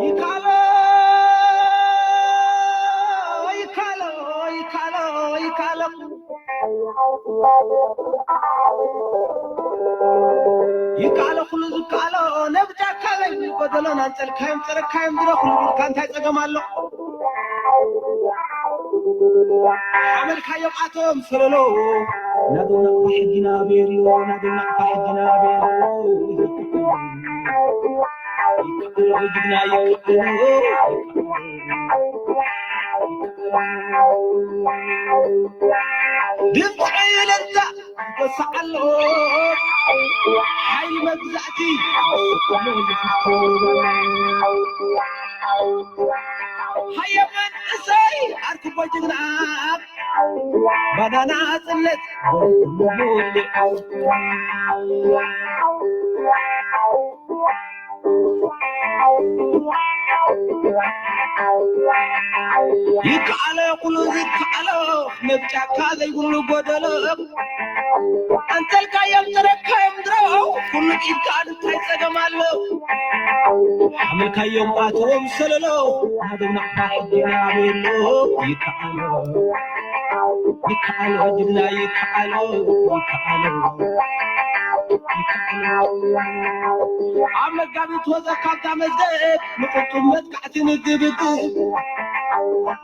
ይካሎ፣ ይካሎ፣ ይካሎ፣ ይካሎ። ይካሎ ኩሉ ዝካሎ፣ ነብጃካ በል፣ ጎደሎን ኣንጸልካዮም፣ ጸረካዮም፣ ድረኹሉ፣ ኢልካ እንታይ ጸገም ኣሎ? ሓመልካዮም ኣቶም ሰለሎ፣ ናደው ናቕፋ ሕጊና ቤርዮ፣ ናደው ናቕፋ ሕጊና ቤርዮ። ይካሎ ጅግና ይካሎ። ድምፂ እልልታ ይጎስዕ ኣሎ፣ ሓይሊ መግዛእቲ። ሃየ መንእሰይ ኣርክቦ ጅግና፣ ባናና ጽነት ይከኣሎ ኩሉ ዝከኣሎ፣ ነብ ጫካ ዘይብሉ ጎደሎ። ኣንተልካዮም ጥረካዮም ድሮ፣ ኩሉ ኢድካ እንታይ ጸገም ኣሎ? ሓመልካዮም ኣትዎም ሰለሎ፣ ናደው ናቕፋ ሕጂ ናበሎ። ይከኣሎ፣ ይከኣሎ፣ ጅግና ይከኣሎ፣ ይከኣሎ፣ ይከኣሎ። ኣብ መጋቢት ወጸ ካብታ መዝገብ፣ ንቕልጡም መጥቃዕቲ ንግብግብ።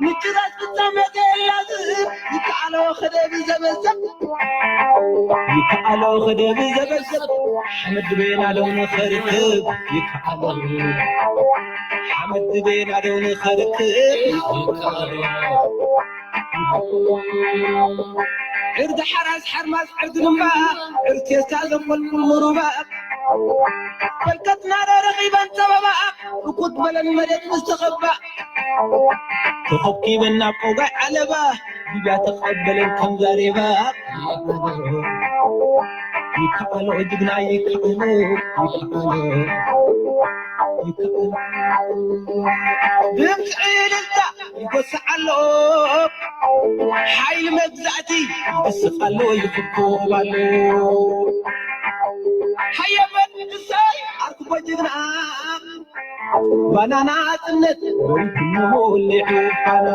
ምጭራስ ፍጻመ ዘላዝብ፣ ይከኣሎ ክደብ ዘበዘብ። ይከኣሎ ክደብ ዘበዘብ፣ ሓመድ ቤና ዶ ንኸርክብ። ይከኣሎ፣ ሓመድ ቤና ዶ ንኸርክብ። ይከኣሎ። ዕርዲ ሓራስ ሓርማዝ ዕርዲ ድማ፣ ዕርዲ ቴስታ ዘንቆልቁል ምሩባ። በልከትና ዶ ረኺበን ጸበባ፣ ርኩት በለን መሬት ምስ ተኸባ። ተኸብኪበን ናብ ቆጋይ ዓለባ፣ ሊብያ ተቐበለን ከም ዛሬባ። ይከኣሎ ጅግና ይከኣሎ፣ ይከኣሎ፣ ይከኣሎ። ድምፂ እልልታ ይጎስዕ ኣሎ፣ ሓይሊ መግዛእቲ ይስቕ ኣሎ፣ ይኽብኮብ ኣሎ። ሃየ መንእሰይ ኣርክቦ ጅግና፣ ባናና ጽነት በሪቱ መወሊዑ ፋና።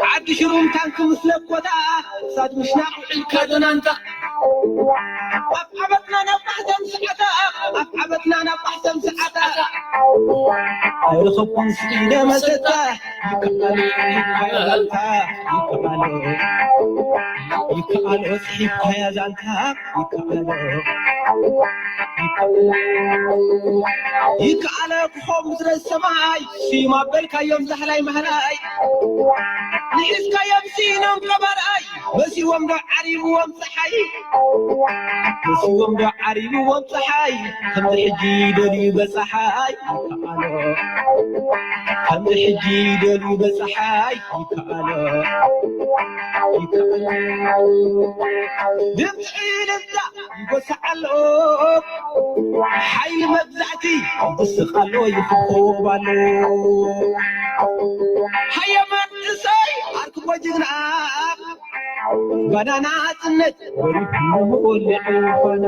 ዓዲ ሽሩም ታንኪ ምስ ለኮታ፣ ክሳድ ምሽናቕ ውዒልካ ዶ ናንታ። ኣብ ዓመትና ናብ ማሕተም ሰዓታ፣ ኣብ ዓመትና ናብ ማሕተም ሰዓታ። ኣይረኸብኩን ስኢነ መሰታ፣ ይከኣሎ፣ ይከኣሎ፣ ይከኣሎ፣ ይከኣሎ፣ ጽሒፍካያ ዛንታ፣ ይከኣሎ፣ ይከኣሎ፣ ይከኣሎ፣ ክኾም ምድረ ሰማይ፣ ስዩም ኣበልካዮም ዛህላይ ማህላይ። ንሒዝካዮም ስኢኖም ቀባርኣይ፣ መሲዎም ዶ ዓሪብዎም ጸሓይ? መሲዎም ዶ ዓሪብዎም ጸሓይ? ከምዚ ሕጂ ደልዩ በጸሓይ ይከኣሎ። ከምዚ ሕጂ ደልዩ በጸሓይ ይከኣሎ። ይከኣሎ። ድምፂ እልልታ ይጎስዕ ኣሎ። ሓይሊ መግዛእቲ ይስቕ ኣሎ፣ ይኽብኮብ ኣሎ። ሃየ መንእሰይ ኣርክቦ ጅግና፣ ባናና ጽነት በሪቱ መወሊዑ ፋና።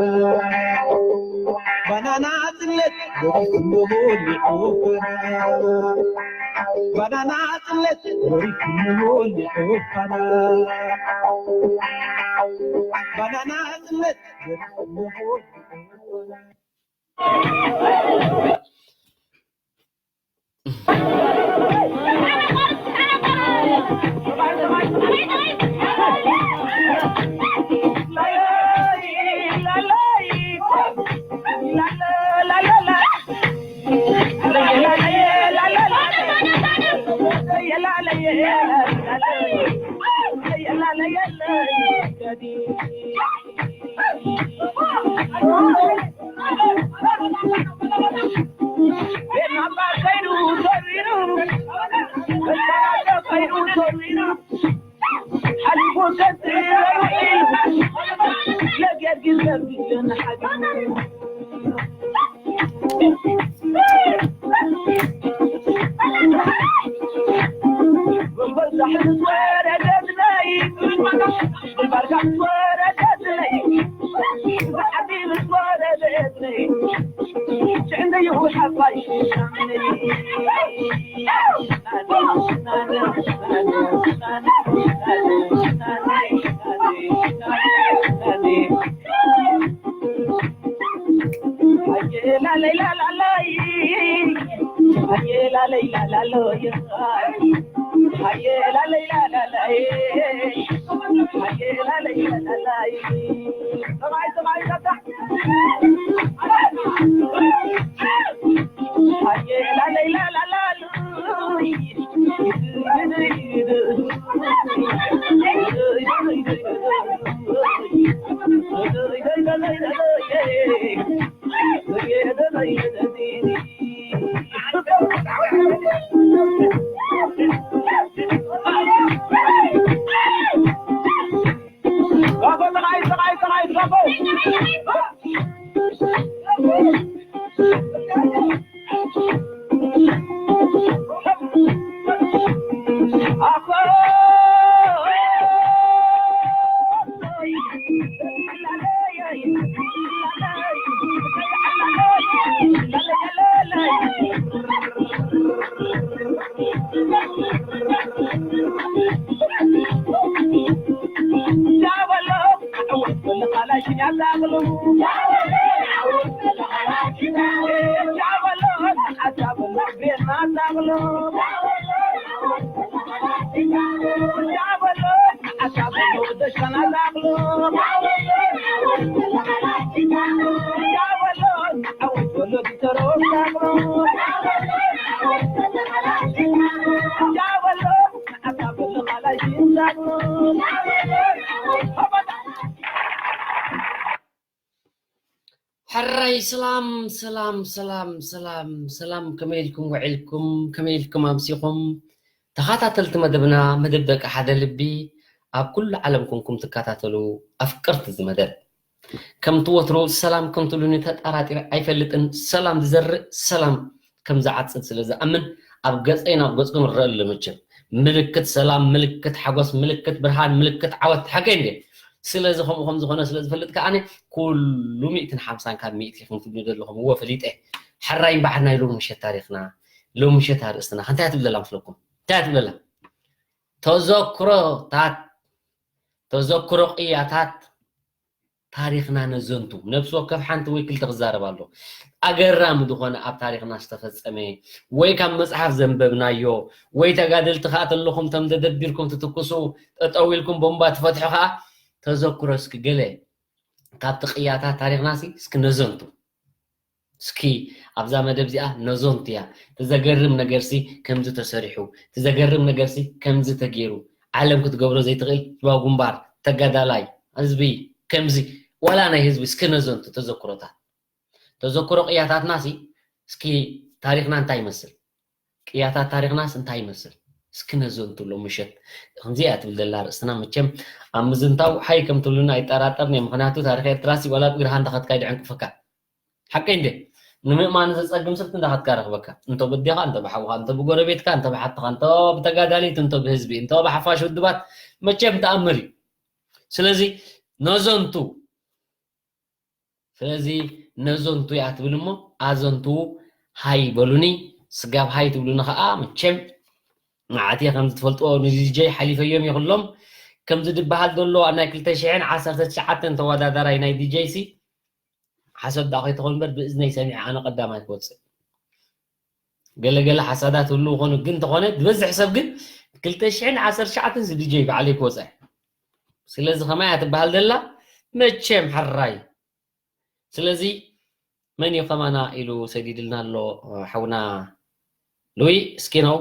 ባናና ጽነት በሪቱ መወሊዑ ፋና። ባናና ጽነት በሪቱ መወሊዑ ፋና። ባናና ጽነት በሪቱ መወሊዑ ፋና። ሕራይ ሰላም ሰላም ሰላም ሰላም ሰላም፣ ከመይ ኢልኩም ውዒልኩም? ከመይ ኢልኩም ኣምሲኹም? ተኸታተልቲ መደብና፣ መደብ ደቂ ሓደ ልቢ፣ ኣብ ኩሉ ዓለም ኮንኩም ትከታተሉ ኣፍቀርቲ እዚ መደብ፣ ከምቲ ወትሩ ሰላም ከም ትብሉኒ ተጠራጢረ ኣይፈልጥን። ሰላም ዝዘርእ ሰላም ከም ዝዓጽድ ስለ ዝኣምን፣ ኣብ ገጸይ ናብ ገጽኩም እረአ ኣሎ። መቸም ምልክት ሰላም፣ ምልክት ሓጎስ፣ ምልክት ብርሃን፣ ምልክት ዓወት። ሓቀይ እንዴ? ስለዚ ከምኡ ከም ዝኾነ ስለ ዝፈልጥ ከኣ፣ ኩሉ ሚእትን ሓምሳን ካብ ሚእቲ ኢኹም ትብሉ ዘለኹም፣ እወ ፈሊጠ። ሕራይ እምበኣር ናይ ሎሚ ምሸት ታሪኽና፣ ሎሚ ምሸት ኣርእስትና እንታይ ትብለላ መስለኩም? እንታይ ትብለላ? ተዘክሮታት፣ ተዘክሮ ቅያታት ታሪኽና ነዘንቱ። ነፍሲ ወከፍ ሓንቲ ወይ ክልተ ክዛረብ ኣሎ። ኣገራሚ ዝኾነ ኣብ ታሪኽና ዝተፈጸመ፣ ወይ ካብ መጽሓፍ ዘንበብናዮ፣ ወይ ተጋደልቲ ከኣ ተለኹም ተም ተደቢርኩም ትትኩሱ፣ ጠጠው ኢልኩም ቦምባ ትፈትሑ ከኣ፣ ተዘክሮ እስኪ ገለ ካብቲ ቅያታት ታሪኽና ሲ እስኪ ነዘንቱ። እስኪ ኣብዛ መደብ እዚኣ ነዞንቱ እያ። እቲ ዘገርም ነገርሲ ከምዚ ተሰሪሑ፣ እቲ ዘገርም ነገርሲ ከምዚ ተገይሩ፣ ዓለም ክትገብሮ ዘይትኽእል ህዝባዊ ግንባር፣ ተጋዳላይ ህዝቢ፣ ከምዚ ዋላ ናይ ህዝቢ። እስኪ ነዞንቱ ተዘክሮታት፣ ተዘክሮ ቅያታትናሲ፣ እስኪ ታሪኽና እንታይ ይመስል? ቅያታት ታሪኽናስ እንታይ ይመስል? እስኪ ነዘንቱ ሎም ምሸት። ከምዚ እያ ትብል ዘላ ርእስትና። መቸም ኣብ ምዝንታው ሓይ ከም ትብሉና ኣይጠራጠርን እየ። ምኽንያቱ ታሪኽ ኤርትራሲ ዋላ ብግርሃ እንተኸድካ ይድዕንቅፈካ። ሓቀይ እንዴ? ንምእማን ዘጸግም ስልቲ እንዳኸድካ ረኽበካ። እንቶ ብዴኻ፣ እንቶ ብሓውኻ፣ እንቶ ብጎረቤትካ፣ እንቶ ብሓትኻ፣ እንቶ ብተጋዳሊት፣ እንቶ ብህዝቢ፣ እንቶ ብሓፋሽ ውድባት፣ መቸም ተኣምር እዩ። ስለዚ ነዘንቱ፣ ስለዚ ነዘንቱ እያ ትብል እሞ፣ ኣዘንቱ ሃይ በሉኒ። ስጋብ ሃይ ትብሉኒ ኸኣ፣ መቸም ንዓት እየ። ከምዚ ትፈልጥዎ ንዲጀይ ሓሊፈዮም እየ ኩሎም። ከምዚ ዝበሃል ዘሎ ኣብ ናይ ክልተ ሽሕን ዓሰርተ ትሽዓተን ተወዳዳራይ ናይ ዲጀይ ሲ፣ ሓሶት ደኣ ከይትኾን እምበር፣ ብእዝነይ ሰሚዐ ኣነ ቀዳማይ ክወጽእ። ገለ ገለ ሓሳዳት ህልው ይኾኑ፣ ግን እንተኾነ ዝበዝሕ ሰብ ግን ክልተ ሽሕን ዓሰርተ ትሽዓተን ሲ ዲጀይ ባዕለይ ክወጽእ። ስለዚ ከማይ እያ ትበሃል ዘላ፣ መቸም ሕራይ። ስለዚ መን እዩ ከማና ኢሉ ሰዲድልና ኣሎ ሓውና ሉዊ እስኪ ነው።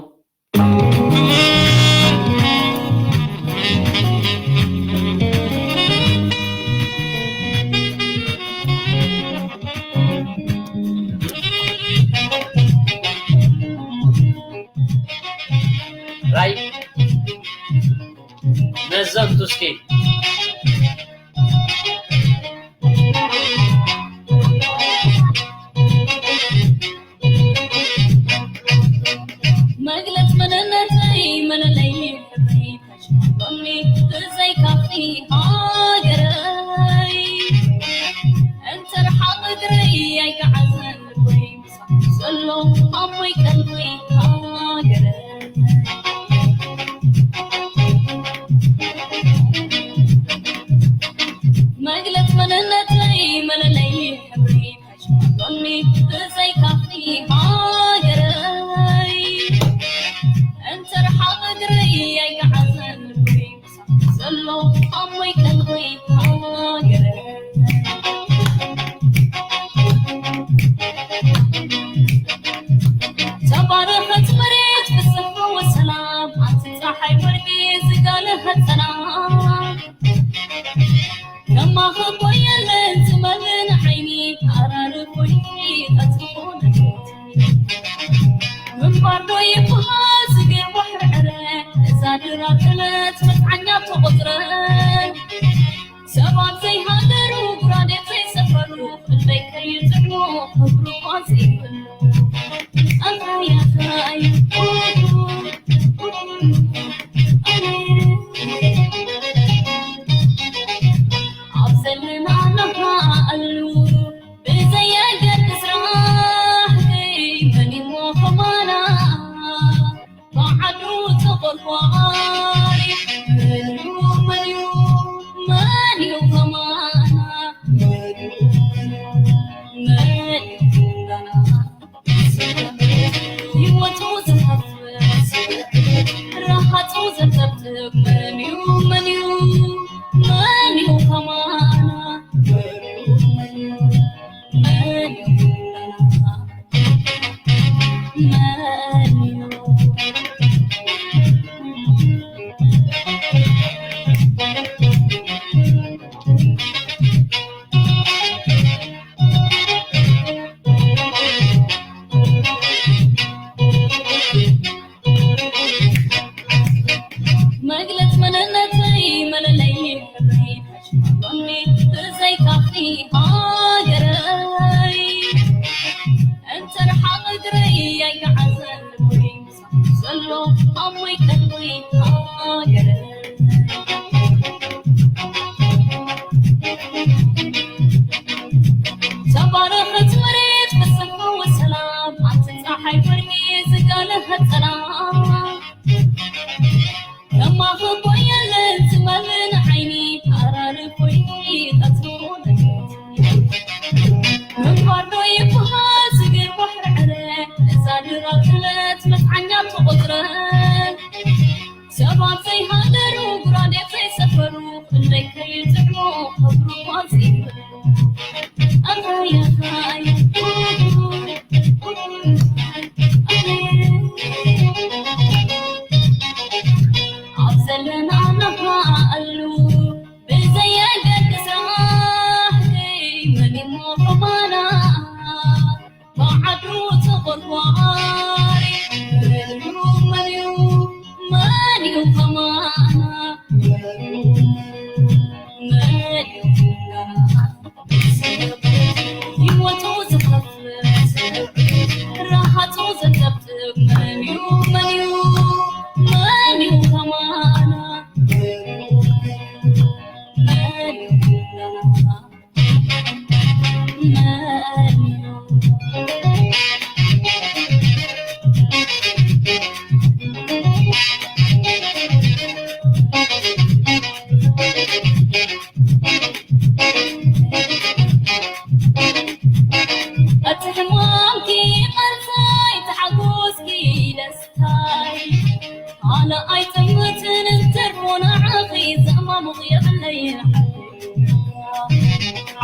ራይ ነዘንቱ እስኪ መግለጽ መንነተይ መለለይ ክብረይ ተሽሞኒ ብዘይካኺ ሃገረይ እንተ ርሓቕ እግረይ ኣይከዓዘን ልበይ ምሳኺ ዘሎ ኣሞይ ቀልቢ ሃገረ። መግለጽ መንነተይ መለለይ ሕብሪ ኣይሽፈኖኒ ብዘይካኺ ሃገረይ። እንተ ርሓቕ እግረይ ኣይገዓዘን ልበይ ዘሎ ኣሞይ ቀልቢ ሃገረ። ተባረኸት መሬት ፍስሓ ወሰላም፣ ኣንቲ ፀሓይ ወርቂ ዝጋለኸት ሰላም። ከማኺ እኮ የለን ዝመልን ዓይኒ፣ ኣራሪ ኮይንኪ ቀጽፎ ነቲ ምንባር ዶ ይበሃል ዝገርቦ ሕርዕረ፣ እዛ ድራር ዕለት መጽዓኛ ተቖጽረ። ሰባት ዘይሃገሩ፣ ጉራዴት ዘይሰፈሩ፣ ክንደይ ከይጥዕሙ፣ ክብሩ እኳ ዘይብሉ። ኣንታ ያኻይ፣ ኣብ ዘለና ኣለኻ ኣሉ፣ ብዘየገድስ ራህገይ፣ መን እሞ ከማና፣ ብዓዱ ተቖርቋሪ፣ መን እዩ፣ መን እዩ፣ መን እዩ ከማና፣ መን እዩ፣ መን እዩ ከማና። ህይወቱ ዝኸፍል፣ ረሃጹ ዘንጠብጥብ፣ መን እዩ፣ መን እዩ፣ መን እዩ ከማና፣ መን እዩ፣ መን እዩ ከማና። መግለጽ መንነተይ መለለይ ሕብረይ፣ ብዘይካኺ ሃገረይ፣ እንተ ርሓቕ እግረይ ኣይገዓዘን ልበይ፣ ዘሎ ኣሞይ ቀልበይ ሃገረይ። ተባረኸት መሬት ብሰላም ወሰላም፣ ኣንቲ ጸሓይ ወርቂ ዝጋለኸት ጸላም። ከማኺ እኮ የለን ዝመልን ዓይኒ፣ ኣራሪ ኮይኒ ቀትሩ ለይቲ። ምንባር ዶ ይበሃል ዝግር ባሕሪ ዕረ፣ እዛ ድራር ዕለት መጽዓኛ ተቖጽረ። ሰባት ዘይሃገሩ፣ ጉራዴት ዘይሰፈሩ፣ ክንደይ ከይጥዕሙ፣ ክብሩ እኳ ዘይብሉ። ኣኻይ፣ ኣኻይ። ኣብ ዘለና ንኽኣሉ፣ ብዘየገድስ ራህገይ፣ መን እሞ ከማና? ብዓዱ ተቖርቋሪ፣ መን እዩ፣ መን እዩ፣ መን እዩ ከማና? መን እዩ ከማና? ህይወቱ ዝኸፍል፣ ረሃጹ ዘንጠብጥብ፣ መን እዩ፣ መን እዩ፣ መን እዩ ከማና? መን እዩ ከማና? እቲ ሕማምኪ ቃልሳይ፣ ተሓጎስኪ ደስታይ፣ ኣነ ኣይጠምትን እንተርፎ ንዓኺ ዘማሙቕ የብለይ።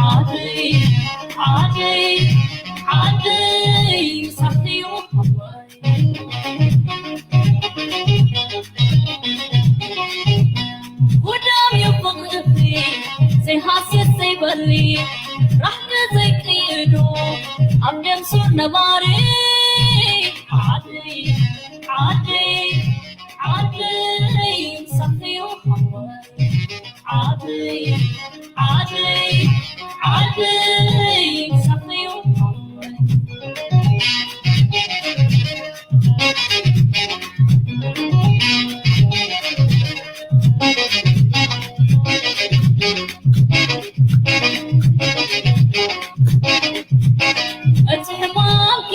ዓደይ፣ ዓደይ፣ ዓደይ፣ ምሳኺ ይኹን። ጉዳም እዩ ፍቕርኺ፣ ዘይሃስስ ዘይበሪ፣ ራሕቂ ዘይቅይዶ፣ ኣብ ደም ሱር ነባሪ። ዓደይ፣ ዓደይ፣ ዓደይ፣ ምሳኺ ይኹን። ዓደይ፣ ዓደይ፣ ዓደይ፣ ምሳኺ ይኹን። እቲ ሕማምኪ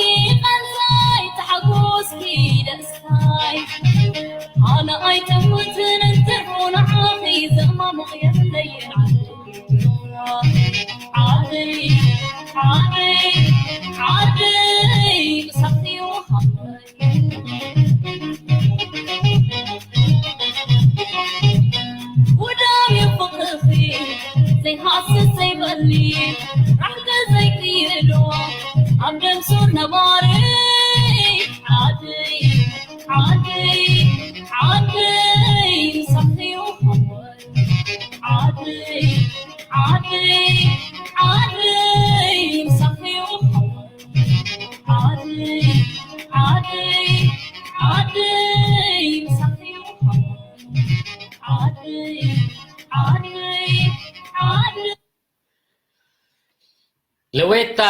ሬታ፣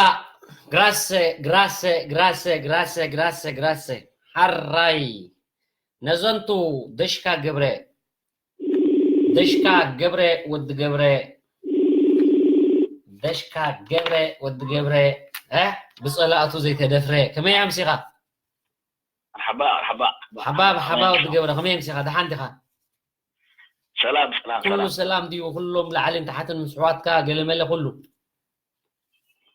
ግራሰ፣ ግራሰ፣ ግራሰ፣ ግራሰ፣ ግራሰ፣ ግራሰ። ሓራይ። ነዘንቱ ደሽካ ገብረ። ደሽካ ገብረ፣ ወዲ ገብረ። ደሽካ ገብረ፣ ወዲ ገብረ። እ? ብጸላእቱ ዘይተደፍረ። ከመይ ኣምሲኻ? ሓባ፣ ሓባ፣ ሓባ። ሓባ፣ ሓባ፣ ወዲ ገብረ። ከመይ ኣምሲኻ? ደሓን ዲኻ? ሰላም፣ ሰላም፣ ኩሉ ሰላም። ሰላም ድዩ? ኩሎም ላዕልን ታሕትን ምስ ኣሕዋትካ ገለመለ ኩሉ?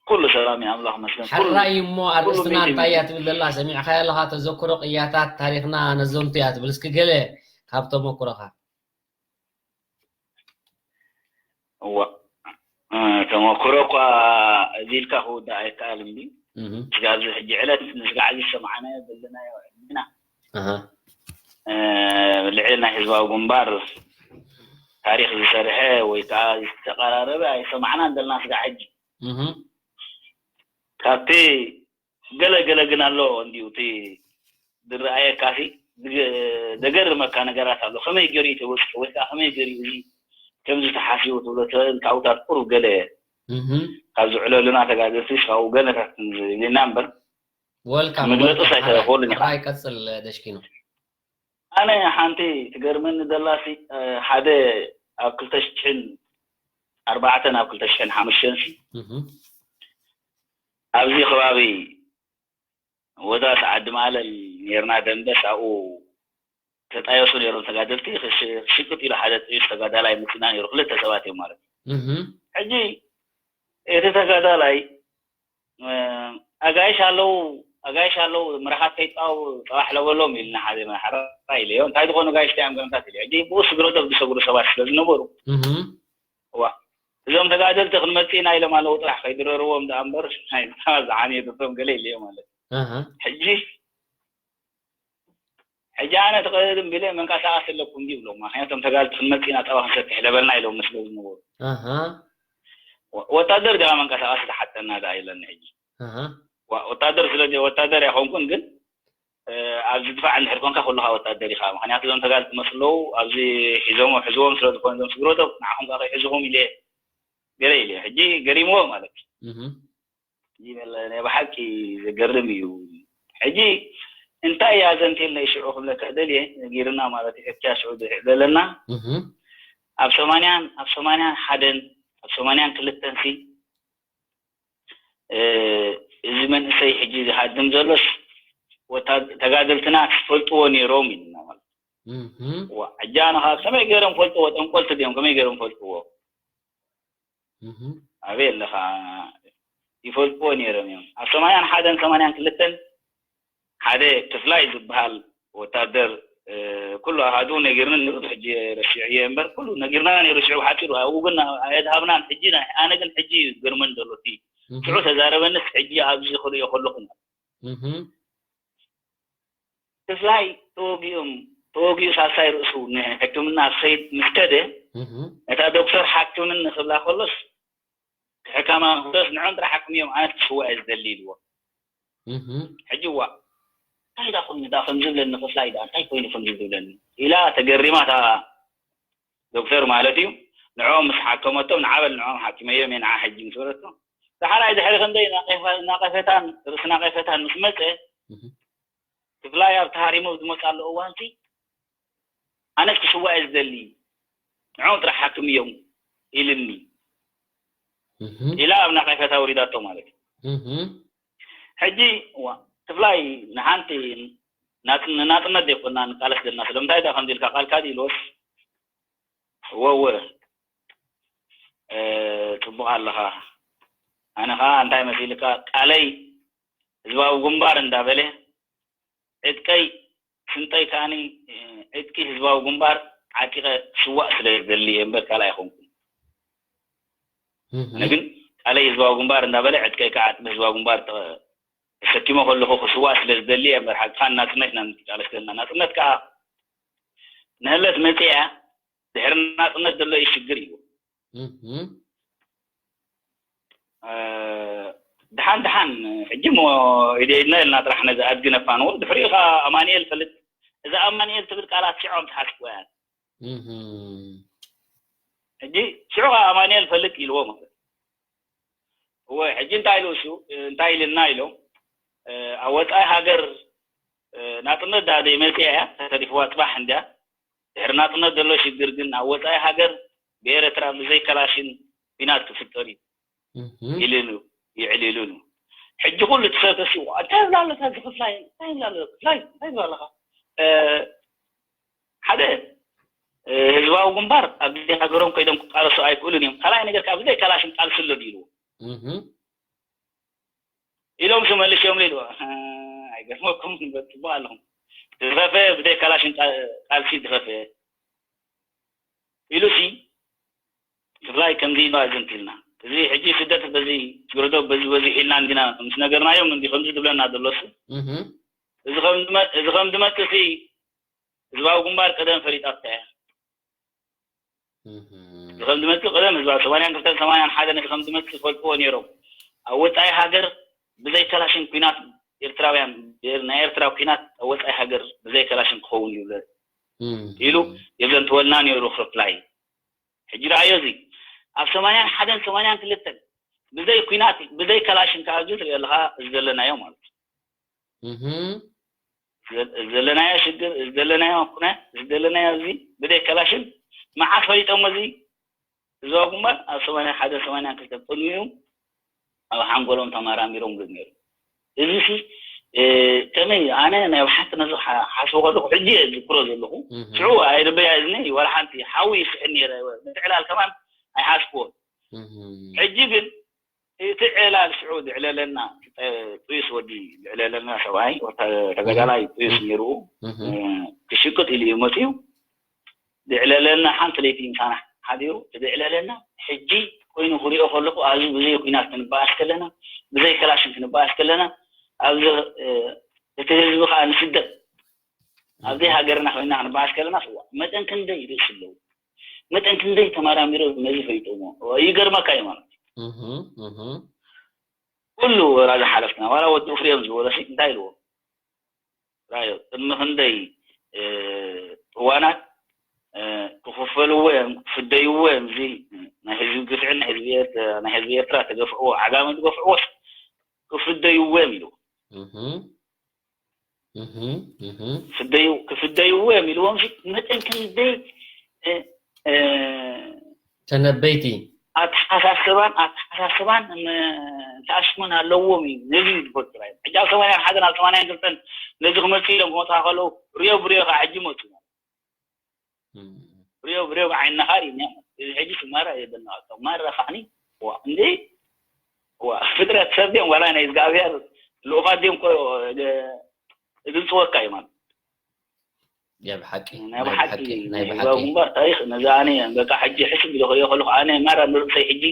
ኩሉ ሰላም እዩ፣ ኣምላኽ ይመስገን። ኩሉ፣ ሓራይ እሞ ኩሉ ኣርእስትና እንታይ እያ ትብል ዘላ? ሰሚዕካያ ኣለኻ? ተዘክሮ ቅያታት ታሪኽና ነዘንቱ እያ ትብል። እስኪ ገለ ካብ ተመኩሮኻ። እዋ፣ እ፣ ተመኩሮ እኳ እዚ ኢልካ ክውዳእ ኣይከኣልን ድዩ? እህ። ስጋብ እዚ ሕጂ ዕለት ንስጋዕ እዚ ዝሰማዕናዮ ዘለናዮ ዕድመና፣ ኣሃ። እ፣ ልዕሊ ናይ ህዝባዊ ግንባር ታሪኽ ዝሰርሐ ወይ ከዓ ዝተቐራረበ ኣይሰማዕናን ዘለና ስጋዕ ሕጂ። እህ። ካብቲ ገለ ገለ ግን ኣሎ እንዲሁ እቲ ዝረኣየካሲ ዝገ-፣ ዘገርመካ ነገራት ኣሎ። ከመይ ገይሩ እዩ ተበፂሑ ወይ ከዓ ከመይ ገይሩ እዩ እዚ ከምዚ ተሓሲቡ ትብሎ ትኽእል ካብታት ቁሩብ ገለ እህ። ካብ ዝዕለሉና ተጋደልቲ ካብኡ ገለታት ዜና እምበር ወልካም፣ መግለፂ ወልካም። ኣይተረኽበሉን ኢኻ። ሓራይ ቀፅል ደሽኪኖ። ኣነ ሓንቲ ትገርመኒ ዘላሲ፣ እ፣ ሓደ ኣብ ክልተ ሽሕን ኣርባዕተን ኣብ ክልተ ሽሕን ሓሙሽተን ሲ እህ። ኣብዚ ከባቢ ወዳስ ዓዲ ማለል ኔርና ደንበስ ኣብኡ ተጣየሱ ኔሮም ተጋደልቲ። ክሽ-፣ ሽቅጥ ኢሉ ሓደ ጥዩስ ተጋዳላይ ምጽና ኔሩ፣ ክልተ ሰባት እዮም ማለት እዩ። እህ። ሕጂ እቲ ተጋዳላይ፣ እ፣ ኣጋይሽ ኣለዉ፣ ኣጋይሽ ኣለዉ፣ ምራኻት ከይጣው ጸባሕ ለበሎም ኢልና ሓደ መሓራ ኢለዮ። እንታይ ዝኾኑ ኣጋይሽ እዮም ገንታት ኢለ። ሕጂ ብኡ ስግረ ዶብ ዝሰግሩ ሰባት ስለ ዝነበሩ፣ እህ። ዋ፣ እዞም ተጋደልቲ ክንመጽእ ኢና ኢሎም ኣለዉ ጥራሕ ከይድረርዎም ደኣ እምበር፣ ናይ ዝዓነየ ዶብቶም ገለ ኢለዮ ማለት እዩ። ኣሃ። ሕጂ፣ ሕጂ ኣነ ትቕድም ቢለ መንቀሳቐሲ ኣለኩም ድዩ ብሎም። ምክንያቱ እቶም ተጋደልቲ ክንመጽእ ኢና ጸባ ክንሰትሕ ለበልና ኢሎም ስለ ዝነበሩ። ኣሃ። ወ-፣ ወታደር ደኣ መንቀሳቐሲ ተሓተና ደኣ ኢለኒ ሕጂ። ኣሃ። ዋ-፣ ወታደር ስለ ዘ-፣ ወታደር ኣይኮንኩን ግን፣ እ፣ ኣብዚ ድፋዕ እንድሕር ኮንካ ኩልኻ ወታደር ኢኻ። ምክንያቱ እዞም ተጋደልቲ ዝመጹ ኣለዉ፣ ኣብዚ ሒዞሞ፣ ሕዝዎም ስለ ዝኾኑ እዞም ስግረቶም ንዓኹም ከኣ ከይሕዝኹም ኢለ ገለ ኢለ። ሕጂ ገሪምዎ ማለት እዩ። እህ። ይበለ፣ ናይ ብሓቂ ዘገርም እዩ። ሕጂ እንታይ እያ ዘንቲልና ሽዑ ክብለካ ደልየ፣ ነጊርና ማለት እዩ፣ ኤርትራ ሽዑ ድሕዕ ዘለና። እህ። ኣብ ሰማንያን፣ ኣብ ሰማንያን ሓደን፣ ኣብ ሰማንያን ክልተን ሲ፣ እ፣ እዚ መንእሰይ ሕጂ ዝሃድም ዘሎስ ወታ-፣ ተጋደልትና ክፈልጥዎ ነይሮም ኢልና ማለት። እህ። ዋ፣ ሕጂ ኣነ ካብ ከመይ ገይሮም ፈልጥዎ? ጠንቆልቲ ድዮም? ከመይ ገይሮም ፈልጥዎ? እህ። ኣበይ ኣለኻ? ይፈልጥዎ ነይሮም እዮም። ኣብ ሰማንያን ሓደን ሰማንያን ክልተን ሓደ ክፍላይ ዝበሃል ወታደር፣ እ፣ ኩሉ ኣሃዱ ነጊርኒ፣ ንብዙሕ ሕጂ ረሲዐዮ እምበር፣ ኩሉ ነጊርና ነይሩ ሽዑ ብሓጺሩ። ኣብኡ ግን ኣየድሃብናን። ሕጂ ናይ፣ ኣነ ግን ሕጂ እዩ ዝገርመኒ ዘሎ እቲ እህ። ሽዑ ተዛረበንስ ሕጂ ኣብዚ ክርእዮ ከለኹ። እህ። ክፍላይ ተወጊኦም፣ ተወጊኡ ሳልሳይ ርእሱ ንሕክምና ክኸይድ ምስ ከደ፣ እህ። ነታ ዶክተር ሓክምኒ ክብላ ከሎስ፣ ሕካማ ክብሎስ ንዖም ጥራሕ ሓክምዮም፣ ኣነስ ክስዋእ እየ ዝደሊ ኢልዎ። እህ። ሕጂ እዋ፣ እንታይ ዳ ኮይኑ ዳ ከምዚ ዝብለኒ፣ ክፍላይ ዳ እንታይ ኮይኑ ከምዚ ዝብለኒ? ኢላ ተገሪማ እታ ዶክተር ማለት እዩ። ንዕኦም ምስ ሓከመቶም፣ ንዓ በል ንዕኦም ሓኪመዮም እየ፣ ንዓ ሕጂ ምስ በለቶ፣ ዳሕራይ ድሕሪ ክንደይ ናቀፈ-፣ ናቀፈታን ርእሲ ናቀፈታን ምስ መጸ፣ እህ። ክፍላይ ኣብ ተሃሪሙ ኣብ ዝመጻሉ እዋንሲ፣ ኣነስ ክስዋእ እየ ዝደሊ፣ ንዕኦም ጥራሕ ሓክምዮም ኢልኒ። እህ። ኢላ ኣብ ናቀፈታ ወሪዳቶ ማለት እዩ። እህ። ሕጂ፣ እዋ፣ ክፍላይ ንሓንቲ ናጽ-፣ ንናጽነት ዘይኮና ንቃለስ ዘለና፣ ስለምንታይ ዳ ከምዚ ኢልካ ቃልካ ድዩ ኢልዎስ፣ እወ፣ እወ፣ እ፣ ጽቡቕ ኣለኻ። ኣነ ኸኣ እንታይ መሲልካ፣ ቃለይ ህዝባዊ ግንባር እንዳበለ፣ ዕጥቀይ ስንጠይ ከኣኒ፣ እ፣ ዕጥቂ ህዝባዊ ግንባር ዓጢቐ ክስዋእ ስለ ዝደሊ እየ እምበር ካልእ ኣይኮንኩን። እህ። ኣነ ግን ቃለይ ህዝባዊ ግንባር እንዳበለ፣ ዕጥቀይ ከዓ ዓጥቂ ህዝባዊ ግንባር ተ-፣ ተሰኪመ ከለኹ ክስዋእ ስለ ዝደሊ እየ እምበር፣ ሓቅኻ ናጽነት ኢና ንቃለስ ዘለና። ናጽነት ከዓ ንህለት መጺኣ፣ ድሕሪ ናጽነት ዘሎ እዩ ሽግር እዩ። እህ። እ፣ ደሓን ደሓን፣ ሕጂ እሞ ኢደ ኢድና ኢልና ጥራሕ ነዚ ኣድጊ ነፋንዎ። ድሕሪኡ ኸዓ ኣማኑኤል ፈልጥ፣ እዛ ኣማኑኤል ትብል ቃላት ሽዖም ትሓስብዋ እያ። እህ። ሕጂ ሽዑ ኸዓ ኣማኑኤል ፈልጥ ኢልዎ ማለት። እወ፣ ሕጂ እንታይ ኢሉ እሱ? እንታይ ኢልና ኢሎም? ኣብ ወፃኢ ሃገር ናፅነት ዳ ዘይመፅያ እያ፣ ተሪፍዋ ፅባሕ እንድያ። ድሕሪ ናፅነት ዘሎ ሽግር ግን ኣብ ወፃኢ ሃገር ብኤረትራ ብዘይ ከላሽን ኲናት ክፍጠር እዩ ኢሉን ይዕልሉን። ሕጂ ኩሉ እቲ ሰብ ተሲኡ እንታይ ይብላ ኣሎ? እታ እዚ ክፍላይ እንታይ ይብላ ኣሎ? ክፍላይ እንታይ ይብላ ኣለኻ? ሓደ ህዝባዊ ግንባር ኣብ ግዜ ሃገሮም ከይዶም ክቃለሱ ኣይክእሉን እዮም። ካልኣይ ነገር ካብ ብዘይ ከላሽን ቃልሲ ኣሎ ድዩ ኢልዎ ኢሎም ዝመልስዮም ኢልዎ። ኣይገርመኩም፣ ጽቡቕ ኣለኹም። ዝኸፈ ብዘይ ከላሽን ቃልሲ ዝኸፈ ኢሉሲ ክፍላይ ከምዚ ኢሉ ኣዘንቲልና። እዚ ሕጂ ስደት በዚ ግረዶ በዚ በዚ ኢልና እንዲና ምስ ነገርናዮም እንዲ ከምዚ ዝብለና ዘሎ እሱ። እዚ ከም ዝመ- እዚ ከም ዝመጽእ ሲ ህዝባዊ ግንባር ቀደም ፈሊጣታ እያ። እዚ ከም ዝመጽእ ቀደም ህዝባዊ ሰማንያን ክልተን ሰማንያን ሓደን እዚ ከም ዝመጽእ ዝፈልጥዎ ነይሮም። ኣብ ወጻኢ ሃገር ብዘይ ከላሽን ኲናት ኤርትራውያን፣ ናይ ኤርትራ ኲናት ኣብ ወጻኢ ሃገር ብዘይ ከላሽን ክኸውን ይብለ ኢሉ የዘንትወልና ነይሩ ክፍላይ። ሕጂ ረኣዮ እዚ ኣብ ሰማንያን ሓደን ሰማንያን ክልተን ብዘይ ኲናት ብዘይ ከላሽን ከኣ ትሪኦ ኣለኻ እዚ ዘለናዮ ማለት እዩ። ዘለናዮ ሽግር፣ ዘለናዮ ኩነ፣ ዘለናዮ እዚ ብደይ ከላሽን መዓስ ፈሊጦሞ እዚ ህዝባዊ ግንባር ኣብ ሰማንያ ሓደ ሰማንያ ክልተ ቅድሚኡ ኣብ ሓንጎሎም ተመራሚሮም ግን ነይሩ። እዚ ሲ ከመይ ኣነ ናይ ብሓቂ ነዚ ሓስቦ ከለኹ ሕጂ እየ ዝዝክሮ ዘለኹ። ሽዑ ኣይርበያ እዝኒ ዋላ ሓንቲ ሓዊ ይስሕን ነይረ። ምትዕላል ከማን ኣይሓስብዎን። ሕጂ ግን እቲ ዕላል ሽዑ ዝዕለለና ጥዩስ ወዲ ዝዕለለና ሰብኣይ ተጋዳላይ ጥዩስ ነይሩ ክሽቅጥ ኢሉ እዩ መፅዩ። ዝዕለለና ሓንቲ ለይቲ ምሳና ሓዲሩ እቲ ዝዕለለና ሕጂ ኮይኑ ክሪኦ ከለኩ ኣብዚ ብዘይ ኩናት ክንበኣስ ከለና ብዘይ ከላሽን ክንበኣስ ከለና ኣብዚ እቲ ህዝቢ ከዓ ንስደት ኣብዘይ ሃገርና ኮይና ክንበኣስ ከለና ስዋ መጠን ክንደይ ርእሲ ኣለዉ መጠን ክንደይ ተመራሚሮም ነዚ ፈሊጦሞ ይገርመካ እዩ ማለት እዩ። ኩሉ ወላ ዝሓለፍና ዋላ ወዲ ፍሬም ዝበሎ ሲ እንታይ ኢልዎ ራዮ ቅድሚ ክንደይ እዋናት ክኽፈልዎ እዮም ክፍደይዎ እዮም እዚ ናይ ህዝቢ ግፍዕን ናይ ህዝቢ ኤርትራ ተገፍዕዎ ዓጋመ ዝገፍዕዎስ ክፍደይዎ እዮም ኢልዎ። ክፍደይዎ እዮም ኢልዎም መጠን ክንደይ ተነበይቲ ኣተሓሳስባን ኣተሓሳስባን ተኣስሞን ኣለዎም እዩ ነዚ ዝፈልጡ ሕጂ ኣብ ሰማንያን ሓደን ኣብ ሰማንያን ክልተን ነዚ ክመፁ ኢሎም ክመፁ ከለዉ ሪዮ ብሪዮ ከዓ ሕጂ መፁ ሪዮ ብሪዮ ብዓይንኻ ሪና እዚ ሕጂ ስማራ የደና ማራ ከዓኒ እንዴ ፍጥረት ሰብ ድዮም ዋላ ናይ እግዚኣብሔር ልኡኻት ድዮም እኮ ዝምፅወካ እዩ ማለት ያ ብሓቂ ናይ ብሓቂ ናይ ህዝባዊ ግንባር ታሪክ ነዛ ኣነ በቃ ሕጂ ሕስብ ኢለ ክሪኦ ከለኩ ኣነ ማራ ንርእሰይ ሕጂ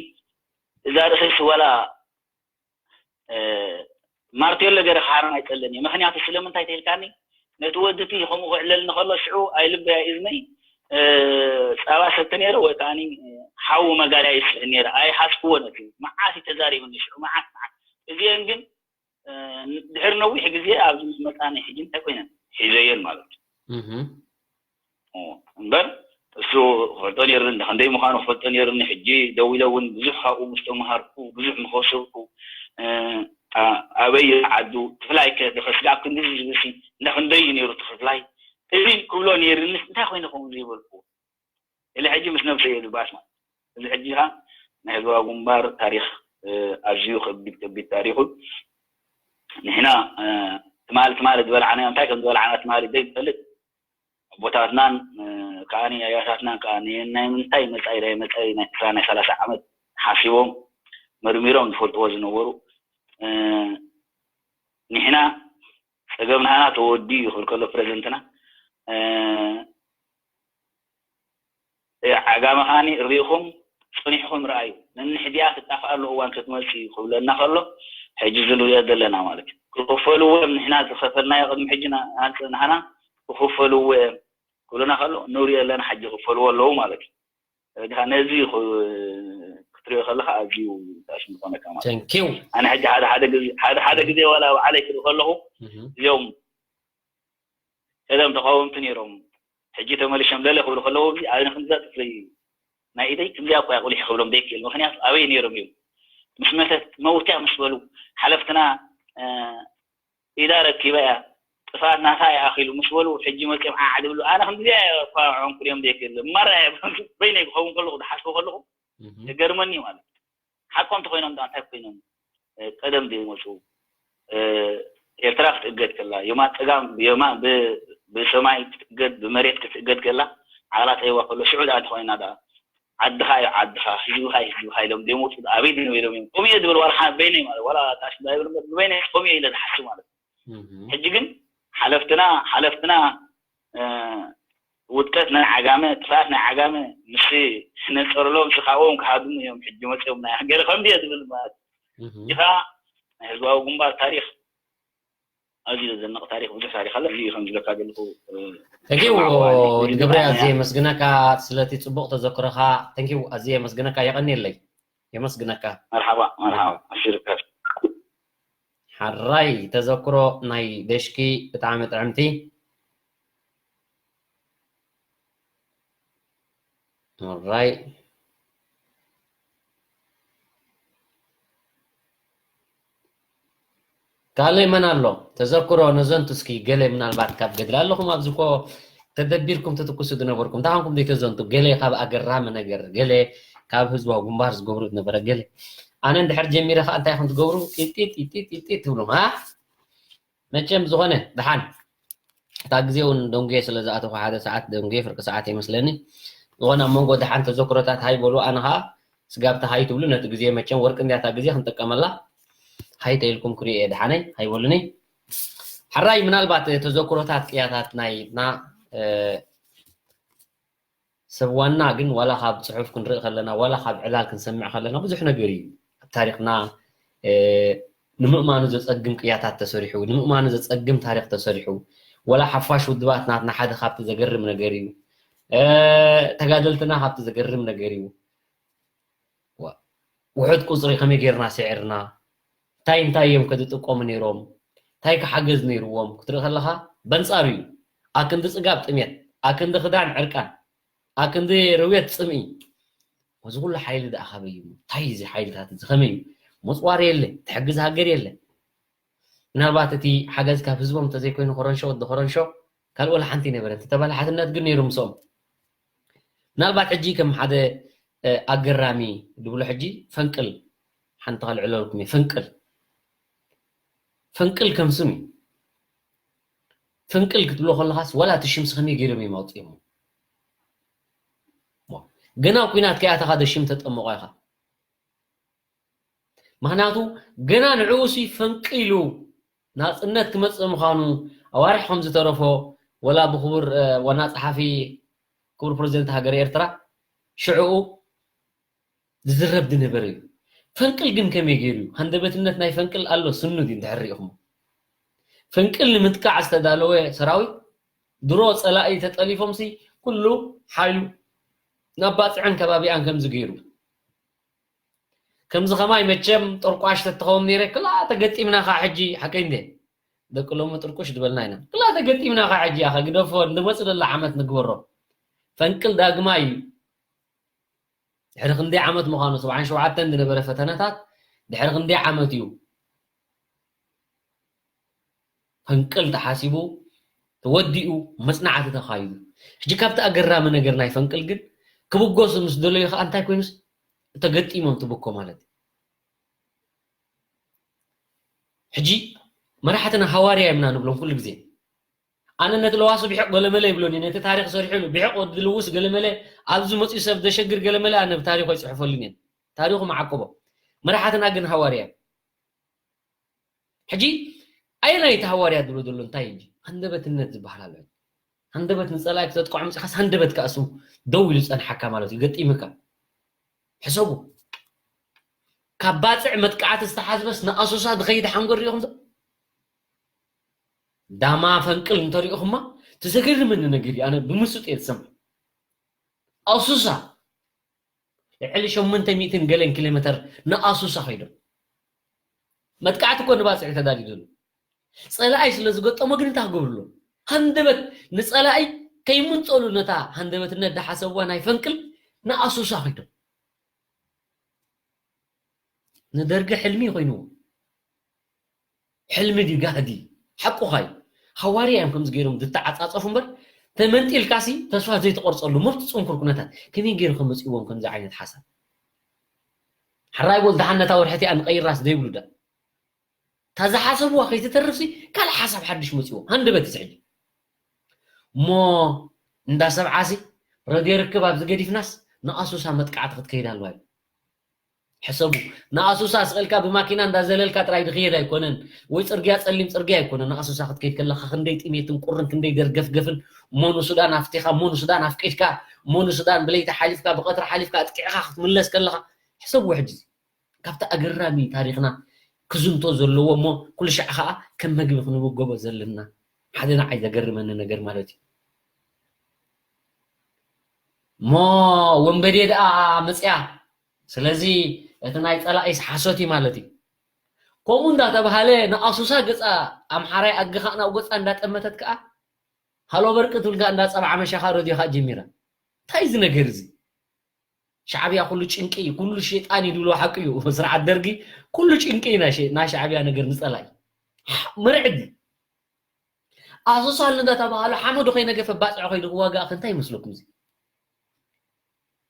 እዛ ርእሰይ ስወላ ማርቴሎ ገይረ ክሃርም ኣይጸልን እየ ምክንያቱ ስለምንታይ ተልካኒ ነቲ ወድቲ ከምኡ ክዕለል ንከሎ ሽዑ ኣይልበያ እዝነይ ጸባ ሰቲ ነይረ ወይ ከዓ ሓዊ መጋርያ ይስሕል ነይረ ኣይሓስክዎ ነቲ መዓት ተዛሪብኒ ሽዑ መዓት መዓት እዚአን ግን ድሕሪ ነዊሕ ግዜ ኣብዚ ምስ መፃኒ ሕጂ እንታይ ኮይነን ሒዘየን ማለት እዩ እምበር እሱ ክፈልጦ ነይርኒ ክንደይ ምዃኑ ክፈልጦ ነይርኒ ሕጂ ደው ኢለ እውን ብዙሕ ካብኡ ምስ ተምሃርኩ ብዙሕ ምኸሰብኩ ኣበይ ዓዱ ትፍላይ ከ ድኸስጋብ ክንዲ ዝብል እንዳ ክንደይ እዩ ነይሩ ትኽፍላይ እዚ ክብሎ ነይርኒ እንታይ ኮይነ ከምኡ ዘይበልኩ ኢለ ሕጂ ምስ ነብሰይ እየ ዝባስ ማለት እዚ ሕጂ ኻ ናይ ህዝባዊ ግንባር ታሪኽ ኣዝዩ ከቢድ ከቢድ ታሪኹ ንሕና ትማሊ ትማሊ ዝበላዕናዮ እንታይ ከም ዝበላዕና ትማሊ ዘይንፈልጥ ኣቦታትናን ከዓኒ ኣያታትናን ከዓ ናይ ምንታይ መፃኢ ናይ መፃኢ ናይ ዕስራ ናይ ሰላሳ ዓመት ሓሲቦም መርሚሮም ዝፈልጥዎ ዝነበሩ ንሕና ፀገምናና ተወዲኡ ይኽእል ከሎ ፕሬዘንትና ዓጋመ ከዓኒ ርኢኹም ፀኒሕኹም ረኣዩ ነንሕዲኣ ትጣፍኣሉ እዋን ክትመፅእ ክብለና ከሎ ሕጂ እዚ ንሪኦ ዘለና ማለት እዩ ክኽፈልዎ እዮም ንሕና ዝኸፈልናዮ ቅድሚ ሕጂ ናሃንፀ ናሃና ክኽፈልዎ እዮም ክብለና ከሎ ንሪኦ ኣለና ሕጂ ክፈልዎ ኣለዉ ማለት እዩ ድኻ ነዚ ክትሪኦ ከለካ ኣዝዩ ተኣሽሙ ዝኮነካ ማለት እዩ። ኣነ ሕጂ ሓደ ሓደ ግዜ ሓደ ሓደ ግዜ ዋላ ባዕለይ ክርኢ ከለኩ እዚኦም ቀደም ተቃወምቲ ነይሮም ሕጂ ተመሊሾም ለለ ክብሉ ከለዉ ኣብዚ ኣነ ክንዛ ጥፍሪ ናይ ኢደይ ክንዚኣ እኮ እያ ቁሊሕ ክብሎም ዘይክእል ምክንያቱ ኣበይ ነይሮም እዮም ምስ መተት መውትያ ምስ በሉ ሓለፍትና ኢዳ ረኪባ እያ ጥፋት ናታ እያ ኣኺሉ ምስ በሉ ሕጂ መፅኦም ዓዓ ድብሉ ኣነ ከምዚኣ እኳ ዖንኩ ድዮም ዘይክእል ማራ በይነይ ክኸውን ከለኹ ዝሓስቦ ከለኹ ይገርመኒ ማለት ሓቆም ተኮይኖም ዳ እንታይ ኮይኖም ቀደም ዘይመፁ ኤርትራ ክትእገድ ከላ የማ ፀጋም የማ ብሰማይ ክትእገድ ብመሬት ክትእገድ ከላ ዓቕላ ጠይዋ ከሎ ሽዑ ዳ እንተኮይና ዳ ዓድኻ እዩ ዓድኻ ህዝብኻ እዩ ህዝብኻ ኢሎም ዘይመፁ ኣበይ ድነው ኢሎም እዮም ከምኡ እየ ዝብል ዋላ ሓ በይነይ ማለት ዋላ ታሽ እንዳይብል እምበር ብበይነይ ከምኡ እየ ኢለ ዝሓስብ ማለት እዩ ሕጂ ግን ሓለፍትና ሓለፍትና ውድቀት ናይ ዓጋመ ጥፍኣት ናይ ዓጋመ ምስ ነፀርሎም ስኻዎም ክሃድሙ እዮም ሕጂ መፅኦም ናይ ገለ ከምዚ እየ ዝብል ማለት እዩ ከዓ ናይ ህዝባዊ ግንባር ታሪክ ኣዝዩ ዘዘንቕ ታሪክ ብዙሕ ታሪክ ኣለ እዚ ከም ዝብለካ ዘለኹ ተንኪው ድግብረ ኣዝየ የመስግነካ ስለቲ ፅቡቅ ተዘክረኻ ተንኪው ኣዝየ የመስግነካ የቀንየለይ የመስግነካ መርሓባ መርሓባ ኣሽርካ ሓራይ ተዘክሮ ናይ ደሽኪ ብጣዕሚ ጥዕምቲ ራይ ካልእ መን ኣሎ ተዘክሮ ነዘንቱ እስኪ ገለ ምናልባት ካብ ገድሊ ኣለኹም ኣብዚ ኮ ተደቢርኩም ትትኩሱ ዝነበርኩም እንታይ ኮንኩም ዘይተዘንቱ ገለ ካብ ኣገራሚ ነገር ገለ ካብ ህዝባዊ ግንባር ዝገብሩ ዝነበረ ገለ ኣነ እንድሕር ጀሚረ ከዓ እንታይ ከም ትገብሩ ጢጢጥ ጢጢጥ ጢጢጥ ትብሉ ማ መቸም ዝኾነ ደሓን እታ ግዜ እውን ደንጉየ ስለ ዝኣተኹ ሓደ ሰዓት ደንጉየ ፍርቂ ሰዓት ይመስለኒ ዝኾነ ኣብ መንጎ ደሓን ተዘክሮታት ሃይ በሉ ኣነ ከዓ ስጋብቲ ሃይ ትብሉ ነቲ ግዜ መቸም ወርቂ እንድያ እታ ግዜ ክንጥቀመላ ሃይ ተይልኩም ክሪኦ እየ ደሓነይ ሃይ በሉኒ ሓራይ ምናልባት ተዘክሮታት ቅያታት ናይ ና ሰብ ዋና ግን ዋላ ካብ ፅሑፍ ክንርኢ ከለና ዋላ ካብ ዕላል ክንሰምዕ ከለና ብዙሕ ነገር እዩ ኣብ ታሪክና ንምእማኑ ዘፀግም ቅያታት ተሰሪሑ ንምእማኑ ዘፀግም ታሪክ ተሰሪሑ ወላ ሓፋሽ ውድባት ናትና ሓደ ካብቲ ዘገርም ነገር እዩ ተጋደልትና ካብቲ ዘገርም ነገር እዩ ውሑድ ቁፅሪ ከመይ ጌርና ስዒርና እንታይ እንታይ እዮም ከዝጥቀሙ ነይሮም እንታይ ክሓገዝ ነይርዎም ክትርኢ ከለካ በንፃሩ እዩ ኣክንዲ ፅጋብ ጥሜት ኣክንዲ ክዳን ዕርቃን ኣክንዲ ርውየት ፅምኢ እዚ ኩሉ ሓይሊ ደኣ ካበይ እዩ እንታይ እዚ ሓይልታት እዚ ከመይ እዩ መፅዋሪ የለ ትሕግዝ ሃገር የለ ምናልባት እቲ ሓገዝ ካብ ህዝቦም እንተዘይኮይኑ ኮረንሾ ወዲ ኮረንሾ ካልእ ወላ ሓንቲ ይነበረ ተበላሓትነት ግን ነይሩ ምስኦም ምናልባት ሕጂ ከም ሓደ ኣገራሚ ድብሎ ሕጂ ፈንቅል ሓንቲ ከልዕለልኩም እዩ ፈንቅል ፈንቅል ከም ስም እዩ ፈንቅል ክትብሎ ከለካስ ዋላ እቲ ሽምስ ከመይ ገይሮም እዮም ኣውፅኦሞ ገና ኩናት ከይኣተኻ ዶ ሽም ተጠምቆ ኢኻ ምክንያቱ ገና ንዕኡሲ ፈንቂሉ ናፅነት ክመፅእ ምዃኑ ኣዋርሕ ከም ዝተረፎ ወላ ብክቡር ዋና ፀሓፊ ክቡር ፕሬዚደንት ሃገር ኤርትራ ሽዕኡ ዝዝረብ ዝነበረ እዩ ፈንቅል ግን ከመይ ገይሩ እዩ ሃንደበትነት ናይ ፈንቅል ኣሎ ስኑ ድዩ እንድሕር ሪኢኹም ፈንቅል ንምጥቃዕ ዝተዳለወ ሰራዊት ድሮ ፀላኢ ተጠሊፎምሲ ኩሉ ሓይሉ ናብ ባፅዕን ከባቢኣን ከምዚ ገይሩ ከምዚ ከማይ መቸም ጥርቋሽ ተትኸውን ነይረ ክላ ተገጢምና ከዓ ሕጂ ሓቀይ እንደ ደቂ ሎሚ ጥርቁሽ ዝበልና ኢና ክላ ተገጢምና ከዓ ሕጂ ኣኸ ግደፎ ንመፅ ደላ ዓመት ንግበሮ ፈንቅል ዳግማይ እዩ ድሕሪ ክንደይ ዓመት ምዃኑ ሰብዓን ሸውዓተን ዝነበረ ፈተነታት ድሕሪ ክንደይ ዓመት እዩ ፈንቅል ተሓሲቡ ተወዲኡ መፅናዕቲ ተኻይዱ ሕጂ ካብቲ ኣገራሚ ነገር ናይ ፈንቅል ግን ክብገሱ ምስ ደለዩ ከዓ እንታይ ኮይኑስ ተገጢሞም ትብኮ ማለት እዩ ሕጂ መራሕትና ሃዋርያ የምና ንብሎም ኩሉ ግዜ ኣነ ነቲ ለዋሱ ብሕቕ ገለመለ ይብሎን ነቲ ታሪክ ሰሪሑሉ ብሕቕ ወዲ ልውስ ገለመለ ኣብዚ መፅኡ ሰብ ዘሸግር ገለመለ ኣነ ብታሪኮ ይፅሕፈሉን እየን ታሪኩ መዓቅቦ መራሕትና ግን ሃዋርያ ሕጂ ኣየናይ እቲ ሃዋርያ ዝብሎ ዘሎ እንታይ እንጂ ሃንደበትነት ዝበሃል ኣሎ ሃንደበት ንፀላኢ ክተጥቅዖ ምፅኻስ ሃንደበት ከኣሱ ደው ኢሉ ፀንሓካ ማለት እዩ ገጢምካ ሕሰቡ ካብ ባፅዕ መጥቃዕቲ ዝተሓዝበስ ንኣሶሳ ዝኸይድ ሓንጎር ሪኢኹም ዳማ ፈንቅል እንተሪኢኹማ ትዘገርመኒ ነገር እዩ ኣነ ብምሱጥ እየ ዝሰምዕ ኣሱሳ ልዕሊ ሸሞንተ ሚእትን ገለን ኪሎ ሜተር ንኣሱሳ ከይዶም መጥቃዕቲ እኮ ንባፅዕ ተዳሊዱሉ ፀላኣይ ስለ ዝገጠሞ ግን እንታይ ክገብርሉ ሃንደበት ንፀላኣይ ከይምንፀሉ ነታ ሃንደበትነት ዝሓሰብዋ ናይ ፈንቅል ንኣሱሳ ከይዶም ንደርጊ ሕልሚ ኮይንዎ። ሕልሚ ድዩ ጋህዲ? ሓቁኻ እዩ። ሃዋርያ እዮም ከምዚ ገይሮም ዝተዓጻጸፉ እምበር፣ ተመንጢልካሲ ተስፋ ዘይትቆርጸሉ ምርጥ ጽንኩር ኩነታት ከመይ ገይሩ ከመጽእዎም ከምዚ ዓይነት ሓሳብ? ሕራይ ቦል ደሓን ነታ ወርሒ እቲኣ ንቐይራስ ዘይብሉ ዳ? እታ ዝሓሰብዋ ከይትተርፍሲ ካልእ ሓሳብ ሓድሽ መጽእዎም። ሃንደበት እዚ ሕጂ። እሞ እንዳ ሰብዓሲ ረድዮ ርክብ ኣብዚ ገዲፍናስ ንኣሶሳ መጥቃዕቲ ክትከይድ ኣለዋ እዩ። ሕሰቡ። ንኣሶሳ ስቕ ኢልካ ብማኪና እንዳዘለልካ ጥራይ ድኽየድ ኣይኮነን፣ ወይ ጽርግያ ጸሊም ጽርግያ ኣይኮነን። ንኣሶሳ ክትከይድ ከለኻ ክንደይ ጥሜትን ቁርን ክንደይ ደርገፍገፍን፣ እሞ ንሱዳን ኣፍቲኻ፣ እሞ ንሱዳን ኣፍቂድካ፣ እሞ ንሱዳን ብለይቲ ሓሊፍካ ብቐትሪ ሓሊፍካ ኣጥቂዕኻ ክትምለስ ከለኻ፣ ሕሰብዎ ሕጂ። ካብቲ ኣገራሚ ታሪኽና ክዝንቶ ዘለዎ እሞ ኩሉ ሻዕ ኸኣ ከም መግቢ ክንምገቦ ዘለና ሓደ ንዓይ ዘገርመኒ ነገር ማለት እዩ። እሞ ወንበዴ ደኣ መጽያ። ስለዚ እቲ ናይ ጸላኢስ ሓሶት እዩ ማለት እዩ። ከምኡ እንዳተባሃለ ንኣሱሳ ገጻ ኣምሓራይ ኣግኻ ናብ ገጻ እንዳጠመተት ከኣ ሃሎ በርቂ ትብል ከኣ እንዳጸብዓ መሻኻ ረድዮ ከኣ ጀሚራ። እንታይ እዚ ነገር እዚ? ሻዕብያ ኩሉ ጭንቂ እዩ፣ ኩሉ ሸይጣን እዩ ድብሎ ሓቂ እዩ። ስርዓት ደርጊ ኩሉ ጭንቂ እዩ ናይ ሸ-፣ ናይ ሻዕብያ ነገር ንጸላኢ። መርዕዲ። ኣሶሳ ኣሎ እንዳተባሃለ ሓመዱ ከይነገፈ ባጽዕ ከይዱ ክዋጋእ ከ እንታይ ይመስለኩም እዚ?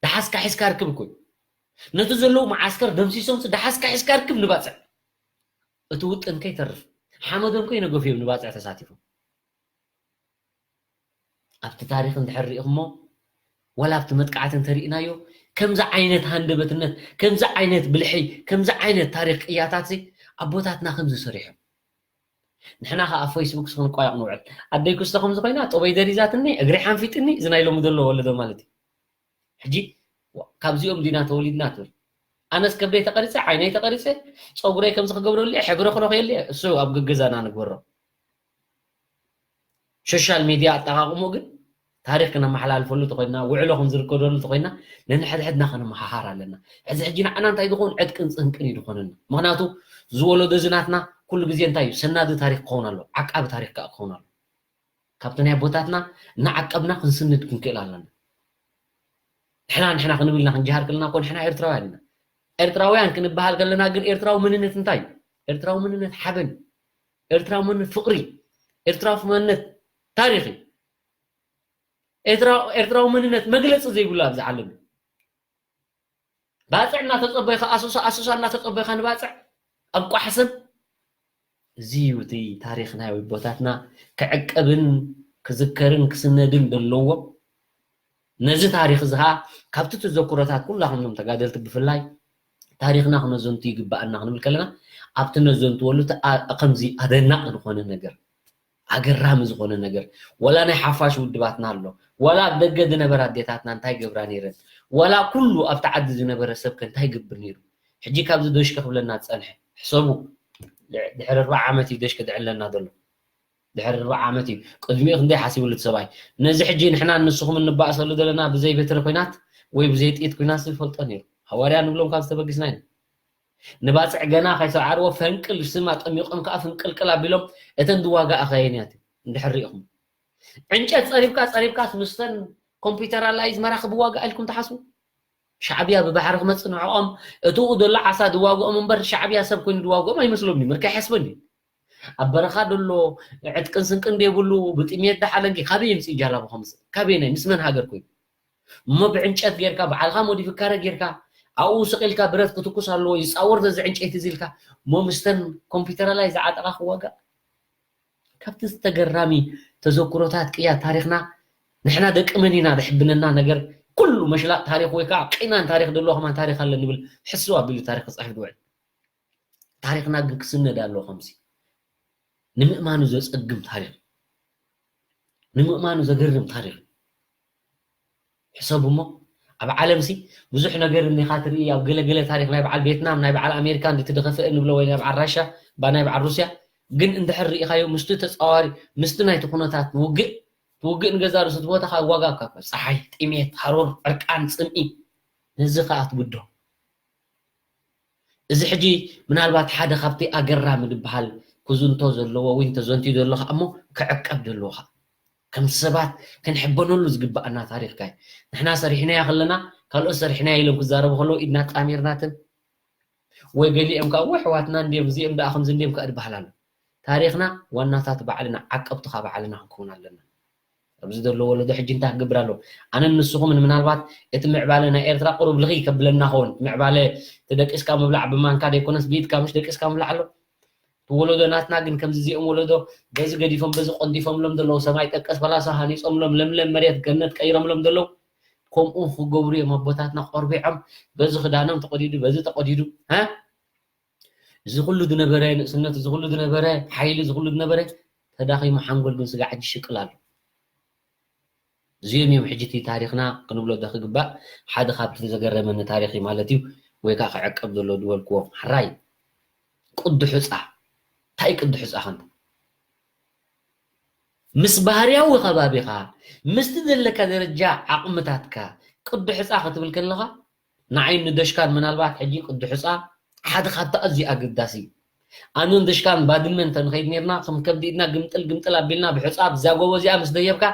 ደሓስካ ሒዝካ ርክብ እኮ እዩ። ነቲ ዘለዉ መዓስከር ደምሲሶምሲ ደሓስካ ሒዝካ ርክብ ንባጽዕ። እቲ ውጥን ከይተርፍ ሓመዶም ከይነገፉ እዮም ንባጽዕ ተሳቲፎም። ኣብቲ ታሪኽ እንድሕር ሪኢኹሞ፣ ዋላ ኣብቲ መጥቃዕቲ እንተሪእናዮ፣ ከምዚ ዓይነት ሃንደበትነት፣ ከምዚ ዓይነት ብልሒ፣ ከምዚ ዓይነት ታሪኽ ቅያታትሲ ኣቦታትና ከምዚ ሰሪሖም። ንሕና ኸኣ ኣብ ፌስቡክ ስኽንቋየቕ ንውዕል። ኣደይ ክስቶ ከምዚ ኮይና፣ ጥበይ ደሪዛትኒ፣ እግሪ ሓንፊጥኒ፣ እዚ ናይ ሎሚ ዘሎ ወለዶ ማለት እዩ። ሕጂ፣ ዋ፣ ካብዚኦም ዲና ተወሊድና ትብል። ኣነስ ከብደይ ተቐሪጸ፣ ዓይነይ ተቐሪጸ፣ ጸጉረይ ከምዚ ክገብረሉ እየ፣ ሕብሪ ክለኽየሉ እየ፣ እሱ ኣብ ገገዛና ንግበሮ። ሶሻል ሚድያ ኣጠቓቕምኡ ግን ታሪኽ ክነመሓላልፈሉ ተኾይንና፣ ውዕሎ ክንዝርከደሉ ተኾይንና፣ ነንሕድሕድና ከነመሃሃር ኣለና። ሕዚ ሕጂ ንዓና እንታይ ዝኸውን ዕጥቅን ጽንቅን እዩ ዝኾነና። ምኽንያቱ፣ እዚ ወለዶ እዚ ናትና ኩሉ ግዜ እንታይ እዩ? ሰናዲ ታሪኽ ክኸውን ኣለዎ፣ ዓቃቢ ታሪኽ ከኣ ክኸውን ኣለዎ። ካብቲ ናይ ኣቦታትና እናዓቀብና ክንስንድ ክንክእል ኣለና። ንሕና፣ ንሕና ክንብል ኢና ክንጀሃር ከለና እኮ ንሕና ኤርትራውያን ኢና። ኤርትራውያን ክንበሃል ከለና ግን ኤርትራዊ መንነት እንታይ እዩ? ኤርትራዊ መንነት ሓበን እዩ። ኤርትራዊ መንነት ፍቕሪ እዩ። ኤርትራዊ መንነት ታሪኽ እዩ። ኤርትራ-፣ ኤርትራዊ መንነት መግለጺ ዘይብሉ ኣብዚ ዓለም እዩ። ባጽዕ እናተጸበይካ ኣሶሳ፣ ኣሶሳ እናተጸበይካ ንባጽዕ ኣብ ቋሕስን። እዚ እዩ እቲ ታሪኽ ናይ ኣቦታትና ክዕቀብን ክዝከርን ክስነድን ዘለዎ። ነዚ ታሪኽ እዚ ኸኣ ካብቲ ተዘክሮታት ኩላኹም ኖም ተጋደልቲ ብፍላይ ታሪኽና ክነዘንቱ ይግባኣና ክንብል ከለና፣ ኣብቲ ነዘንትወሉ እቲ ኣ-፣ ከምዚ ኣደናቂ ዝኾነ ነገር፣ ኣገራሚ ዝኾነ ነገር፣ ወላ ናይ ሓፋሽ ውድባትና ኣሎ፣ ወላ ኣብ ደገ ዝነበራ ኣዴታትና እንታይ ገብራ ነይረን፣ ወላ ኩሉ ኣብቲ ዓዲ ዝነበረ ሰብከ እንታይ ይገብር ነይሩ? ሕጂ ካብዚ ዶሽከ ክብለና ዝጸንሐ፣ ሕሰቡ፣ ድሕሪ ኣርብዓ ዓመት እዩ ዶሽከ ዝዕለና ዘሎ። ድሕሪ ኣርብዓ ዓመት እዩ። ቅድሚኡ ክንደይ ሓሲብሉ እቲ ሰብኣይ። ነዚ ሕጂ ንሕና ንስኹም እንባእሰሉ ዘለና ብዘይ በትሪ ኲናት ወይ ብዘይ ጥይት ኲናት ዝፈልጦ ነይሩ። ሃዋርያ ንብሎም ካብ ዝተበግስና ኢና። ንባጽዕ ገና ከይሰዓርዎ ፈንቅል ስም ኣጠሚቖም ከኣ ፍንቅልቅል ኣቢሎም እተን ዝዋጋኣ ከየንያት እዩ። እንድሕር ሪኢኹም። ዕንጨት ጸሪብካ፣ ጸሪብካስ ምስተን ኮምፒውተራላይዝ መራኽብ ዋጋእ ኢልኩም ትሓስቡ? ሻዕብያ ብባሕሪ ክመጽእ ንዕኦም፣ እቲኡ ዘሎ ዓሳ ዝዋግኦም እምበር ሻዕብያ ሰብ ኮይኑ ዝዋግኦም ኣይመስሎምን እዩ። ምርካይ ይሓስበኒ እዩ። ኣብ በረኻ ዘሎ ዕጥቅን ስንቅን ዘይብሉ፣ ብጥሜት ደሓለንኪ፣ ካበይ የምጽእ ጃላቡ ከምጽእ? ካበይ ናይ ምስ መን ሃገር ኮይኑ? እሞ ብዕንጨት ጌርካ፣ ባዕልኻ ሞዲፊካረ ጌርካ፣ ኣብኡ ስቕ ኢልካ ብረት ክትኩስ ኣለዎ፣ ይጻወር ዘዚ ዕንጨይቲ እዚ ኢልካ፣ እሞ ምስተን ኮምፒውተራላይዝ ዝዓጠቓ ክዋጋእ? ካብቲ ዝተገራሚ ተዘክሮታት ቅያ ታሪኽና፣ ንሕና ደቂ መን ኢና ዘሕብነና ነገር፣ ኩሉ መሽላጥ ታሪኽ ወይ ከዓ ቂናን ታሪኽ ዘለዎ ከማን ታሪኽ ኣለ ንብል፣ ሕስው ኣቢሉ ታሪኽ ክጽሕፍ ዝውዕል። ታሪኽና ግን ክስነድ ኣለዎ ከምዚ። ንምእማኑ ዘጸግም ታሪኽ። ንምእማኑ ዘገርም ታሪኽ። ሕሰቡ እሞ፣ ኣብ ዓለምሲ ብዙሕ ነገር እንዲኻ ትርኢ፣ ኣብ ገለ ገለ ታሪኽ ናይ በዓል ቬትናም፣ ናይ በዓል ኣሜሪካ እንዲ እቲ ዝኸፍአ ንብሎ ወይ ናይ በዓል ራሻ፣ ባ ናይ በዓል ሩስያ፣ ግን እንድሕር ርኢኻዮ ምስቲ ተጻዋሪ፣ ምስቲ ናይቲ ኩነታት ውግእ፣ ውግእ ንገዛ ርእሱ እቲ ቦታ ካብ ዋጋ ካብ ጸሓይ፣ ጥሜት፣ ሃሩር፣ ዕርቃን፣ ጽምኢ፣ ነዚ ከኣ ትብዶ። እዚ ሕጂ ምናልባት ሓደ ካብቲ ኣገራሚ ዝበሃል ክዝንቶ ዘለዎ ወይ እንተዘንትዩ ዘሎ ከኣ እሞ ክዕቀብ ዘለዎ ከኣ። ከም ሰባት ክንሕበነሉ ዝግብኣና ታሪኽካ እዩ። ንሕና ሰሪሕናያ ከለና፣ ካልኦት ሰሪሕናያ ኢሎም ክዛረቡ ከለዉ ኢድና ጣሚርናትን፣ ወይ ገሊኦም ከዓ ወይ ኣሕዋትና እንድዮም እዚኦም ደኣ ከምዚ እንድዮም ከዓ ዝበሃል ኣሎ። ታሪኽና ዋናታት ባዕልና ዓቀብትኻ ባዕልና ክንከውን ኣለና። ኣብዚ ዘሎ ወለዶ ሕጂ እንታይ ክገብር ኣሎ? ኣነን ንስኹምን ምናልባት እቲ ምዕባለ ናይ ኤርትራ ቁሩብ ልኽይ ከብለና ኸውን። ምዕባለ እቲ ደቂስካ ምብላዕ ብማንካ ደይኮነስ ብኢድካ ምሽ ደቂስካ ምብላዕ ኣሎ። እቲ ወለዶ ናትና ግን ከምዚ እዚኦም ወለዶ በዚ ገዲፎም በዚ ቆንዲፎምሎም ዘለዉ ሰማይ ጠቀስ ፈላሳ ሃኒጾምሎም ለምለም መሬት ገነት ቀይሮምሎም ዘለዉ ከምኡ ክገብሩ እዮም ኣቦታትና ቆርቢዖም በዚ ክዳኖም ተቆዲዱ በዚ ተቆዲዱ እ እዚ ኩሉ ዝነበረ ንእስነት እዚ ኩሉ ዝነበረ ሓይሊ እዚ ኩሉ ዝነበረ ተዳኺሙ ሓንጎል ግን ስጋ ሕጂ ሽቅል ኣሎ። እዚኦም እዮም ሕጂ እቲ ታሪኽና ክንብሎ ዶ ክግባእ ሓደ ካብቲ ዘገረመኒ ታሪኽ እዩ ማለት እዩ። ወይ ከዓ ክዕቀብ ዘሎ ዝበልክዎ ሕራይ ቅዱ ሕፃ እንታይ ቅዱ ሕፃ ከንታ ምስ ባህርያዊ ከባቢኻ ምስቲ ዘለካ ደረጃ ዓቕምታትካ ቅዱ ሕፃ ክትብል ከለኻ ንዓይ ንደሽካን ምናልባት ሕጂ ቅዱ ሕፃ ሓደ ካብቲ ኣዝዩ ኣገዳሲ እዩ። ኣነን ደሽካን ባድመ እንተንኸይድ ነርና ከም ከብዲ ኢድና ግምጥል ግምጥል ኣቢልና ብሕፃ ብዛ ጎቦ እዚኣ ምስ ደየብካ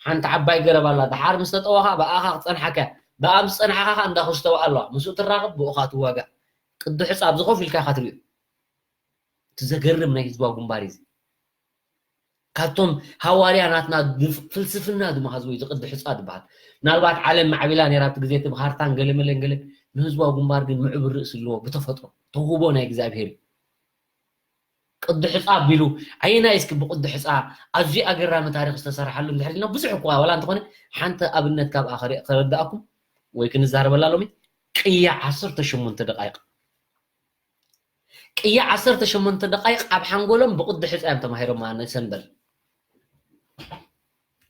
ሓንቲ ዓባይ ገረብ ኣላ። ደሓር ምስ ተጠወኻ ብኣኻ ክፀንሓካ ብኣ ምስ ፀንሓኻ ከዓ እንዳ ክስተዋ ኣለዋ። ምስኡ ትራኸብ ብኡኻ ትዋጋእ። ቅዱ ሕፃ ኣብዚ ኮፍ ኢልካ ኢኻ ትሪኦ። እቲ ዘገርም ናይ ህዝባዊ ግንባር እዩ። ካብቶም ሃዋርያ ናትና ፍልስፍና ዝመሃዝዎ እዩ ዝቅዲ ሕፃ ዝበሃል። ምናልባት ዓለም ማዕቢላ ነይራ ኣብቲ ግዜ እቲ ብካርታን ገለ መለን ገለ ንህዝባዊ ግንባር ግን ምዕቡል ርእሲ ኣለዎ ብተፈጥሮ ተውህቦ ናይ እግዚኣብሄር እዩ። ቅዲ ሕፃ ኣቢሉ ኣየናይ እስኪ ብቅዲ ሕፃ ኣዝዩ ኣገራሚ ታሪክ ዝተሰርሓሉ እንድሕር ኢልና ብዙሕ እኳ ዋላ እንተኾነ ሓንቲ ኣብነት ካብኣ ከረዳእኩም ወይ ክንዛረበላ ሎሚ ቅያ ዓሰርተ ሸሞንተ ደቃይቅ ቅያ ዓሰርተ ሸሞንተ ደቃይቅ ኣብ ሓንጎሎም ብቕዲ ሕፃ እዮም ተማሂሮማ ንሰንበል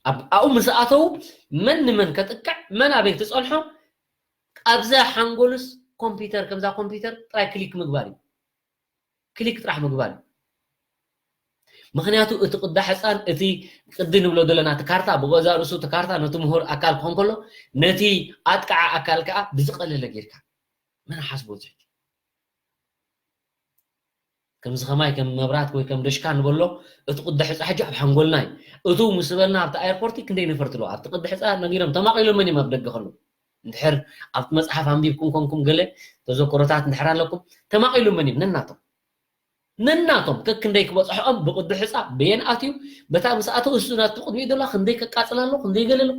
ኣብኡ ምስ ኣተው መን ንመን ከጥቅዕ መን ኣበይ ትፀንሖ ኣብዛ ሓንጎሉስ ኮምፒተር ከምዛ ኮምፒተር ጥራይ ክሊክ ምግባር እዩ ክሊክ ጥራሕ ምግባር እዩ ምክንያቱ እቲ ቅዳ ሕፃን እቲ ቅዲ ንብሎ ዘለና እቲ ካርታ ብገዛ ርእሱ እቲ ካርታ ነቲ ምሁር ኣካል ክኾን ከሎ ነቲ ኣጥቃዓ ኣካል ከዓ ብዝቀለለ ጌርካ መን ሓስቦ ዝሕጂ ከምዚ ከማይ ከም መብራት ወይ ከም ደሽካ ንበሎ እቲ ቅዲ ሕፃ ሕጂ ኣብ ሓንጎልና እዩ እቱ ምስ በልና ኣብቲ ኣየርፖርት ክንደይ ነፈርቲ ኣለዎ ኣብቲ ቅዲ ሕፃ ነጊሮም ተማቂሎመን እዮም ኣብ ደገ ከለዉ እንድሕር ኣብቲ መፅሓፍ ኣንቢብኩም ኮንኩም ገለ ተዘክሮታት እንድሕር ኣለኩም ተማቂሎመን እዮም ነናቶም ነናቶም ከክንደይ ክበፅሖኦም ብቅዲ ሕፃ በየን ኣትዩ በታ ምስ ኣተው እሱ ናቱ ቅድሚኡ ዘሎ ክንደይ ከቃፅል ኣሎ ክንደይ ገለ ኣሎ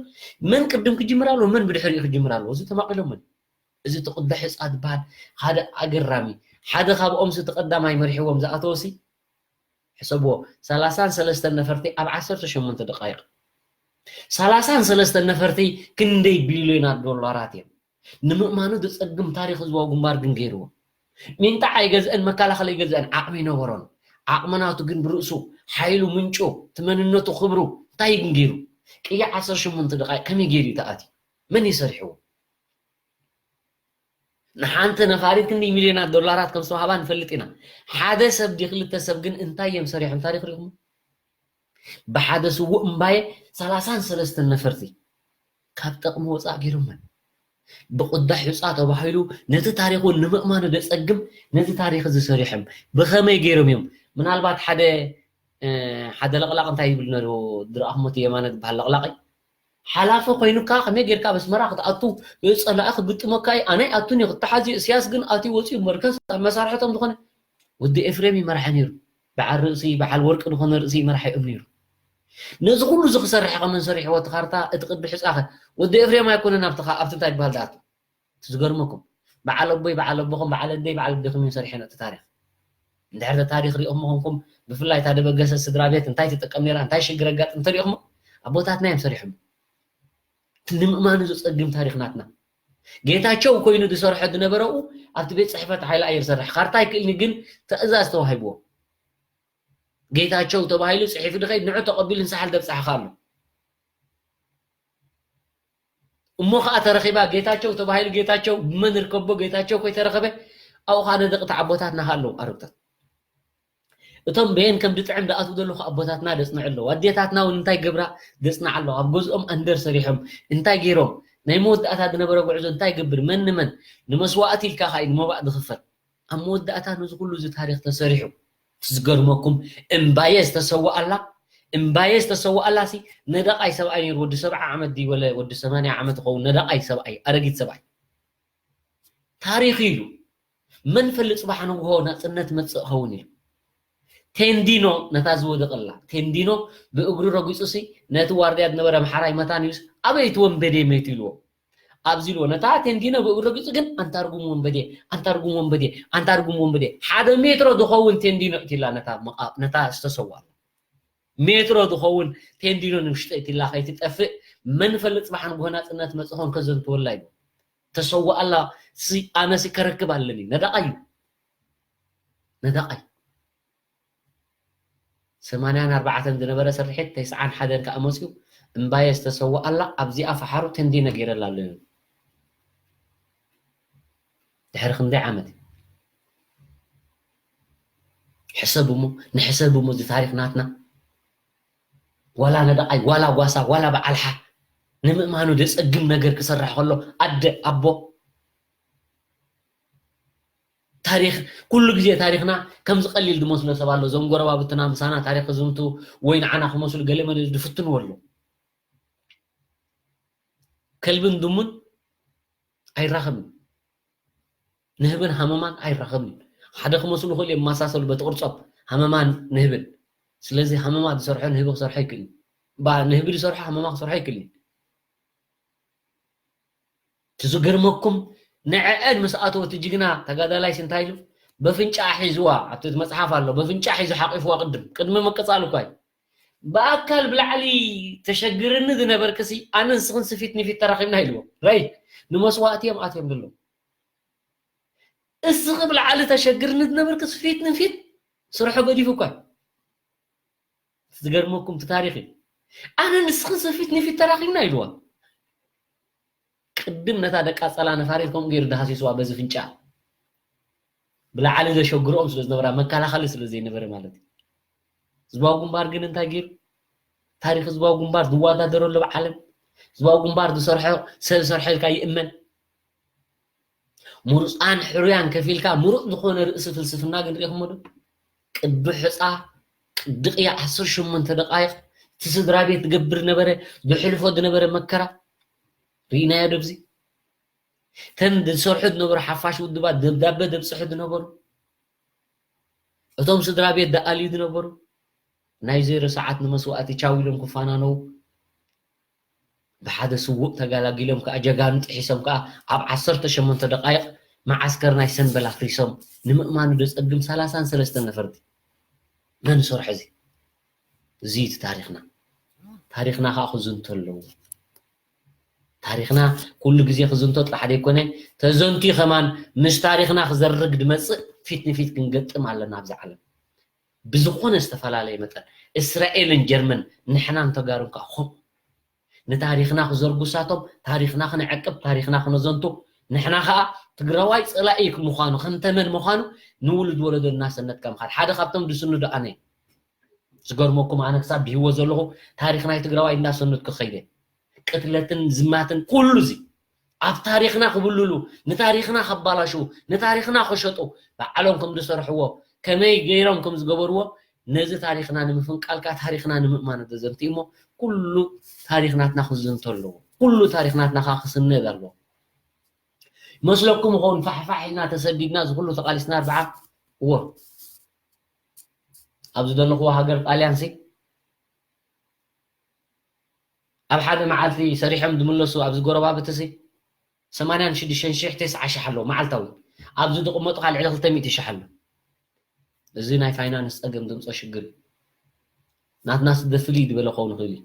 መን ቅድም ክጅምር ኣሎ መን ብድሕሪኡ ክጅምር ኣለዎ እዚ ተማቂሎመን እዚ ትቕዳሕ ህፃ ዝበሃል ሓደ ኣገራሚ ሓደ ካብኦምሲ እቲ ቀዳማይ መሪሕዎም ዝኣተወሲ ሕሰብዎ ሰላሳን ሰለስተን ነፈርቲ ኣብ ዓሰርተ ሸሞንተ ደቃይቕ ሰላሳን ሰለስተን ነፈርቲ ክንደይ ቢልዮናት ዶላራት እዮም ንምእማኑ ዝፀግም ታሪክ ህዝባዊ ግንባር ግን ገይርዎ ሚንጣ ኣይገዝአን መከላኸሊ ኣይገዝአን ዓቕሚ ይነበሮን ዓቕሚ ናቱ ግን ብርእሱ ሓይሉ ምንጩ ትመንነቱ ክብሩ እንታይ ግን ገይሩ ቅያ ዓሰርተ ሸሞንተ ደቃይቕ ከመይ ገይሩ እዩ ተኣትዩ መን እዩ ሰሪሕዎ ንሓንቲ ነፋሪት ክንደይ ሚልዮናት ዶላራት ከም ዝተዋህባ ንፈልጥ ኢና ሓደ ሰብ ዲ ክልተ ሰብ ግን እንታይ እዮም ሰሪሖም ታሪክ ሪኹም ብሓደ ስዉእ እምባየ ሰላሳን ሰለስተን ነፈርቲ ካብ ጠቕሚ ወፃእ ገይሮመን ብቕዳሕ ሕፃ ተባሂሉ ነቲ ታሪክ እውን ንምእማኑ ደፀግም ነዚ ታሪክ እዚ ሰሪሖም ብኸመይ ገይሮም እዮም ምናልባት ሓደ ሓደ ለቕላቕ እንታይ ይብል ነሩ ድረኣኹም እቲ የማነ ዝበሃል ለቕላቕ ሓላፊ ኮይኑካ ከመይ ጌርካ ኣብ ኣስመራ ክትኣቱ ጸላኢ ክግጥመካ እዩ ኣነ ኣይኣቱን እየ ክተሓዝ እዩ እስያስ ግን ኣትዩ ወፂኡ መርከስ ኣብ መሳርሕቶም ዝኾነ ወዲ ኤፍሬም እዩ መራሒ ነይሩ በዓል ርእሲ በዓል ወርቂ ዝኾነ ርእሲ እዩ መራሒኦም ነይሩ ነዚ ኩሉ እዚ ክሰርሕ ከመን ሰሪሕዎ እቲ ካርታ እቲ ቅዲ ሕፃኸ ወዲ ኤፍሬም ኣይኮነን ኣብቲ ኣብቲ እንታይ ይበሃል ዝኣቱ ዝገርመኩም በዓል ኣቦይ በዓል ኣቦኹም በዓል ኣደይ በዓል ኣዴኹም እዮም ሰሪሖም እቲ ታሪኽ እንድሕር እቲ ታሪኽ ሪኦኹም ምኾንኩም ብፍላይ እታ ደበገሰ ስድራ ቤት እንታይ ትጥቀም ነይራ እንታይ ሽግር ኣጋጥም እንተሪኦኹም ኣቦታትና እዮም ሰሪሖም ንምእማኑ ዘፀግም ታሪኽ ናትና ጌታቸው ኮይኑ ዝሰርሖ ዝነበረኡ ኣብቲ ቤት ፅሕፈት ሓይሊ ኣየር ሰርሕ ካርታ ኣይክእልኒ ግን ትእዛዝ ተዋሂብዎ ጌታቸው ተባሂሉ ፅሒፉ ድኸይድ ንዑ ተቐቢሉ ንሳሓል ደብፃሕኻ ኣሎ እሞ ከዓ ተረኺባ ጌታቸው ተባሂሉ ጌታቸው ብመን ርከቦ ጌታቸው ኮይተረኸበ ኣብኡ ከዓ ነደቂ ተዓቦታትና ከዓ ኣለዉ ኣረግታት እቶም በየን ከም ድጥዕም ደኣትዉ ዘለኹ ኣቦታትና ደፅንዑ ኣለዉ ኣዴታትና እውን እንታይ ገብራ ደፅንዓ ኣለዉ ኣብ ገዝኦም ኣንደር ሰሪሖም እንታይ ገይሮም ናይ መወዳእታ ዝነበረ ጉዕዞ እንታይ ገብር መን ንመን ንመስዋእቲ ኢልካ ከዓ እዩ ንመባእ ዝኽፈል ኣብ መወዳእታ ነዚ ኩሉ እዚ ታሪክ ተሰሪሑ እቲ ዝገርመኩም እምባየ ዝተሰወኣላ እምባየ ዝተሰወኣላ ሲ ነደቃይ ሰብኣይ ነይሩ ወዲ ሰብዓ ዓመት ድዩ ወለ ወዲ ሰማንያ ዓመት ይኸውን ነደቃይ ሰብኣይ ኣረጊት ሰብኣይ ታሪክ ኢሉ መን ፈልጥ ጽባሕ ንግሆ ናጽነት መጽእ ኸውን ኢሉ። ቴንዲኖ ነታ ዝወደቐላ ቴንዲኖ ብእግሩ ረጒጹሲ ነቲ ዋርድያ ዝነበረ ኣምሓራይ መታን ኢሉስ ኣበይ እቲ ወንበዴ መይቱ ኢልዎ። ኣብዚ ኢልዎ ነታ ቴንዲኖ ብእግሩ ረጒጹ ግን ኣንታ ርጉም ወንበዴ ኣንታ ርጉም ወንበዴ ኣንታ ርጉም ወንበዴ ሓደ ሜትሮ ዝኸውን ቴንዲኖ እቲላ ነታ መቓ- ነታ ዝተሰዋላ ሜትሮ ዝኸውን ቴንዲኖ ንውሽጢ እቲላ ከይትጠፍእ መን ፈልጥ ጽባሕ ንግሆ ናጽነት መጽእ ኸውን ከዘንትወላ ኢልዎ። ተሰዋኣላ ሲ ኣነሲ ከረክብ ኣለኒ ነዳቓይ እዩ ነዳቓይ ሰማንያን ኣርባዕተን ዝነበረ ስርሒት ተስዓን ሓደን ከኣ መፅዩ እምባየ ዝተሰወኣላ ኣብዚኣ ፈሓሩ ተንዲ ነጊረላ ኣሎ ድሕሪ ክንደይ ዓመት እዩ ሕሰብ እሞ ንሕሰብ እሞ እዚ ታሪክ ናትና ዋላ ነዳቓይ ዋላ ጓሳ ዋላ በዓልሓ ንምእማኑ ዘፀግም ነገር ክሰርሕ ከሎ ኣደ ኣቦ ታሪክ ኩሉ ግዜ ታሪክና ከምዚ ቀሊል ዝመስሎ ሰብ ኣሎ እዞም ጎረባብትና ምሳና ታሪክ ክዝንቱ ወይ ንዓና ክመስሉ ገለ መለ ዝፍትንዎ ኣሎ ከልብን ድሙን ኣይራኸብን ንህብን ሃመማን ኣይራኸብን ሓደ ክመስሉ ክእል የመሳሰሉ በቲ ቅርጾም ሃመማን ንህብን ስለዚ ሃመማ ዝሰርሖ ንህቢ ክሰርሖ ይክእል ባ ንህቢ ዝሰርሖ ሃመማ ክሰርሖ ይክእል እቲ ዝገርመኩም ንዐአን ምስ ኣተወ እቲ ጅግና ተጋዳላይስ እንታይ ኢሉ በፍንጫ ሒዝዋ ኣብቲ መፅሓፍ ኣሎ በፍንጫ ሒዙ ሓቂፍዋ ቅድም ቅድሚ ምቅፃል እኳ እዩ ብኣካል ብላዕሊ ተሸግርኒ ዝነበርክሲ ኣነ ንስኽን ስፊት ንፊት ተራኺብና ኢልዎ ራይ ንመስዋእቲ እዮም ኣትዮም ዘለዉ እስኺ ብላዕሊ ተሸግርኒ ዝነበርክስ ፊት ንፊት ስርሖ ገዲፉ እኳ ዝገርመኩም እቲ ታሪክ እዩ ኣነ ንስኽን ሰብ ፊት ንፊት ተራኺብና ኢልዋ ቅድም ነታ ደቃ ጸላ ነፋሪት ከምኡ ገይሩ ዝሃሲስዋ በዚ ፍንጫ ብላዕሊ ዘሸግርኦም ስለ ዝነበራ መከላኸሊ ስለ ዘይነበረ ማለት እዩ ህዝባዊ ግንባር ግን እንታይ ገይሩ ታሪክ ህዝባዊ ግንባር ዝወዳደረሉ ኣብ ዓለም ህዝባዊ ግንባር ዝሰርሖ ሰብ ሰርሖ ኢልካ ይእመን ምሩፃን ሕሩያን ከፊልካ ምሩፅ ዝኾነ ርእሲ ፍልስፍና ግን ሪኢኹሞ ዶ ቅዱ ሕፃ ቅዲ ቅያ ዓሰርተ ሸሞንተ ደቃይቕ እቲ ስድራ ቤት ዝገብር ነበረ ዝሕልፎ ዝነበረ መከራ ርኢናዮ ዶ ብዚ ተን ዝሰርሑ ዝነበሩ ሓፋሽ ውድባት ደብዳበ ዘብፅሑ ዝነበሩ እቶም ስድራ ቤት ዝኣልዩ ዝነበሩ ናይ ዜሮ ሰዓት ንመስዋእቲ ቻው ኢሎም ክፋናነው ብሓደ ስውእ ተጋላጊሎም ከዓ ጀጋኑ ጥሒሶም ከዓ ኣብ ዓሰርተ ሸሞንተ ደቃይቕ መዓስከር ናይ ሰንበል ኣፍሪሶም ንምእማኑ ዘፀግም ሰላሳን ሰለስተን ነፈርቲ መን ዝሰርሖ እዚ እዚ እቲ ታሪክና ታሪክና ከዓ ክዝንቶ ኣለዎ ታሪክና ኩሉ ግዜ ክዝንቶ ጥራሕ ዘይኮነ ተዘንትዩ ከማን ምስ ታሪክና ክዘርግ ዝመፅእ ፊት ንፊት ክንገጥም ኣለና ኣብዚ ዓለም ብዝኾነ ዝተፈላለየ መጠን እስራኤልን ጀርመን ንሕናን ተጋሩን ከዓ ከምኡ ንታሪኽና ክዘርጉ ሳቶም ታሪኽና ክነዕቅብ ታሪኽና ክነዘንቱ ንሕና ኸዓ ትግራዋይ ፀላኢ ምዃኑ ከም ተመን ምዃኑ ንውሉድ ወለዶ እናሰነድካ ምኻድ ሓደ ካብቶም ዝስንዱ ኣነ ዝገርመኩም ኣነ ክሳብ ብህይወት ዘለኹ ታሪኽ ናይ ትግራዋይ እናሰነድኩ ከይደ ቅትለትን ዝማትን ኩሉ እዚ ኣብ ታሪኽና ክብልሉ ንታሪኽና ከባላሹ ንታሪኽና ክሸጡ ባዕሎም ከም ዝሰርሕዎ ከመይ ገይሮም ከም ዝገበርዎ ነዚ ታሪኽና ንምፍንቃልካ ታሪኽና ንምእማን ተዘንትዩ እሞ ኩሉ ታሪኽ ናትና ክዝንቶ ኣለዎ ኩሉ ታሪኽ ናትና ከዓ ክስነድ ኣለዎ መስለኩም ይኸውን ፋሕፋሕ ኢልና ተሰዲድና እዚ ኩሉ ተቃሊስና ኣርብዓ እዎ ኣብዚ ዘለኽዎ ሃገር ጣልያን ሲ ኣብ ሓደ መዓልቲ ሰሪሖም ዝምለሱ ኣብዚ ጎረባብቲ ሲ ሰማንያን ሽዱሽተን ሽሕ ተስዓ ሽሕ ኣለዉ መዓልታዊ ኣብዚ ዝቕመጡ ከዓ ልዕሊ ክልተ ሚእቲ ሽሕ ኣሎ እዚ ናይ ፋይናንስ ፀገም ድምፆ ሽግር እዩ ናትና ስደት ፍልይ ዝበለ ክኸውን ይኽእል እዩ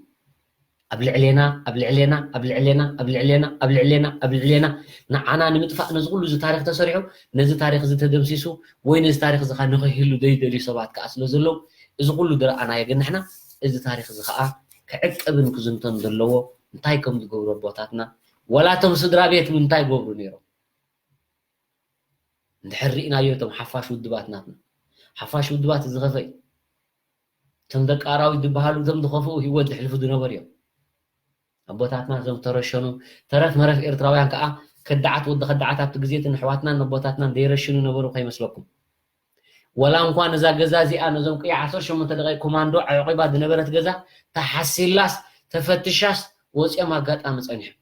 ኣብ ልዕሌና ኣብ ልዕሌና ኣብ ልዕሌና ኣብ ልዕሌና ኣብ ልዕሌና ኣብ ልዕሌና ንዓና ንምጥፋእ ነዚ ኩሉ እዚ ታሪክ ተሰሪሑ ነዚ ታሪክ እዚ ተደምሲሱ ወይ ነዚ ታሪክ እዚ ከዓ ንክህሉ ዘይደልዩ ሰባት ከዓ ስለ ዘለዉ እዚ ኩሉ ዝረኣናዮ ግን ንሕና እዚ ታሪክ እዚ ከዓ ክዕቀብን ክዝንቶን ዘለዎ እንታይ ከም ዝገብሩ ኣቦታትና ዋላ እቶም ስድራ ቤት እውን እንታይ ይገብሩ ነይሮም እንድሕር ርኢናዮ እቶም ሓፋሽ ውድባት ናትና ሓፋሽ ውድባት ዝኸፈ እዩ እቶም ደቂ ኣራዊት ዝበሃሉ እቶም ዝኸፍኡ ህይወት ዝሕልፉ ዝነበሩ እዮም ኣቦታትና እቶም ተረሸኑ ተረፍ መረፍ ኤርትራውያን ከዓ ከዳዓት ወዲ ከዳዓት ኣብቲ ግዜ እቲ ንሕዋትናን ነቦታትናን ዘይረሽኑ ነበሩ ከይመስለኩም ወላ እንኳን እዛ ገዛ እዚኣ ነዞም ቅያ ዓሰርተ ሸሞንተ ደቂቅ ኮማንዶ ኣዕቂባ ዝነበረት ገዛ ተሓሲላስ ተፈትሻስ ወፂኦም ኣጋጣሚ ፀኒሖም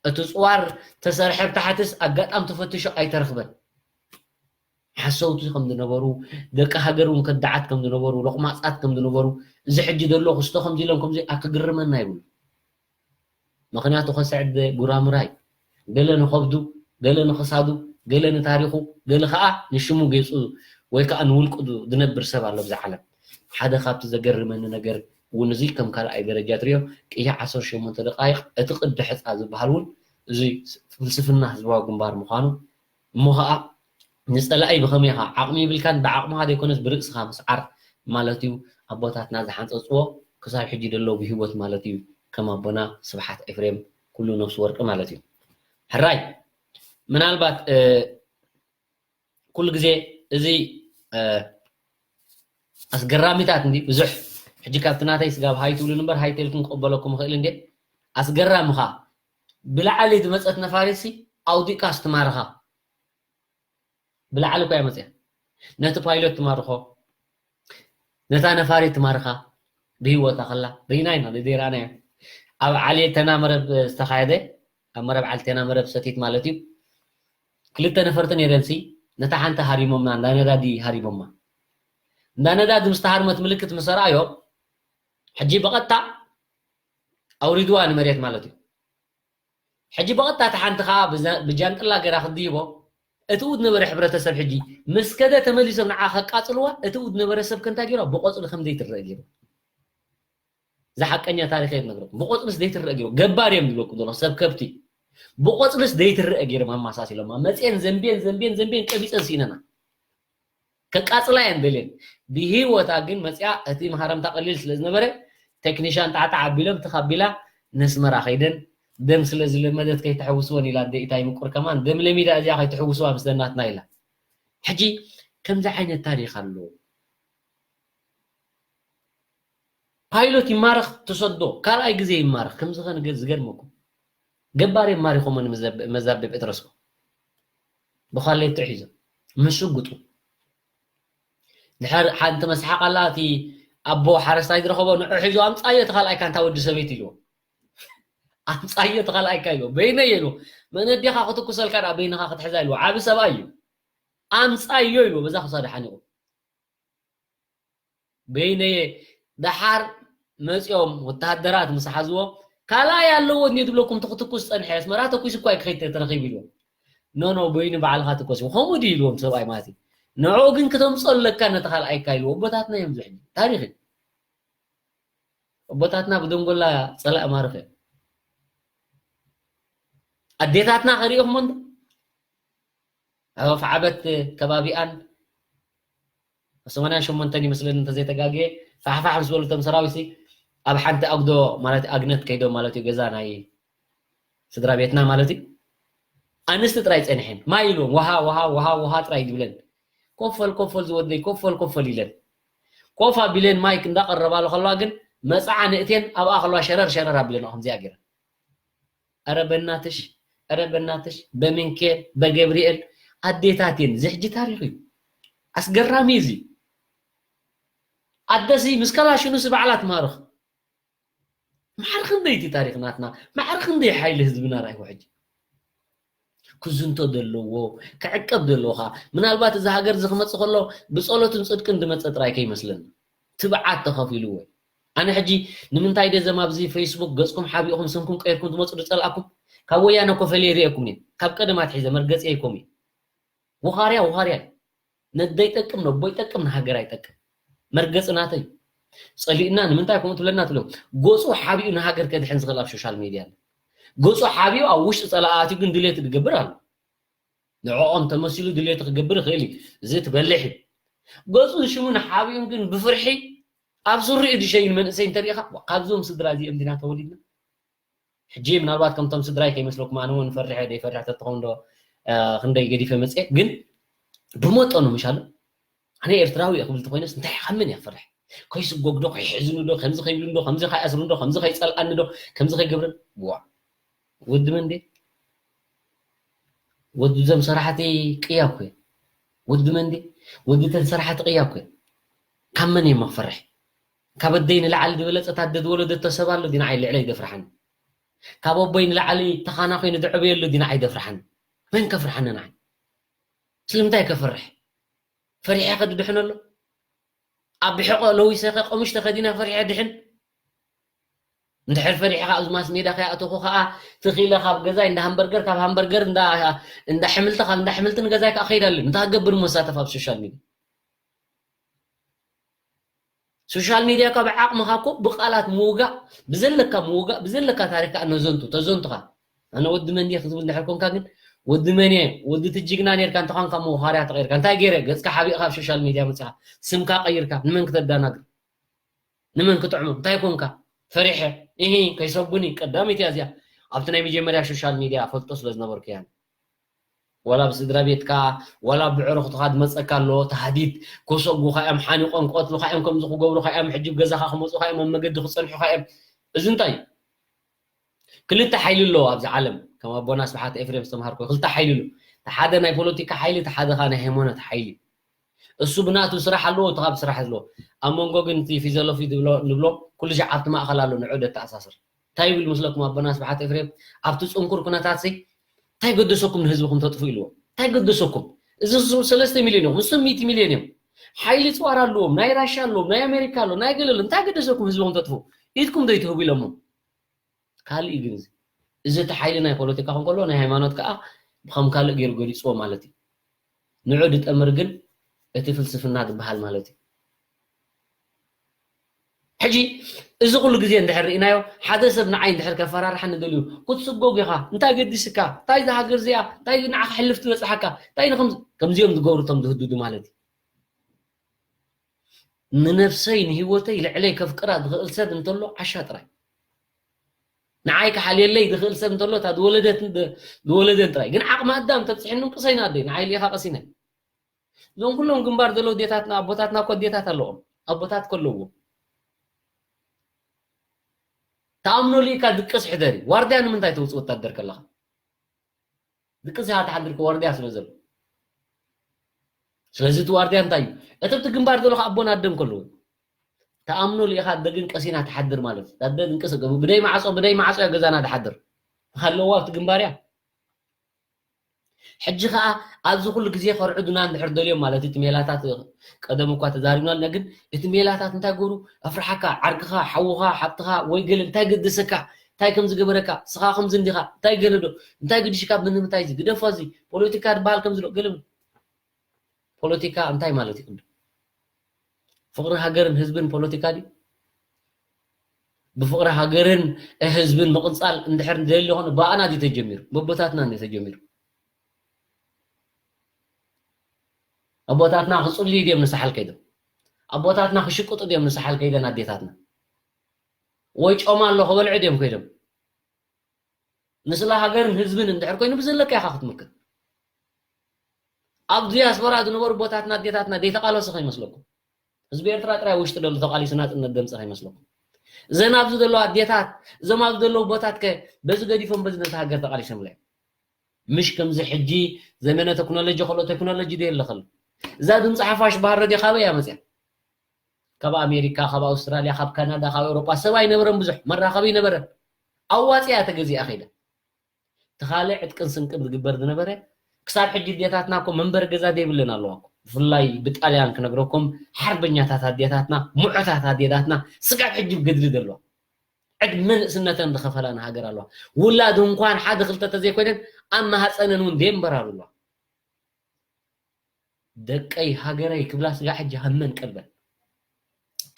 እቲ ጽዋር ተሰርሐ ብታሕትስ ኣጋጣሚ ተፈትሾ ኣይተረኽበን። ሓሰውቲ ከም ዝነበሩ፣ ደቂ ሃገር እውን ከዳዓት ከም ዝነበሩ፣ ሎቕማጻት ከም ዝነበሩ፣ እዚ ሕጂ ዘሎ ክስቶ ከምዚ ኢሎም ከምዚ ኣክግርመና ይብሉ። ምኽንያቱ ከስዕድ ጉራምራይ፣ ገለ ንኸብዱ፣ ገለ ንኽሳዱ፣ ገለ ንታሪኹ፣ ገለ ኸኣ ንሽሙ ገጹ ወይ ከኣ ንውልቁ ዝነብር ሰብ ኣሎ ኣብዚ ዓለም። ሓደ ካብቲ ዘገርመኒ ነገር እውን እዚ ከም ካልኣይ ደረጃ ትሪኦ ቅያ ዓሰርተ ሸሞንተ ደቃይቕ እቲ ቅዲ ሕጻ ዝበሃል እውን እዚ ፍልስፍና ህዝባዊ ግንባር ምዃኑ እሞ ኸዓ ንጸላኢ ብኸመይ ኢኻ ዓቕሚ ይብልካን ብዓቕምኻ ዘይኮነስ ብርእስኻ ምስዓር ማለት እዩ። ኣቦታትና ዝሓንጸጽዎ ክሳብ ሕጂ ደለዉ ብህይወት ማለት እዩ። ከም ኣቦና ስብሓት ኤፍሬም ኩሉ ነፍሲ ወርቂ ማለት እዩ። ሕራይ ምናልባት ኩሉ ግዜ እዚ ኣስገራሚታት እንዲ ብዙሕ ሕጂ ካብቲ ናተይ ስጋብ ሃይ ትብሉን እምበር ሃይ ተልኩም ክቕበለኩም ይኽእል እንዴ ኣስገራሚ ኻ ብላዕሊ ዝመፀት ነፋሪት ሲ ኣውዲቃ ስትማርኻ ብላዕሊ እኳ እያ መፅያ ነቲ ፓይሎት ትማርኾ ነታ ነፋሪት ትማርኻ ብህይወታ ከላ ርኢና ኢና ዘይረኣናዮ ኣብ ዓሌተና መረብ ዝተኻየደ ኣብ መረብ ዓልቴና መረብ ሰቲት ማለት እዩ ክልተ ነፈርቲ ነይረንሲ ነታ ሓንቲ ሃሪሞምና እንዳ ነዳዲ ሃሪሞማ እንዳ ነዳዲ ምስ ተሃርመት ምልክት ምስ ኣርኣዮ ሕጂ ብቐጥታ ኣውሪድዋ ንመሬት ማለት እዩ ሕጂ ብቐጥታ እታ ሓንቲ ከዓ ብጃንጥላ ገይራ ክድይቦ እቲ ኡድ ነበረ ሕብረተሰብ ሕጂ ምስ ከደ ተመሊሶም ንዓ ከቃፅልዋ እቲ ኡድ ነበረ ሰብ ከንታ ገይራ ብቆፅሊ ከም ዘይትረአ ገይሩ ዝሓቀኛ ታሪክ እየ ዝነግረኩም ብቆፅልስ ዘይትረአ ገይሩ ገባር እዮም ዝብለኩም ዘሎ ሰብ ከብቲ ብቆፅልስ ዘይትረአ ገይሮም ኣማሳሲሎማ መፅየን ዘንብየን ዘንብየን ዘንብየን ቀቢፀን ስኢነና ከቃፅላ እየን ደልየን ብሂወታ ግን መፅያ እቲ መሃረምታ ቀሊል ስለ ዝነበረ ቴክኒሻን ጣዕጣዕ ኣቢሎም ትኻቢላ ነስመራ ከይደን ደም ስለ ዝለመደት ከይትሕውስወን ኢላ ኣደ ኢታይ ምቁር ከማን ደም ለሚዳ እዚኣ ከይትሕውስዋ ምስ ደናትና ኢላ ሕጂ ከምዚ ዓይነት ታሪክ ኣሎ ፓይሎት ይማረኽ ትሰዶ ካልኣይ ግዜ ይማረኽ ከምዚ ዝገርመኩም ገባር የማሪኾሞ ንመዛበ ጴጥሮስ ብኳሌት ሒዞ ምስ ሽጉጡ ድሕር ሓንቲ መስሓቕ ኣላ እቲ ኣቦ ሓረስታይ ዝረኸቦ ንዑ ሒዞ ኣምፃዮ እቲ ካልኣይካ እንታ ወዲ ሰበይቲ ኢልዎ ኣምፃዮ እቲ ካልኣይካ ኢልዎ በይነየ ኢልዎ መነዴኻ ክትኩሰልካ ዳ በይንኻ ክትሕዛ ኢልዎ ዓቢ ሰብኣይ እዩ ኣምፃዮ ኢልዎ በዛ ክሳዱ ሓኒቑ በይነየ ደሓር መፂኦም ወተሃደራት ምስ ሓዝዎ ካልኣይ ኣለዎ እኒ ዝብለኩም ትክትኩስ ፀንሐ ኣስመራ ተኩስ እኳ ክኸይድ ተረኺቡ ኢልዎም ኖ ኖ በይኑ ባዕልካ ትኮስ ከምኡ ድዩ ኢልዎም ሰብኣይ ማለት እዩ ንዕኡ ግን ክተምፆ ኣለካ ነቲ ካልኣይካ ኢልዎ ኣቦታትና እዮም ዝሕጂ ታሪክ እዩ ኣቦታትና ብደንጎላ ፀላእ ማርኽ እዮም ኣዴታትና ከሪእኹም እንዶ ኣብ ኣፍዓበት ከባቢኣን ሰማንያን ሸሞንተን ይመስለኒ እንተዘይተጋግየ ፋሕፋሕ ምስ በሉ እቶም ሰራዊት ኣብ ሓንቲ ኣጉዶ ማለት ኣግነት ከይዶም ማለት እዩ ገዛ ናይ ስድራ ቤትና ማለት እዩ ኣንስቲ ጥራይ ፀኒሐን ማይ ኢልዎም ውሃ ውሃ ውሃ ውሃ ጥራይ ዝብለን ኮፈል ኮፈል ዝወደይ ኮፈል ኮፈል ኢለን ኮፍ ኣቢለን ማይክ እንዳቀረባሉ ከለዋ ግን መፅዓ ንእቴን ኣብኣ ከለዋ ሸረር ሸረር ኣቢለን ከምዚኣ ገይረን ኧረ በናትሽ ኧረ በናትሽ በሚንኬል በገብርኤል ኣዴታቴን ዝሕጂ ታሪክ እዩ ኣስገራሚ እዚ ኣደሲ ምስ ከላሽኑስ ባዕላ ትማርኽ ማዕረ ክንደይ እቲ ታሪክ ናትና ማዕረ ክንደይ ሓይሊ ህዝብና ራእይዎ ሕጂ ክዝንቶ ዘለዎ ክዕቀብ ዘለዎ ከዓ ምናልባት እዚ ሃገር እዚ ክመፅእ ከሎ ብፀሎትን ፅድቅን ዝመፀ ጥራይ ከይመስለኒ ትብዓት ተኸፊልዎ ኣነ ሕጂ ንምንታይ ደዘም ኣብዚ ፌስቡክ ገፅኩም ሓቢእኹም ስምኩም ቀይርኩም ትመፁ ዝፀልኣኩም ካብ ወያነ እኮ ፈልየ ርእየኩም እየ ካብ ቀደም ኣትሒዘ መርገፂ ኣይኮም እዩ ውኻርያ ውኻርያ ነደይ ጠቅም ነቦይ ጠቅም ንሃገር ኣይጠቅም መርገፂ ናተይ ፀሊእና ንምንታይ ከምኡ ትብለና ትብሎም ገፁ ሓቢኡ ንሃገር ከድሕን ዝኽእል ኣብ ሶሻል ሚድያ ኣሎ ገፁ ሓቢኡ ኣብ ውሽጢ ፀላኣት ግን ድሌት ዝገብር ኣሎ ንዕኦም ተመሲሉ ድሌት ክገብር ይኽእል እዩ እዚ ትበልሕ እዩ ገፁን ሽሙን ሓቢኡን ግን ብፍርሒ ኣብ ሱሪኡ ዝሸይን መንእሰይ እንተሪኢኻ ካብዞም ስድራ እዚኦም ዲና ተወሊድና ሕጂ ምናልባት ከምቶም ስድራይ ከይመስለኩም ኣነ እውን ፈርሐ ዘይፈርሕ ተትኸውን ዶ ክንደይ ገዲፈ መፅየ ግን ብመጠኑ ምሻሉ ኣነ ኤርትራዊ እየ ክብል ተኮይነስ እንታይ ካብ መን እየ ክፈርሕ ከይስጎግ ዶ ከይሕዝኑ ዶ ከምዚ ከይብሉ ዶ ከምዚ ከይኣስሩ ዶ ከምዚ ከይፀልኣኒ ዶ ከምዚ ከይገብርን ዋ ወዲ መን ድየ ወዲ እዞም ሰራሕቲ ቅያ እኮ ወዲ መን ድየ ወዲ ተን ሰራሕቲ ቅያ እኮ ካብ መን እየ ክፈርሕ ካብ ኣደይ ንላዕሊ ዝበለፀት ኣደ ዝወለደቶ ሰብ ኣሎ ድዩ ንዓይ ልዕለይ ዘፍርሓኒ ካብ ኣቦይ ንላዕሊ ተኻና ኮይኑ ዝዕበየሉ ዲና ኣይደፍርሓን። መን ከፍርሓኒ ንዓይ? ስለምንታይ ከፍርሕ? ፈሪሐ ከድድሕነሎ? ኣብ ብሕቆ ለዊሰ ከ ቀሙሽ ተኸዲነ ፈሪሐ ድሕን? እንድሕር ፈሪሕኻ ኣብዚ ማስ ሜዳ ከይኣተኹ ኸኣ ትኺለ ካብ ገዛይ እንዳ ሃምበርገር፣ ካብ ሃምበርገር እንዳ፣ እንዳ ሕምልቲ፣ ካብ እንዳ ሕምልቲ ንገዛይ ከኣ ከይድ ኣለኒ። እንታይ ክገብር እሞ ዝሳተፍ ኣብ ሶሻል ሚድያ? ሶሻል ሚድያ ካብ ዓቕምኻ እኮ ብቓላት ምውጋእ፣ ብዘለካ ምውጋእ፣ ብዘለካ ታሪክ ከኣ ነዘንቱ፣ ተዘንቱኻ። ኣነ ወዲ መን እየ ክትብል እንድሕር ኮንካ ግን፣ ወዲ መን እየ፣ ወዲ እቲ ጅግና ኔርካ እንተኾንካ እሞ ዋርያ ተቐይርካ። እንታይ ገይረ? ገጽካ ሓቢእካ ኣብ ሶሻል ሚድያ መጺኻ፣ ስምካ ቀይርካ፣ ንመን ክተዳናግር? ንመን ክጥዕሞ? እንታይ ኮንካ? ፈሪሐ። እሂ፣ ከይሰጉኒ፣ ቀዳመይቲ እያ እዚኣ። ኣብቲ ናይ መጀመርያ ሶሻል ሚድያ ፈልጦ ስለ ዝነበርኩ እያ። ዋላ ብስድራ ቤትካ፣ ዋላ ብዕሩኽትኻ ዝመጸካ ኣሎ፣ ታህዲድ፣ ከሰጉኻ እዮም፣ ሓኒቖም ክቐትሉኻ እዮም፣ ከምዚ ክገብሩኻ እዮም፣ ሕጂ ገዛኻ ክመጹኻ እዮም፣ ኣብ መገዲ ክጸንሑኻ እዮም። እዚ እንታይ እዩ? ክልተ ሓይሊ ኣለዎ ኣብዚ ዓለም፣ ከም ኣቦና ስብሓት ኤፍሬም ዝተምሃርኮ፣ ክልተ ሓይሊ ኣሎ። እቲ ሓደ ናይ ፖለቲካ ሓይሊ፣ እቲ ሓደ ኸኣ ናይ ሃይማኖት ሓይሊ። እሱ ብናቱ ስራሕ ኣለዎ፣ እቲ ካብ ስራሕ ኣለዎ። ኣብ መንጎ ግን እቲ ፊዘሎፊ ዝብሎ፣ ንብሎ፣ ኩሉ ሻዕ ኣብቲ ማእኸል ኣሎ፣ ንዑ ደተኣሳስር። እንታይ ይብል መስለኩም ኣቦና ስብሓት ኤፍሬም? ኣብቲ ጽንኩር ኩነታት ሲ፣ እንታይ ገደሰኩም ንህዝብኹም ተጥፉ ኢልዎ? እንታይ ገደሰኩም? እዚ ሱ-፣ ሰለስተ ሚልዮን እዮም፣ ንሶም ሚእቲ ሚልዮን እዮም። ሓይሊ ጽዋር ኣለዎም፣ ናይ ራሻ ኣለዎም፣ ናይ ኣሜሪካ ኣለዎም፣ ናይ ገለ ኣለዎም። እንታይ ገደሰኩም ህዝብኹም ተጥፉ? ኢድኩም ዘይትህቡ ኢሎሞ። ካልእ እዩ ግን እዚ። እዚ እቲ ሓይሊ ናይ ፖለቲካ ክኸውን ከሎ፣ ናይ ሃይማኖት ከኣ ከም ካልእ ገይሩ ገሊጽዎ ማለት እዩ። ንዑ ድጠምር ግን እቲ ፍልስፍና ዝበሃል ማለት እዩ። ሕጂ እዚ ኩሉ ግዜ እንድሕር ርኢናዮ፣ ሓደ ሰብ ንዓይ እንድሕር ከፈራርሓኒ ደልዩ፣ ክትስጎግ ኢኻ፣ እንታይ ገዲስካ፣ እንታይ እዛ ሃገር እዚኣ፣ እንታይ ንዓኻ ሕልፍቲ በጽሓካ፣ እንታይ ንኸም-፣ ከምዚኦም ዝገብሩ እቶም ዝህድዱ ማለት እዩ። ንነፍሰይ ንህይወተይ ልዕለይ ከፍቅራ ዝኽእል ሰብ እንተሎ ዓሻ ጥራይ። ንዓይ ክሓልየለይ ዝኽእል ሰብ እንተሎ እታ ዝወለደት-፣ ዝወለደን ጥራይ። ግን ዓቕሚ ኣዳም ተብጽሕኒ እንቅሰይና ኣደይ፣ ንዓይ ልኢኻ ቀሲነ። እዞም ኩሎም ግንባር ዘለዉ ኣዴታትና፣ ኣቦታትና እኮ ኣዴታት ኣለዎም። ኣቦታት እኮ ኣለዎም። ተኣምኖ ልኢካ ድቅስ ሕደሪ። ዋርድያ ንምንታይ ተውጽእ ወታደር ከለኻ? ድቅስ ኢኻ ትሓድር እኮ ዋርድያ ስለ ዘሎ። ስለዚ እቲ ዋርድያ እንታይ እዩ? እቲ ኣብቲ ግንባር ዘሎ ከኣ ኣቦን ኣደን ከለዉ። ተኣምኖ ልኢኻ ኣደ ግን ቀሲና ትሓድር ማለት እዩ። ኣደ ድንቅስ፣ ብደይ ማዕጾ፣ ብደይ ማዕጾ እያ ገዛና ትሓድር። ሃለዋ ኣብቲ ግንባር እያ። ሕጂ ኸኣ ኣብዚ ኩሉ ግዜ ከርዕዱና እንድሕር ደልዮም ማለት እዩ፣ እቲ ሜላታት ቀደም እኳ ተዛሪብና ኣለና፣ ግን እቲ ሜላታት እንታይ ገብሩ? ኣፍርሓካ፣ ዓርክኻ፣ ሓውኻ፣ ሓብትኻ ወይ ገለ እንታይ ገደሰካ? እንታይ ከም ዝገበረካ? ስኻ ከምዚ እንዲኻ? እንታይ ገለ ዶ? እንታይ ገዲሽካ? ምን ምንታይ እዚ? ግደፎ እዚ። ፖለቲካ ዝበሃል ከምዚ ዶ? ገለ ምን? ፖለቲካ እንታይ ማለት እዩ ቅድም? ፍቕሪ ሃገርን ህዝብን ፖለቲካ ድዩ? ብፍቕሪ ሃገርን ህዝብን ምቕንጻል እንድሕር ንደሊ ኾነ ብኣና ድዩ ተጀሚሩ? በቦታትና እንድዩ ተጀሚሩ። ኣቦታትና ክጽልዩ ድዮም ንሳሕል ከይዶም? ኣቦታትና ክሽቅጡ ድዮም ንሳሕል ከይደን ኣዴታትና? ወይ ጮማ ኣሎ ክበልዑ ድዮም ከይዶም? ንስለ ሃገርን ህዝብን እንድሕር ኮይኑ ብዘለካ ኢኻ ክትምክት። ኣብ ዲያስፖራ ዝነበሩ ኣቦታትና ኣዴታትና ዘይተቓለሱ ከይመስለኩም። ህዝቢ ኤርትራ ጥራይ ውሽጢ ደሎ ተቓሊሱ ናጽነት ዘምጸ ከይመስለኩም። እዘን ኣብዚ ዘለዋ ኣዴታት፣ እዞም ኣብዚ ዘለዉ ኣቦታት ከ በዚ ገዲፎም በዚ ነቲ ሃገር ተቓሊሶምላ እዮም። ምሽ ከምዚ ሕጂ ዘመነ ቴክኖሎጂ ከሎ ቴክኖሎጂ ዶ የለ ከሎ። እዛ ድምጺ ሓፋሽ ባህር ረድዮ ካበይ እያ መጽያ? ካብ ኣሜሪካ፣ ካብ ኣውስትራልያ፣ ካብ ካናዳ፣ ካብ ኤውሮጳ ሰብ ኣይነበረን ብዙሕ። መራኸቢ ኣይነበረን። ኣዋጺኣ ተገዚኣ ከይዳ። እቲ ካልእ ዕጥቅን ስንቅን ዝግበር ዝነበረ፣ ክሳብ ሕጂ ኣዴታትና እኮ መንበሪ ገዛ ዘይብለን ኣለዋ እኮ። ብፍላይ ብጣልያን ክነግረኩም፣ ሓርበኛታት ኣዴታትና፣ ሙዑታት ኣዴታትና፣ ስጋብ ሕጂ ብገድሊ ዘለዋ። ዕድመ ንእስነተን ዝኸፈላ ንሃገር ኣለዋ። ውላድ እንኳን ሓደ ክልተ ተዘይኮይነን፣ ኣብ ማህፀነን እውን ደንበራሩ ኣለዋ። ደቀይ ሃገረይ ክብላ ስጋ ሕጂ ሃመን ቀልበን።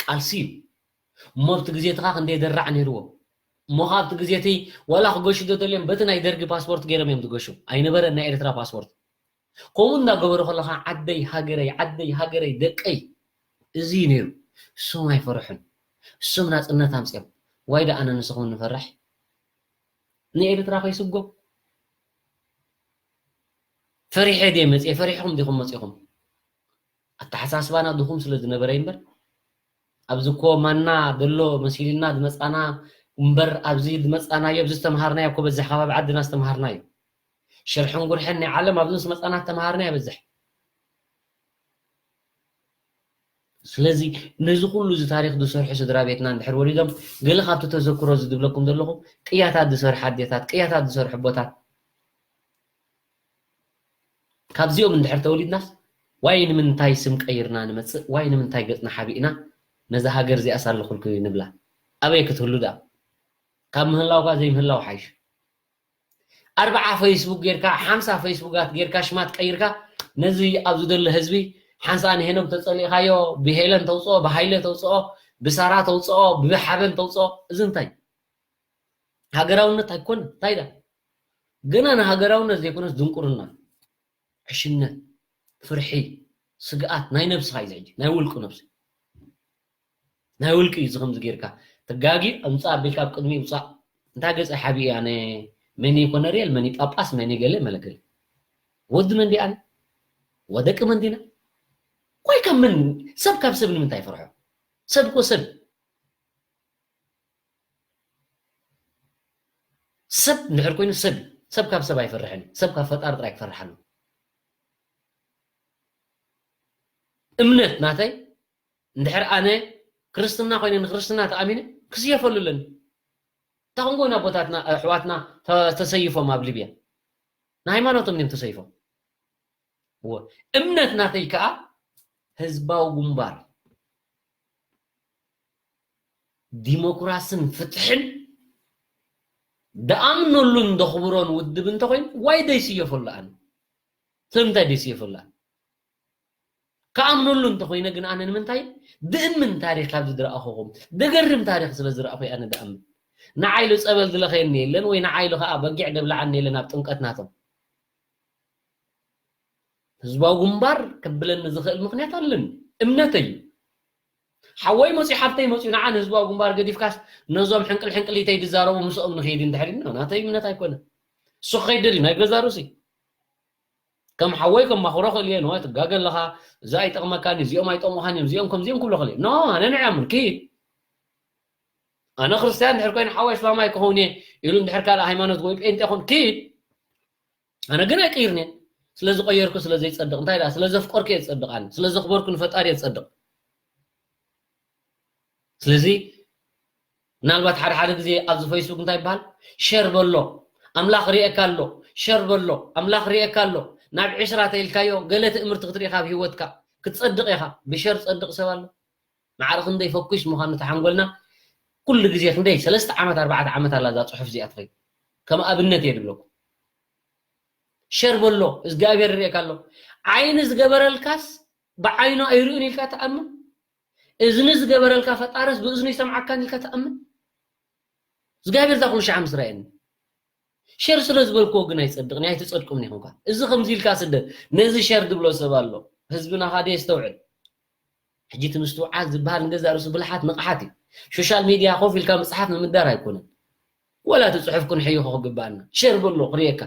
ቃልሲ እዩ። እሞ ኣብቲ ግዜ እቲ ኸኣ ክንደይ ደራዕ ነይርዎ። እሞ ኸኣ ኣብቲ ግዜ እቲ ዋላ ክገሹ ዶ ተልዮም በቲ ናይ ደርጊ ፓስፖርት ገይሮም እዮም ዝገሹ። ኣይነበረን ናይ ኤርትራ ፓስፖርት። ከምኡ እንዳገበሩ ከለኻ ዓደይ ሃገረይ፣ ዓደይ ሃገረይ፣ ደቀይ፣ እዚ እዩ ነይሩ። እሶም ኣይፈርሑን። እሶም ናጽነት ኣምጺኦም። ዋይ ደኣ ኣነ ንስኹም ንፈርሕ? ንኤርትራ ከይስጎም ፈሪሐ ድየ መጽየ? ፈሪሕኹም ዲኹም መጺኹም? ኣተሓሳስባና ድኹም ስለ ዝነበረ እምበር፣ ኣብዚ እኮ ማና ዘሎ መሲልና ዝመጻና እምበር፣ ኣብዚ ዝመጻናዮ፣ ኣብዚ ዝተምሃርናዮ እኮ በዝሕ፣ ካብ ኣብ ዓድና ዝተምሃርናዮ። ሽርሕን ጉርሕን ናይ ዓለም ኣብዚ ምስ መጻና ዝተምሃርናዮ በዝሕ። ስለዚ ነዚ ኩሉ እዚ ታሪኽ ዝሰርሑ ስድራ ቤትና እንድሕር ወሊዶም፣ ገለ ካብቲ ተዘክሮ እዚ ዝብለኩም ዘለኹ፣ ቅያታት ዝሰርሑ ኣዴታት፣ ቅያታት ዝሰርሑ ኣቦታት፣ ካብዚኦም እንድሕር ተወሊድናስ፣ ዋይ ንምንታይ ስም ቀይርና ንመጽእ፣ ዋይ ንምንታይ ገጽና ሓቢእና ነዛ ሃገር እዚኣ ሳለኹልኩ ንብላ? ኣበይ ክትህሉ ደኣ? ካብ ምህላውካ ዘይምህላው ሓይሽ። ኣርብዓ ፌስቡክ ጌርካ፣ ሓምሳ ፌስቡካት ጌርካ፣ ሽማት ቀይርካ፣ ነዚ ኣብዚ ዘሎ ህዝቢ ሓንሳእ ንሄኖክ ተጸሊእካዮ፣ ብሄለን ተውጽኦ፣ ብሃይለ ተውጽኦ፣ ብሳራ ተውጽኦ፣ ብሓበን ተውጽኦ፣ እዚ እንታይ? ሃገራውነት ኣይኮነን። እንታይ ዳ? ገና ንሃገራውነት ዘይኮነስ ድንቁርና፣ ዕሽነት፣ ፍርሒ፣ ስግኣት ናይ ነብስኻ እዩ፣ ሕጂ ናይ ውልቁ ነብሲ፣ ናይ ውልቂ እዩ። እዚ ከምዚ ጌርካ ተጋጊ ኣምጻእ ኣቢልካ ኣብ ቅድሚ ውጻእ። እንታይ ገጸ ሓቢ ኣነ፣ መን ኮነርየል፣ መን ጳጳስ፣ መን ገለ መለገለ። ወዲ መን ዲኣነ? ወደቂ መን ዲና? ቆይ ካብ መን? ሰብ ካብ ሰብ ንምንታይ ይፈርሖ? ሰብ እኮ ሰብ። ሰብ እንድሕር ኮይኑ ሰብ እዩ። ሰብ ካብ ሰብ ኣይፈርሕን እዩ። ሰብ ካብ ፈጣሪ ጥራይ ክፈርሕ ኣለዎ። እምነት ናተይ እንድሕር ኣነ ክርስትና ኮይነ ንክርስትና ተኣሚነ ክስየፈሉ ኣለኒ። እንታይ ኮንጎ ኣቦታትና ኣሕዋትና ተ-፣ ተሰይፎም ኣብ ሊብያ ንሃይማኖቶም እዮም ተሰይፎም። እወ፣ እምነት ናተይ ከኣ ህዝባዊ ግንባር ዲሞክራስን ፍትሕን ደኣምነሉን ደኽብሮን ውድብ እንተኾይኑ ዋይ ደይስየፈሉ ኣነ? ስለምንታይ ደይስየፈሉ ኣነ? ከኣምነሉ እንተኾይነ ግን ኣነ ንምንታይ ድእምን ታሪኽ ካብ ዝድረኣኹኹም ደገርም ታሪኽ ስለ ዝረኣኹ ኣነ ደኣምን። ንዓይሉ ጸበል ዝለኸየኒ የለን ወይ ንዓይሉ ከኣ በጊዕ ደብልዓኒ የለን ኣብ ጥምቀት ናቶም። ህዝባዊ ግንባር ከብለኒ ዝኽእል ምኽንያት ኣለኒ፣ እምነተይ እዩ። ሓወይ መፅዩ ሓፍተይ መፅዩ ንዓ ንህዝባዊ ግንባር ገዲፍካስ ነዞም ሕንቅል ሕንቅሊተይ ዝዛረቡ ምስኦም ንኽይድ እንድሕር ኢልና ናተይ እምነት ኣይኮነ። እሱ ክኸይድ ደልዩ ናይ ገዛ ርእሲ ከም ሓወይ ከም ማኽሮ ክእል እየ። ንዋ ትጋገ ኣለኻ፣ እዚ ኣይጠቕመካን እዩ፣ እዚኦም ኣይጠቕሙኻን እዮም፣ እዚኦም ከምዚኦም ክብሎ ክእል እየ። ኖ፣ ኣነ ንዕያምን ክይድ። ኣነ ክርስትያን እንድሕር ኮይኑ ሓወይ እስላማይ ክኸውን እየ ኢሉ እንድሕር ካልእ ሃይማኖት ወይ ጴንጤ ኹን ክይድ። ኣነ ግን ኣይቅይርን እየ። ስለ ዝቆየርኩ ስለ ዘይጸድቕ እንታይ ደኣ ስለ ዘፍቀርኩ እየ ዝጸድቕ። ኣነ ስለ ዘኽበርኩ ንፈጣሪ እየ ዝጸድቕ። ስለዚ ምናልባት ሓደ ሓደ ግዜ ኣብዚ ፌስቡክ እንታይ ይበሃል ሸር በሎ ኣምላኽ ሪኤካ ኣሎ፣ ሸር በሎ ኣምላኽ ሪኤካ ኣሎ። ናብ ዕስራ ተኢልካዮ ገለ ትእምርቲ ክትርኢ ካብ ህይወትካ ክትጸድቕ ኢኻ። ብሸር ጸድቕ ሰብ ኣሎ። ማዕረ ክንደይ ፈኩስ ምዃኑ ተሓንጎልና ኩሉ ግዜ ክንደይ ሰለስተ ዓመት ኣርባዕተ ዓመት ኣላ እዛ ጽሑፍ እዚኣ ትኸይድ። ከም ኣብነት እየ ድብለኩም። ሸር በሎ እግዚኣብሔር ሪኤካ ኣሎ። ዓይኒ ዝገበረልካስ ብዓይኑ ኣይርእዩን ኢልካ ትኣምን? እዝኒ ዝገበረልካ ፈጣረስ ብእዝኑ ይሰምዓካን ኢልካ ትኣምን? እግዚኣብሔር እዛ ኩሉ ሸዓ ምስ ረኣየኒ ሸር ስለ ዝበልክዎ ግን ኣይጸድቕን ኣይትጸድቁምን ኢኹም። እዚ ከምዚ ኢልካ ስደት ነዚ ሸር ድብሎ ሰብ ኣሎ። ህዝብና ካደ የስተውዕል። ሕጂ እቲ ምስትውዓል ዝበሃል ንገዛእ ርእሱ ብልሓት ንቕሓት እዩ። ሶሻል ሚድያ ኮፍ ኢልካ ምጽሓፍ ምምዳር ኣይኮነን። ወላ እቲ ጽሑፍ ክንሕይኾ ክግብኣና ሸር በሎ ክርእየካ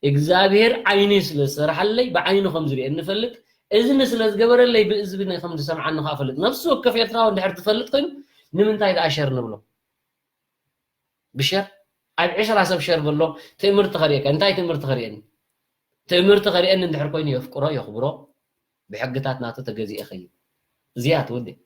እግዚኣብሔር ዓይኒ ስለ ዝሰርሓለይ ብዓይኑ ከም ዝርእየኒ እፈልጥ፣ እዝኒ ስለ ዝገበረለይ ብእዝኒ ከም ዝሰምዓኒ ከዓ እፈልጥ። ነፍሲ ወከፍ ኤርትራዊ እንድሕር ትፈልጥ ኮይኑ ንምንታይ ደኣ ሸር ንብሎ? ብሸር ኣብ ዕስራ ሰብ ሸር በሎ ትእምርቲ ከርእየካ። እንታይ ትእምርቲ ከርእየኒ? ትእምርቲ ከርእየኒ እንድሕር ኮይኑ የፍቅሮ የኽብሮ፣ ብሕግታት ናቱ ተገዚኤ ኸይድ። እዚኣ ትውድእ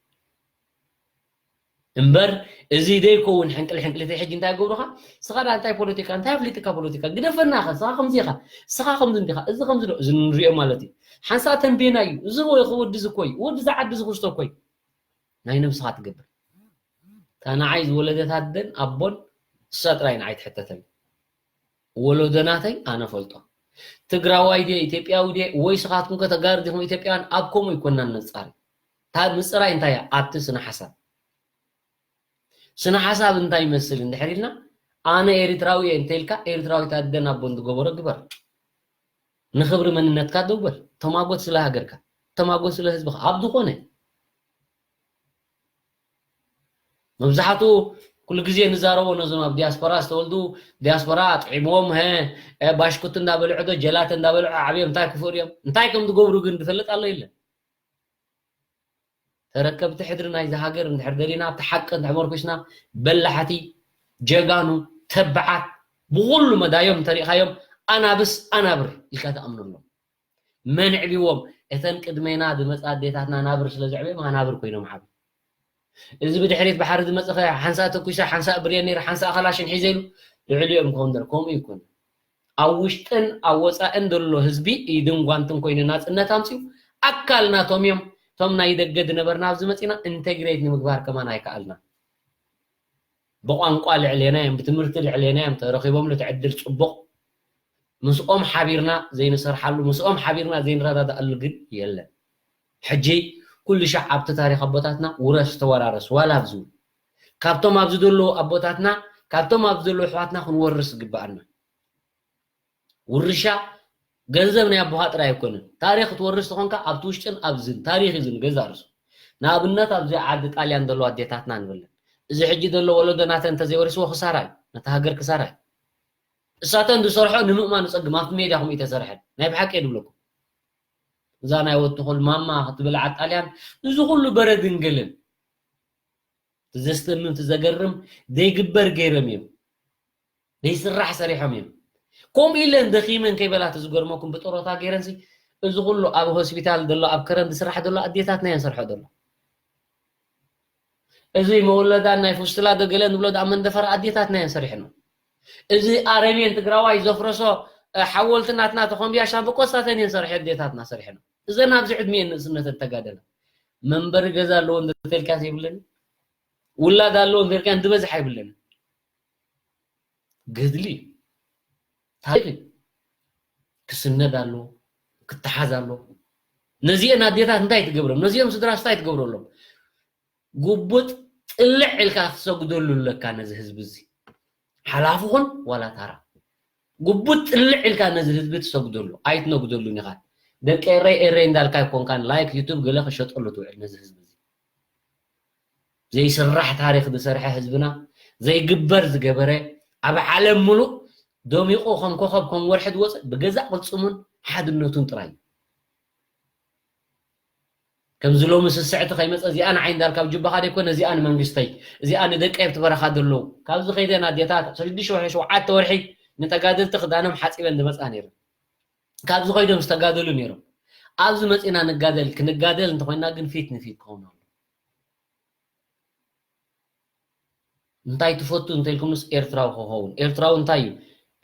እምበር እዚ ዘይከውን ሕንቅል ሕንቅሊተይ ሕጂ እንታይ ገብሩኻ? ስኻ ዳ እንታይ ፖለቲካ እንታይ ኣፍሊጥካ ፖለቲካ ግደፈና ኸ ስኻ ከምዚ ኢኻ ስኻ ከምዚ እንዲኻ እዚ ከምዚ ዶ እዚ ንሪኦ ማለት እዩ። ሓንሳእ ተንቤና እዩ እዚ ወይ ወዲ እዚ ኮይ ወዲ ዝዓዲ ዝኽስቶ ኮይ ናይ ነብስኻ ትገብር። እታ ንዓይ ዝወለደት ኣደን ኣቦን እሳ ጥራይ ንዓይ ትሕተተኒ። ወለዶ ናተይ ኣነ ፈልጦ። ትግራዋይ ድየ ኢትዮጵያዊ ድየ ወይ ስኻትኩም ከ ተጋሩ ዲኹም ኢትዮጵያውያን ኣብ ከምኡ ይኮናን ነፃሪ። እታ ምፅራይ እንታይ እያ ኣብቲ ስነ ሓሳብ ስነ ሓሳብ እንታይ ይመስል እንድሕር ኢልና ኣነ ኤርትራዊ እየ እንተኢልካ ኤርትራዊት ኣደን ኣቦን ዝገበሮ ግበር። ንኽብሪ መንነትካ ደው በል። ተማጎት ስለ ሃገርካ ተማጎት ስለ ህዝብኻ ኣብ ዝኾነ መብዛሕትኡ ኩሉ ግዜ ንዛረቦ ነዞም ኣብ ዲያስፖራ ዝተወልዱ ዲያስፖራ ኣጥዒምዎም ሀ ባሽኩቲ እንዳበልዑ ዶ ጀላተ እንዳበልዑ ዓብዮም እንታይ ክፍእሩ እዮም እንታይ ከም ዝገብሩ ግን ዝፈልጥ ኣሎ የለን። ተረከብቲ ሕድሪ ናይዚ ሃገር እንድሕር ደሊና ኣብቲ ሓቂ እንድሕር መርኩስና በላሕቲ ጀጋኑ ተባዓት ብኩሉ መዳዮም እንተሪእኻዮም ኣናብስ ኣናብር ኢልካ ተኣምነሎም። መን ዕብዎም እተን ቅድሜና ዝመፃ ኣዴታትና ናብር ስለ ዘዕበዮም ኣናብር ኮይኖም ዓብዩ። እዚ ብድሕሪት ባሕሪ ዝመፀኸ ሓንሳእ ተኩሰ ሓንሳእ ብሬን ነይረ ሓንሳእ ካላሽን ሒዘ ኢሉ ልዕሊኦም ክኸውን ደር ከምኡ ይኮነ። ኣብ ውሽጥን ኣብ ወፃእን ዘሎ ህዝቢ ኢድን ጓንትን ኮይኑ ናፅነት ኣምፅኡ ኣካል ናቶም እዮም። እቶም ናይ ደገ ዝነበርና ኣብዚ መፂና ኢንቴግሬት ንምግባር ከማን ኣይከኣልና። ብቋንቋ ልዕሌና እዮም፣ ብትምህርቲ ልዕሌና እዮም። ተረኺቦም ልትዕድል ፅቡቕ ምስኦም ሓቢርና ዘይንሰርሓሉ ምስኦም ሓቢርና ዘይንረዳዳኣሉ ግን የለን። ሕጂ ኩሉ ሻዕ ኣብቲ ታሪክ ኣቦታትና ውረስ ተወራረስ ዋላ ኣብዚ እውን ካብቶም ኣብዚ ዘለዉ ኣቦታትና ካብቶም ኣብዚ ዘለዉ ኣሕዋትና ክንወርስ ዝግበኣና። ውርሻ ገንዘብ ናይ ኣቦኻ ጥራይ ኣይኮነን። ታሪክ ክትወርስ ተኾንካ ኣብቲ ውሽጥን ኣብዝን ታሪክ እዩ ዝንገዛ ርሱ። ንኣብነት ኣብዚ ዓዲ ጣልያን ዘለዋ ኣዴታትና ንብለን እዚ ሕጂ ዘሎ ወለዶ ናተን እንተዘይወሪስዎ ክሳራ እዩ፣ ነታ ሃገር ክሳራ እዩ። እሳተን ዝሰርሖ ንምእማን ዝፀግም ኣብቲ ሜድያ ከምኡ ተሰርሐን ናይ ብሓቂ እየ ዝብለኩም። እዛ ናይ ወትኹል ማማ ክትብል ዓጣልያን እዚ ኩሉ በረድን ገልን ዘስተምም ዘገርም ዘይግበር ገይሮም እዮም። ዘይስራሕ ሰሪሖም እዮም። ከምኡ ኢለን ደኺመን ከይበላ እቲ ዝገርመኩም ብጥሮታ ገይረንሲ እዚ ኩሉ ኣብ ሆስፒታል ዘሎ ኣብ ከረን ዝስራሕ ዘሎ ኣዴታትና እየን ሰርሖ ዘሎ። እዚ መወለዳን ናይ ፍስቱላ ዶ ገለ ንብሎ ደኣ መንደፈራ ኣዴታትና እየን ሰሪሐን። እዚ ኣረሜን ትግራዋይ ዘፍረሶ ሓወልቲ ናትና ተኾምብያ ሻምበቆ እሳተን እየን ሰርሐ ኣዴታትና ሰሪሐን። እዘን ኣብዚ ዕድሜ ንእስነተን ተጋደለ መንበሪ ገዛ ኣለዎ እንተልካ ዘይብለን ውላድ ኣለዎ እንተልካ ዝበዝሕ ኣይብለን። ገድሊ ታሪክ ክስነድ ኣሎ ክተሓዝ ኣሎ። ነዚአን ኣዴታት እንታይ ትገብሮም? ነዚኦም ስድራስ እንታይ ትገብረሎም? ጉቡጥ ጥልዕ ኢልካ ትሰግደሉ ኣለካ ነዚ ህዝቢ እዚ ሓላፊ ኹን ዋላ ታራ ጉቡጥ ጥልዕ ኢልካ ነዚ ህዝቢ ትሰግደሉ ኣይትነግደሉን ኢኻ። ደቂ ኤረይ ኤረይ እንዳልካ ኣይኮንካን ላይክ ዩቱብ ገለ ክሸጠሉ ትውዕል ነዚ ህዝቢ እዚ። ዘይስራሕ ታሪክ ዝሰርሐ ህዝብና ዘይግበር ዝገበረ ኣብ ዓለም ሙሉእ ደሚቑ ከም ኮኸብ ከም ወርሒ ዝወፅእ ብገዛእ ቅልፅሙን ሓድነቱን ጥራይ እዩ። ከምዚ ሎሚ ስስዕቲ ከይመፀ እዚኣ ንዓይ እንዳልካ ኣብ ጅባኻ ደይኮነ እዚኣ ንመንግስተይ እዚኣ ንደቀይ ኣብቲ በረኻ ዘለዉ ካብዚ ከይደን ኣዴታት ሽዱሽተ ወርሒ ሸውዓተ ወርሒ ንተጋደልቲ ክዳኖም ሓፂበን ዝመፃ ነይረን። ካብዚ ከይዶም ዝተጋደሉ ነይሮም። ኣብዚ መፂና ንጋደል ክንጋደል እንተኮይና ግን ፊት ንፊት ክኸውን ኣሎ። እንታይ ትፈቱ እንተልኩምስ ኤርትራዊ ክኸውን። ኤርትራዊ እንታይ እዩ?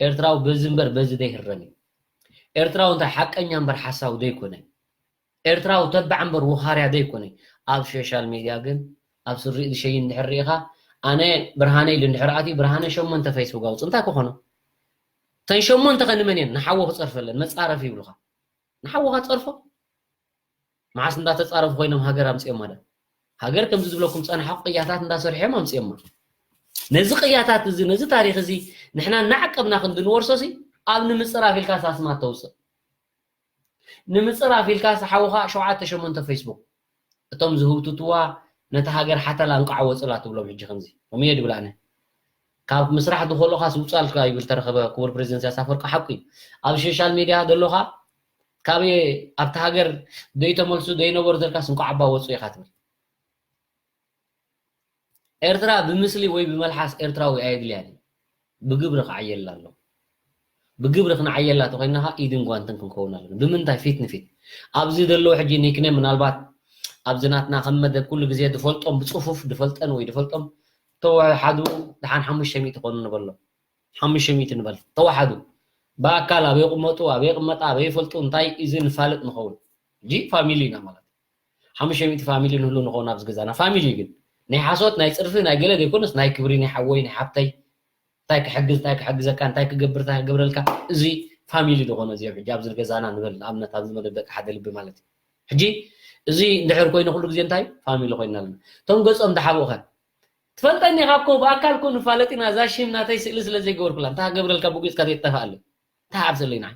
ኤርትራዊ በዚ እምበር በዚ ዘይህረም እዩ። ኤርትራዊ እንታይ ሓቀኛ እምበር ሓሳዊ ዘይኮነ። ኤርትራዊ ተባዕ እምበር ውኻርያ ዘይኮነ። ኣብ ሶሻል ሚድያ ግን ኣብ ስሪእ ዝሸይን እንድሕር ርኢኻ ኣነ ብርሃነ ኢሉ እንድሕር ኣትዩ ብርሃነ ሸሞንተ ፌስቡክ ኣውፅእ እንታይ ክኾኖ? ተን ሸሞንተ ከ ንመን እየን ንሓዎ ክፀርፈለን መፃረፍ ይብሉኻ። ንሓውኻ ፀርፎ መዓስ እንዳተፃረፉ ኮይኖም ሃገር ኣምፅኦማ ዳ? ሃገር ከምዚ ዝብለኩም ፀናሓ ቅያታት እንዳሰርሑ እዮም ኣምፅኦማ። ነዚ ቅያታት እዚ ነዚ ታሪክ እዚ ንሕና እናዓቀብና ክንዲ ንወርሶ ሲ ኣብ ንምፅራፍ ኢልካ ሳስማት ተውፅእ ንምፅራፍ ኢልካ ሓውኻ ሸውዓተ ሸሞንተ ፌስቡክ እቶም ዝህውትትዋ ነታ ሃገር ሓተላ እንቋዕ ወፅላ ትብሎም ሕጂ ከምዚ ከምየ ድብል ኣነ ካብ ምስራሕ ዝኸልኦኻ ስውፃልካ ይብል ተረኸበ ክቡር ፕሬዚደንት ኢሳያስ ኣፈወርቂ ሓቁ እዩ ኣብ ሶሻል ሚድያ ዘሎኻ ካብ ኣብቲ ሃገር ዘይተመልሱ ዘይነበሩ ዘልካስ እንቋዕ ኣባ ወፁ ኢኻ ትብል ኤርትራ ብምስሊ ወይ ብመልሓስ ኤርትራዊ ኣየድልያን እዩ ብግብሪ ክዓየላ ኣሎ ብግብሪ ክንዓየላ ተኮይና ኢድን ጓንትን ክንከውን ኣለና ብምንታይ ፊት ንፊት ኣብዚ ዘለዉ ሕጂ ኒክነ ምናልባት ኣብዚ ናትና ከም መደብ ኩሉ ግዜ ዝፈልጦም ብፅፉፍ ዝፈልጠን ወይ ዝፈልጦም ተወሓዱ ድሓን ሓሙሽተ ሚእቲ ኮኑ ንበሎ ሓሙሽተ ሚእቲ ንበል ተወሓዱ ብኣካል ኣበይ ይቕመጡ ኣበይ ይቕመጣ ኣበይ ይፈልጡ እንታይ እዚ ንፋለጥ ንኸውን ሕጂ ፋሚሊ ኢና ማለት ሓሙሽተ ሚእቲ ፋሚሊ ንህሉ ንኸውን ኣብዚ ገዛና ፋሚሊ ግን ናይ ሓሶት ናይ ፅርፊ ናይ ገለ ዘይኮነስ ናይ ክብሪ ናይ ሓወይ ናይ ሓብተይ እንታይ ክሕግዝ እንታይ ክሕግዘካ እንታይ ክገብር እንታይ ክገብረልካ እዚ ፋሚሊ ዝኾነ እዚኦም ሕጂ ኣብዚ ገዛና ንበል ንኣብነት ኣብዚ መደብ ደቂ ሓደ ልቢ ማለት እዩ ሕጂ እዚ እንድሕር ኮይኑ ኩሉ ግዜ እንታይ ፋሚሊ ኮይና ኣለና እቶም ገፆም ዝሓብኡኸ ትፈልጠኒ ካብ ኮ ብኣካል ኮ ንፋለጥ ኢና እዛ ሽም ናተይ ስእሊ ስለ ዘይገበርኩላ እንታይ ክገብረልካ ብጉፅካ ዘይጠፋኣለ እንታይ ሓብሰለይ ንዓይ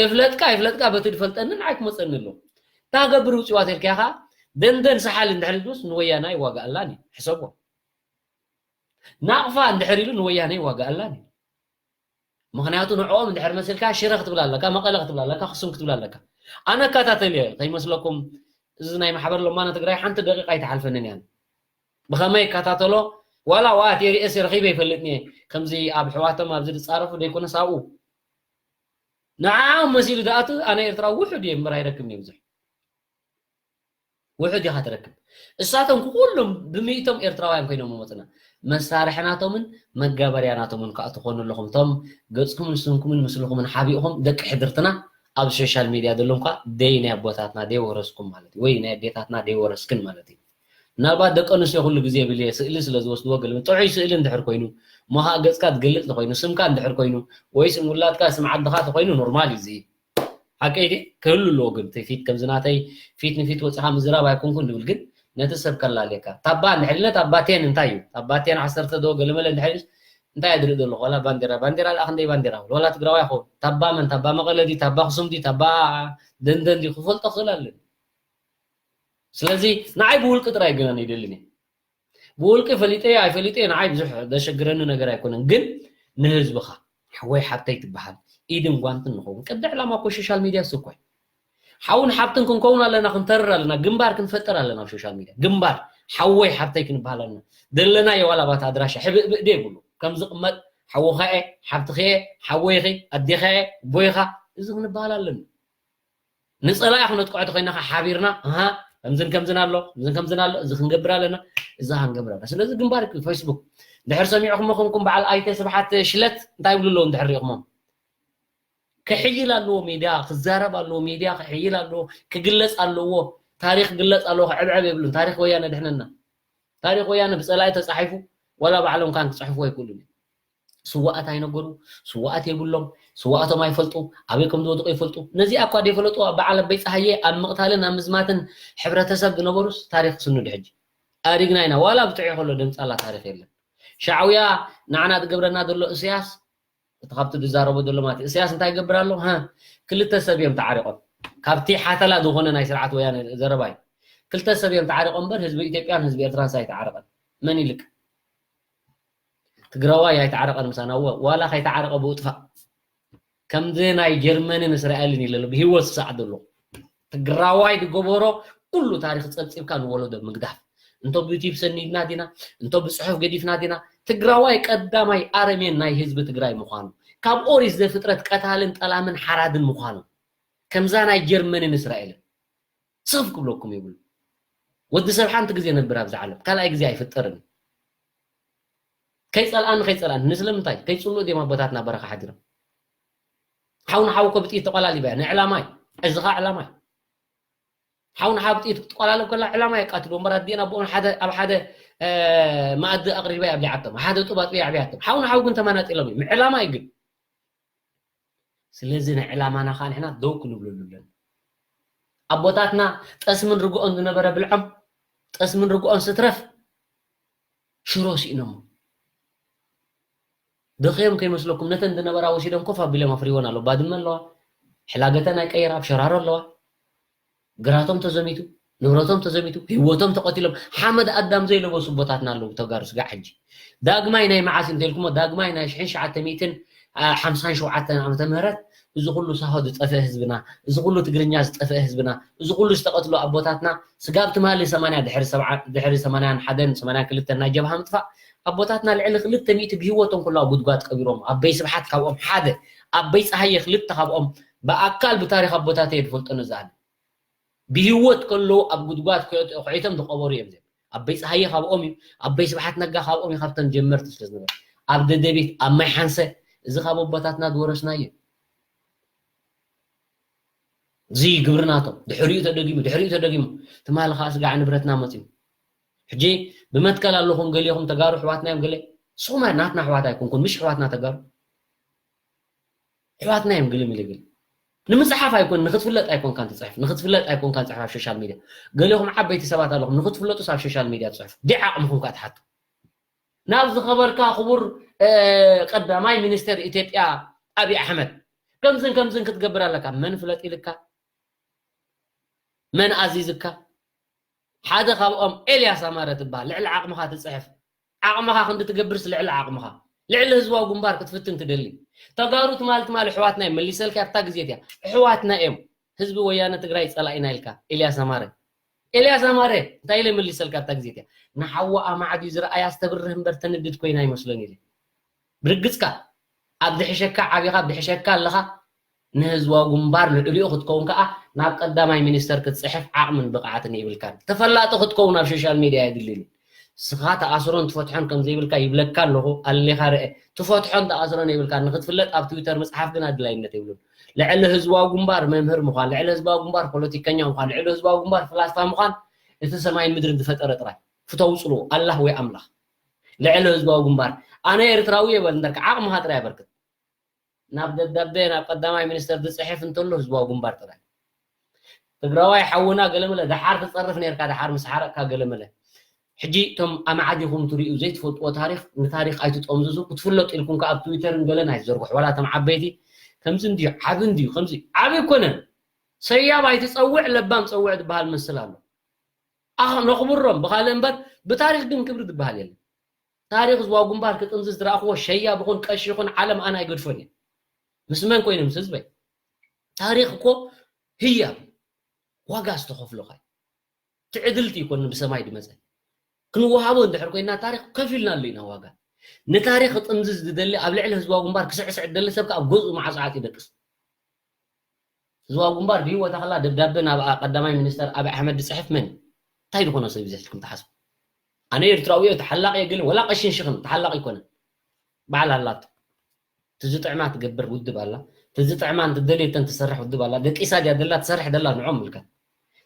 እፍለጥካ ይፍለጥካ በቲ ዝፈልጠኒ ንዓይ ክመፀኒ ኣለዎ እንታይ ገብር ውፅዋት ኢልካ ኢኻ ደንደን ሰሓል እንድሕር ኢሉስ ንወያና ይዋጋኣላን እዩ ሕሰቦ ናቕፋ እንድሕር ኢሉ ንወያነ ይዋጋኣላን እዩ ምክንያቱ ንዕኦም እንድሕር መሲልካ ሽረ ክትብል ኣለካ መቐለ ክትብል ኣለካ ክሱም ክትብል ኣለካ ኣነ እከታተል እየ ከይመስለኩም እዚ ናይ ማሕበር ለማነ ትግራይ ሓንቲ ደቂቃ ኣይትሓልፈንን እያን ብኸመይ እከታተሎ ዋላ ዋት የሪኤስ ረኺበ ይፈልጥኒ እየ ከምዚ ኣብ ኣሕዋቶም ኣብዚ ዝፃረፉ ዘይኮነስ ኣብኡ ንዓኦም መሲሉ ዝኣቱ ኣነ ኤርትራዊ ውሑድ እየ እምበር ኣይረክብን እየ ብዙሕ ውሑድ ኢኻ ትረክብ። እሳቶም ኩሎም ብሚእቶም ኤርትራውያን ኮይኖም መፅና። መሳርሒ ናቶምን መጋበርያ ናቶምን ከዓ ትኾኑ ኣለኹም። እቶም ገፅኩምን ስምኩምን ምስልኹምን ሓቢእኹም ደቂ ሕድርትና ኣብ ሶሻል ሚድያ ዘለኹም ከዓ ደይ ናይ ኣቦታትና ደይ ወረስኩም ማለት እዩ፣ ወይ ናይ ኣዴታትና ደይ ወረስክን ማለት እዩ። ምናልባት ደቂ ኣንስትዮ ኩሉ ግዜ ብል እየ ስእሊ ስለ ዝወስድዎ ገለ ጥዑይ ስእሊ እንድሕር ኮይኑ፣ ሞኻ ገፅካ ትገልፅ ተኮይኑ፣ ስምካ እንድሕር ኮይኑ፣ ወይ ስም ውላድካ ስም ዓድኻ ተኮይኑ ኖርማል እዩ። እዚ ሓቀይ ድየ? ክህሉ ኣለዎ። ግን እቲ ፊት ከምዚ ናተይ ፊት ንፊት ወፂኻ ምዝራብ ኣይኮንኩን ዝብል፣ ግን ነቲ ሰብ ከላልየካ። ታባ እንድሕር ኢልና፣ ታባ ቴን እንታይ እዩ? ታባ ቴን ዓሰርተ ዶ ገለመለ እንድሕር ኢልስ እንታይ እየ ዝርኢ ዘለኹ? ዋላ ባንዴራ፣ ባንዴራ ደኣ ክንደይ ባንዴራ? ዋላ ትግራዋይ ይኸውን። ታባ መን? ታባ መቐለ ድዩ? ታባ ኣኽሱም ድዩ? ታባ ደንደን ድዩ? ክፈልጦ ክኽእል ኣለኒ። ስለዚ ንዓይ ብውልቂ ጥራይ ግን ኣይደልን እየ። ብውልቂ ፈሊጠዮ ኣይፈሊጠዮ ንዓይ ብዙሕ ዘሸግረኒ ነገር ኣይኮነን። ግን ንህዝብኻ ሓወይ ሓብተይ ትበሃል ኢድን ጓንትን ንኸውን። ቅዲ ዕላማ እኮ ሶሻል ሚድያ እሱ እኮ እዩ። ሓውን ሓብትን ክንከውን ኣለና፣ ክንተርር ኣለና፣ ግንባር ክንፈጥር ኣለና ኣብ ሶሻል ሚድያ። ግንባር ሓወይ ሓብተይ ክንበሃል ኣለና። ደለናዮ ዋላ ባታ ኣድራሻ ሕብእብእ ደይብሉ። ከም ዝቕመጥ ሓውኻ እየ፣ ሓብትኺ እየ፣ ሓወይኺ፣ ኣዴኻ እየ፣ ኣቦይኻ፣ እዚ ክንበሃል ኣለና። ንጸላኢ ክነጥቅዖ ተኾይና ኸዓ ሓቢርና፣ ኣሃ፣ ከምዝን ከምዝን ኣሎ፣ ከምዝን ከምዝን ኣሎ፣ እዚ ክንገብር ኣለና፣ እዚ ክንገብር ኣለና። ስለዚ ግንባር ፌስቡክ እንድሕር ሰሚዕኹሞ ኮንኩም በዓል ኣይተ ስብሓት ሽለት እንታይ ይብሉ ኣለዉ እንድሕር ሪእኹሞም? ክሕይል ኣለዎ ሚድያ፣ ክዛረብ ኣለዎ ሚድያ፣ ክሕይል ኣለዎ፣ ክግለጽ ኣለዎ፣ ታሪኽ ክግለጽ ኣለዎ፣ ክዕብዕብ የብሉን። ታሪኽ ወያነ ድሕነና። ታሪኽ ወያነ ብጸላኢ ተጻሒፉ ዋላ ባዕሎም ካን ክጽሕፍዎ ኣይክእሉን እዮም። ስዋኣት ኣይነገሩ፣ ስዋኣት የብሎም፣ ስዋኣቶም ኣይፈልጡ፣ ኣበይ ከም ዝወድቁ ይፈልጡ። ነዚኣ እኳ ደይፈለጡ ኣብ በዓል ኣበይ ጸሃየ ኣብ ምቕታልን ኣብ ምዝማትን ሕብረተሰብ ዝነበሩስ ታሪኽ ስኑድ ሕጂ። ኣሪግና ኢና፣ ዋላ ብጥዑይ ከሎ ደምጻላ ታሪኽ የለን። ሻዕውያ ንዓና ዝገብረና ዘሎ እስያስ፣ እቲ ካብቲ ዝዛረቦ ዘሎ ማለት እዩ። እስያስ እንታይ ይገብር ኣሎ? ሃ፣ ክልተ ሰብ እዮም ተዓሪቖም። ካብቲ ሓተላ ዝኾነ ናይ ስርዓት ወያነ ዘረባ እዩ። ክልተ ሰብ እዮም ተዓሪቖም እምበር ህዝቢ ኢትዮጵያን ህዝቢ ኤርትራን ኣይተዓረቐን። መን ይልክ? ትግራዋይ ኣይተዓረቐን ምሳና፣ እወ፣ ዋላ ከይተዓረቐ ብኡ ጥፋእ። ከምዚ ናይ ጀርመንን እስራኤልን ኢለ ኣሎ፣ ብህይወት ዝሰዓድ ዘሎ። ትግራዋይ ዝገበሮ ኩሉ ታሪኽ ጸብጺብካ ንወለዶ ምግዳፍ። እንቶ ብዩቲዩብ ሰኒድና ዲና፣ እንቶ ብጽሑፍ ገዲፍና ዲና፣ ትግራዋይ ቀዳማይ ኣረሜን ናይ ህዝቢ ትግራይ ምዃኑ፣ ካብ ኦሪት ዘፍጥረት ቀታልን ጠላምን ሓራድን ምዃኑ፣ ከምዛ ናይ ጀርመንን እስራኤልን። ስኽፍ ክብለኩም የብሉ። ወዲ ሰብ ሓንቲ ግዜ ነብር ኣብዚ ዓለም፣ ካልኣይ ግዜ ኣይፍጠርን። ከይጸልኣኒ፣ ከይጸልኣኒ፣ ንስለምንታይ? ከይጽልኡ ድዮም ኣቦታትና በረኻ ሓዲሮም? ሓው ንሓው እኮ ብጥይት ተቆላሊባ እያ፣ ንዕላማ እዩ። እዚ ኸኣ ዕላማ እዩ። ሓው ንሓው ብጥይት ክትቆላልብ ከላ ዕላማ የቃትሉ እምበር፣ ኣዲኤን ኣቦኦን ሓደ፣ ኣብ ሓደ፣ እ፣ መኣዲ ኣቕሪባ እያ ኣብሊዓቶም፣ ኣብ ሓደ ጡብ ኣጥቢያ ኣዕብያቶም። ሓው ንሓው ግን ተመናጢሎም እዮም። ዕላማ እዩ ግን። ስለዚ ንዕላማና ኸኣ ንሕና ደው ክንብለሉ ኣለና። ኣቦታትና ጠስምን ርግኦን ዝነበረ ብልዖም፣ ጠስምን ርግኦን ስትረፍ ሽሮ ስኢኖሞ። ደኸዮም ከይመስለኩም፣ ነተን ዝነበራ ወሲዶም ኮፍ ኣቢሎም ኣፍሪወን ኣለዉ። ባድመ ኣለዋ፣ ሕላገተን ኣይቀየራ፣ ኣብ ሸራሮ ኣለዋ። ግራቶም ተዘሚቱ፣ ንብረቶም ተዘሚቱ፣ ህይወቶም ተቐቲሎም፣ ሓመድ ኣዳም ዘይለበሱ ኣቦታትና ኣለዉ ተጋሩ ስጋዕ ሕጂ። ዳግማይ ናይ መዓስ እንተልኩሞ፣ ዳግማይ ናይ ሽሕን ትሽዓተ ሚእትን ሓምሳን ሸውዓተን ዓመተ ምህረት፣ እዚ ኩሉ ሳሆ ዝጠፍአ ህዝብና፣ እዚ ኩሉ ትግርኛ ዝጠፍአ ህዝብና፣ እዚ ኩሉ ዝተቐትሉ ኣቦታትና፣ ስጋብ ትማሊ ሰማንያ ድሕሪ ሰብዓ፣ ድሕሪ ሰማንያን ሓደን ሰማንያን ክልተን ናይ ጀብሃ ምጥፋእ፣ ኣቦታትና ልዕሊ ክልተ ሚእቲ ብህይወቶም ኩላ ጉድጓድ ቀቢሮም፣ ኣበይ ስብሓት ካብኦም ሓደ፣ ኣበይ ጸሃየ ክልተ ካብኦም፣ ብኣካል ብታሪኽ ኣቦታተይ ዝፈልጦ ነዚ ኣነ። ብህይወት ከለዉ ኣብ ጉድጓድ ክዕት-፣ ክዒቶም ዝቐበሩ እዮም እዚኦም። ኣበይ ጸሃየ ካብኦም እዩ፣ ኣበይ ስብሓት ነጋ ካብኦም እዩ፣ ካብቶም ጀመርቲ ስለ ዝነበሩ። ኣብ ደደቢት፣ ኣብ ማይ ሓንሰ፣ እዚ ካብ ኣቦታትና ዝወረስናዮ እዩ። እዚ ግብሪ ናቶም። ድሕሪኡ ተደጊሙ፣ ድሕሪኡ ተደጊሙ። ትማሊ ኸኣ ስጋዕ ንብረትና መጺኡ። ሕጂ ብመትከል ኣለኹም፣ ገሊኹም ተጋሩ ኣሕዋትና እዮም፣ ገለ ንስኹም ናትና ኣሕዋት ኣይኮንኩን፣ ምሽ ኣሕዋትና ተጋሩ። ኣሕዋትና እዮም፣ ገለ ሚለ ገለ። ንምጽሓፍ ኣይኮን፣ ንኽትፍለጥ ኣይኮንካን ትጽሕፍ፣ ንኽትፍለጥ ኣይኮንካን ትጽሕፍ ኣብ ሶሻል ሚድያ። ገሊኹም ዓበይቲ ሰባት ኣለኹም፣ ንኽትፍለጡስ ኣብ ሶሻል ሚድያ ትጽሕፉ። ዲዕ ዓቕምኹም ከኣ ትሓቱ። ናብ ዝኸበርካ ክቡር፣ እ፣ ቀዳማይ ሚኒስተር ኢትዮጵያ ኣብይ ኣሕመድ፣ ከምዝን ከምዝን ክትገብር ኣለካ። መን ፍለጥ ኢልካ? መን ኣዚዝካ? ሓደ ካብኦም ኤልያስ ኣማረ ትበሃል። ልዕሊ ዓቕምኻ ትጽሕፍ። ዓቕምኻ ክንዲ ትገብርስ ልዕሊ ዓቕምኻ። ልዕሊ ህዝባዊ ግንባር ክትፍትን ትደሊ። ተጋሩ ትማል ትማል ኣሕዋትና እዮም፣ መሊሰልካ ኣብታ ግዜ እቲኣ። ኣሕዋትና እዮም። ህዝቢ ወያነ ትግራይ ጸላኢና ኢልካ፣ ኤልያስ ኣማረ። ኤልያስ ኣማረ፣ እንታይ ኢለ መሊሰልካ ኣብታ ግዜ እቲኣ? ንሓዋ ኣማዕድዩ ዝረኣያ ዝተብርህ እምበር ተንድድ ኮይና ኣይመስሎን ኢለ። ብርግጽካ፣ ኣብ ዝሕሸካ ዓቢኻ፣ ኣብ ዝሕሸካ ኣለኻ፣ ንህዝባዊ ግንባር ልዕሊኡ ክትከውን ከዓ ናብ ቀዳማይ ሚኒስተር ክትፅሕፍ ዓቕምን ብቕዓትን የብልካን። ተፈላጢ ክትከውን ኣብ ሶሻል ሚድያ የድልዩ። ንስኻ ተኣስሮን ትፈትሖን ከም ዘይብልካ ይብለካ ኣለኹ፣ ኣሌኻ ርአ። ትፈትሖን ተኣስሮን የብልካን። ንክትፍለጥ ኣብ ትዊተር ምፅሓፍ ግን ኣድላይነት የብሉን። ልዕሊ ህዝባዊ ግንባር መምህር ምዃን፣ ልዕሊ ህዝባዊ ግንባር ፖለቲከኛ ምዃን፣ ልዕሊ ህዝባዊ ግንባር ፍላስፋ ምዃን እቲ ሰማይን ምድርን ዝፈጠረ ጥራይ። ፍተው ፅልኡ፣ ኣላህ ወይ ኣምላኽ። ልዕሊ ህዝባዊ ግንባር ኣነ ኤርትራዊ እየ በል፣ እንደርካ ዓቕምኻ ጥራይ ኣበርክት። ናብ ደብዳቤ ናብ ቀዳማይ ሚኒስተር ዝፅሕፍ እንተሎ ህዝባዊ ግንባር ጥራይ። ትግራዋይ ሓውና ገለመለ፣ ደሓር ትፀርፍ ነርካ፣ ደሓር ምስ ሓረቕካ ገለመለ። ሕጂ እቶም ኣማዕዲኹም ትርእዩ ዘይትፈልጥዎ ታሪኽ፣ ንታሪኽ ኣይትጠምዝዙ። ክትፍለጡ ኢልኩም ከኣ ኣብ ትዊተርን ገለን ኣይትዘርግሑ። ዋላ እቶም ዓበይቲ ከምዚ እንድዩ፣ ዓቢ እንድዩ፣ ከምዚ ዓቢ ኣይኮነን። ሰያብ ኣይትጸውዕ፣ ለባም ጸውዕ ዝበሃል መስል ኣሎ። ኣኽ ነኽብሮም ብኻልእ እምበር ብታሪኽ ግን ክብሪ ዝበሃል የለን። ታሪኽ ህዝባዊ ግንባር ክጥምዝዝ ዝረኣኽዎ ሸያብ ይኹን ቀሺ ይኹን ዓለም ኣነ ኣይገድፎን እየ። ምስ መን ኮይነ? ምስ ህዝበይ። ታሪኽ እኮ ህያብ እዩ። ዋጋ ዝተኸፍሎ ኸ ትዕድልቲ ይኮን ብሰማይ ድመፀ። ክንወሃቦ እንድሕር ኮይና ታሪኽ ከፊልናሉ ኢና ዋጋ። ንታሪኽ ክጥምዝዝ ዝደሊ ኣብ ልዕሊ ህዝባዊ ግንባር ክስዕስዕ ዝደሊ ሰብ ከኣ ኣብ ገዝኡ ማዕፆ ዓፂ ይደቅስ። ህዝባዊ ግንባር ብህይወታ ከላ ደብዳበ ናብ ቀዳማይ ሚኒስተር ኣብይ ኣሕመድ ዝፅሕፍ መን እዩ? እንታይ ዝኾነ ሰብ እዩ ዘትልኩም ትሓስቡ? ኣነ ኤርትራዊ እየ፣ ተሓላቂ እየ፣ ግን ወላ ቀሽን ሽኽን ተሓላቂ ኣይኮነን። በዓል ኣላቶ። ትዝጥዕማ ትገብር ውድብ ኣላ። ትዝጥዕማ እንትደልየተን ትሰርሕ ውድብ ኣላ። ደቂሳ ድያ ደላ ትሰርሕ ደላ ንዖም ምልከት።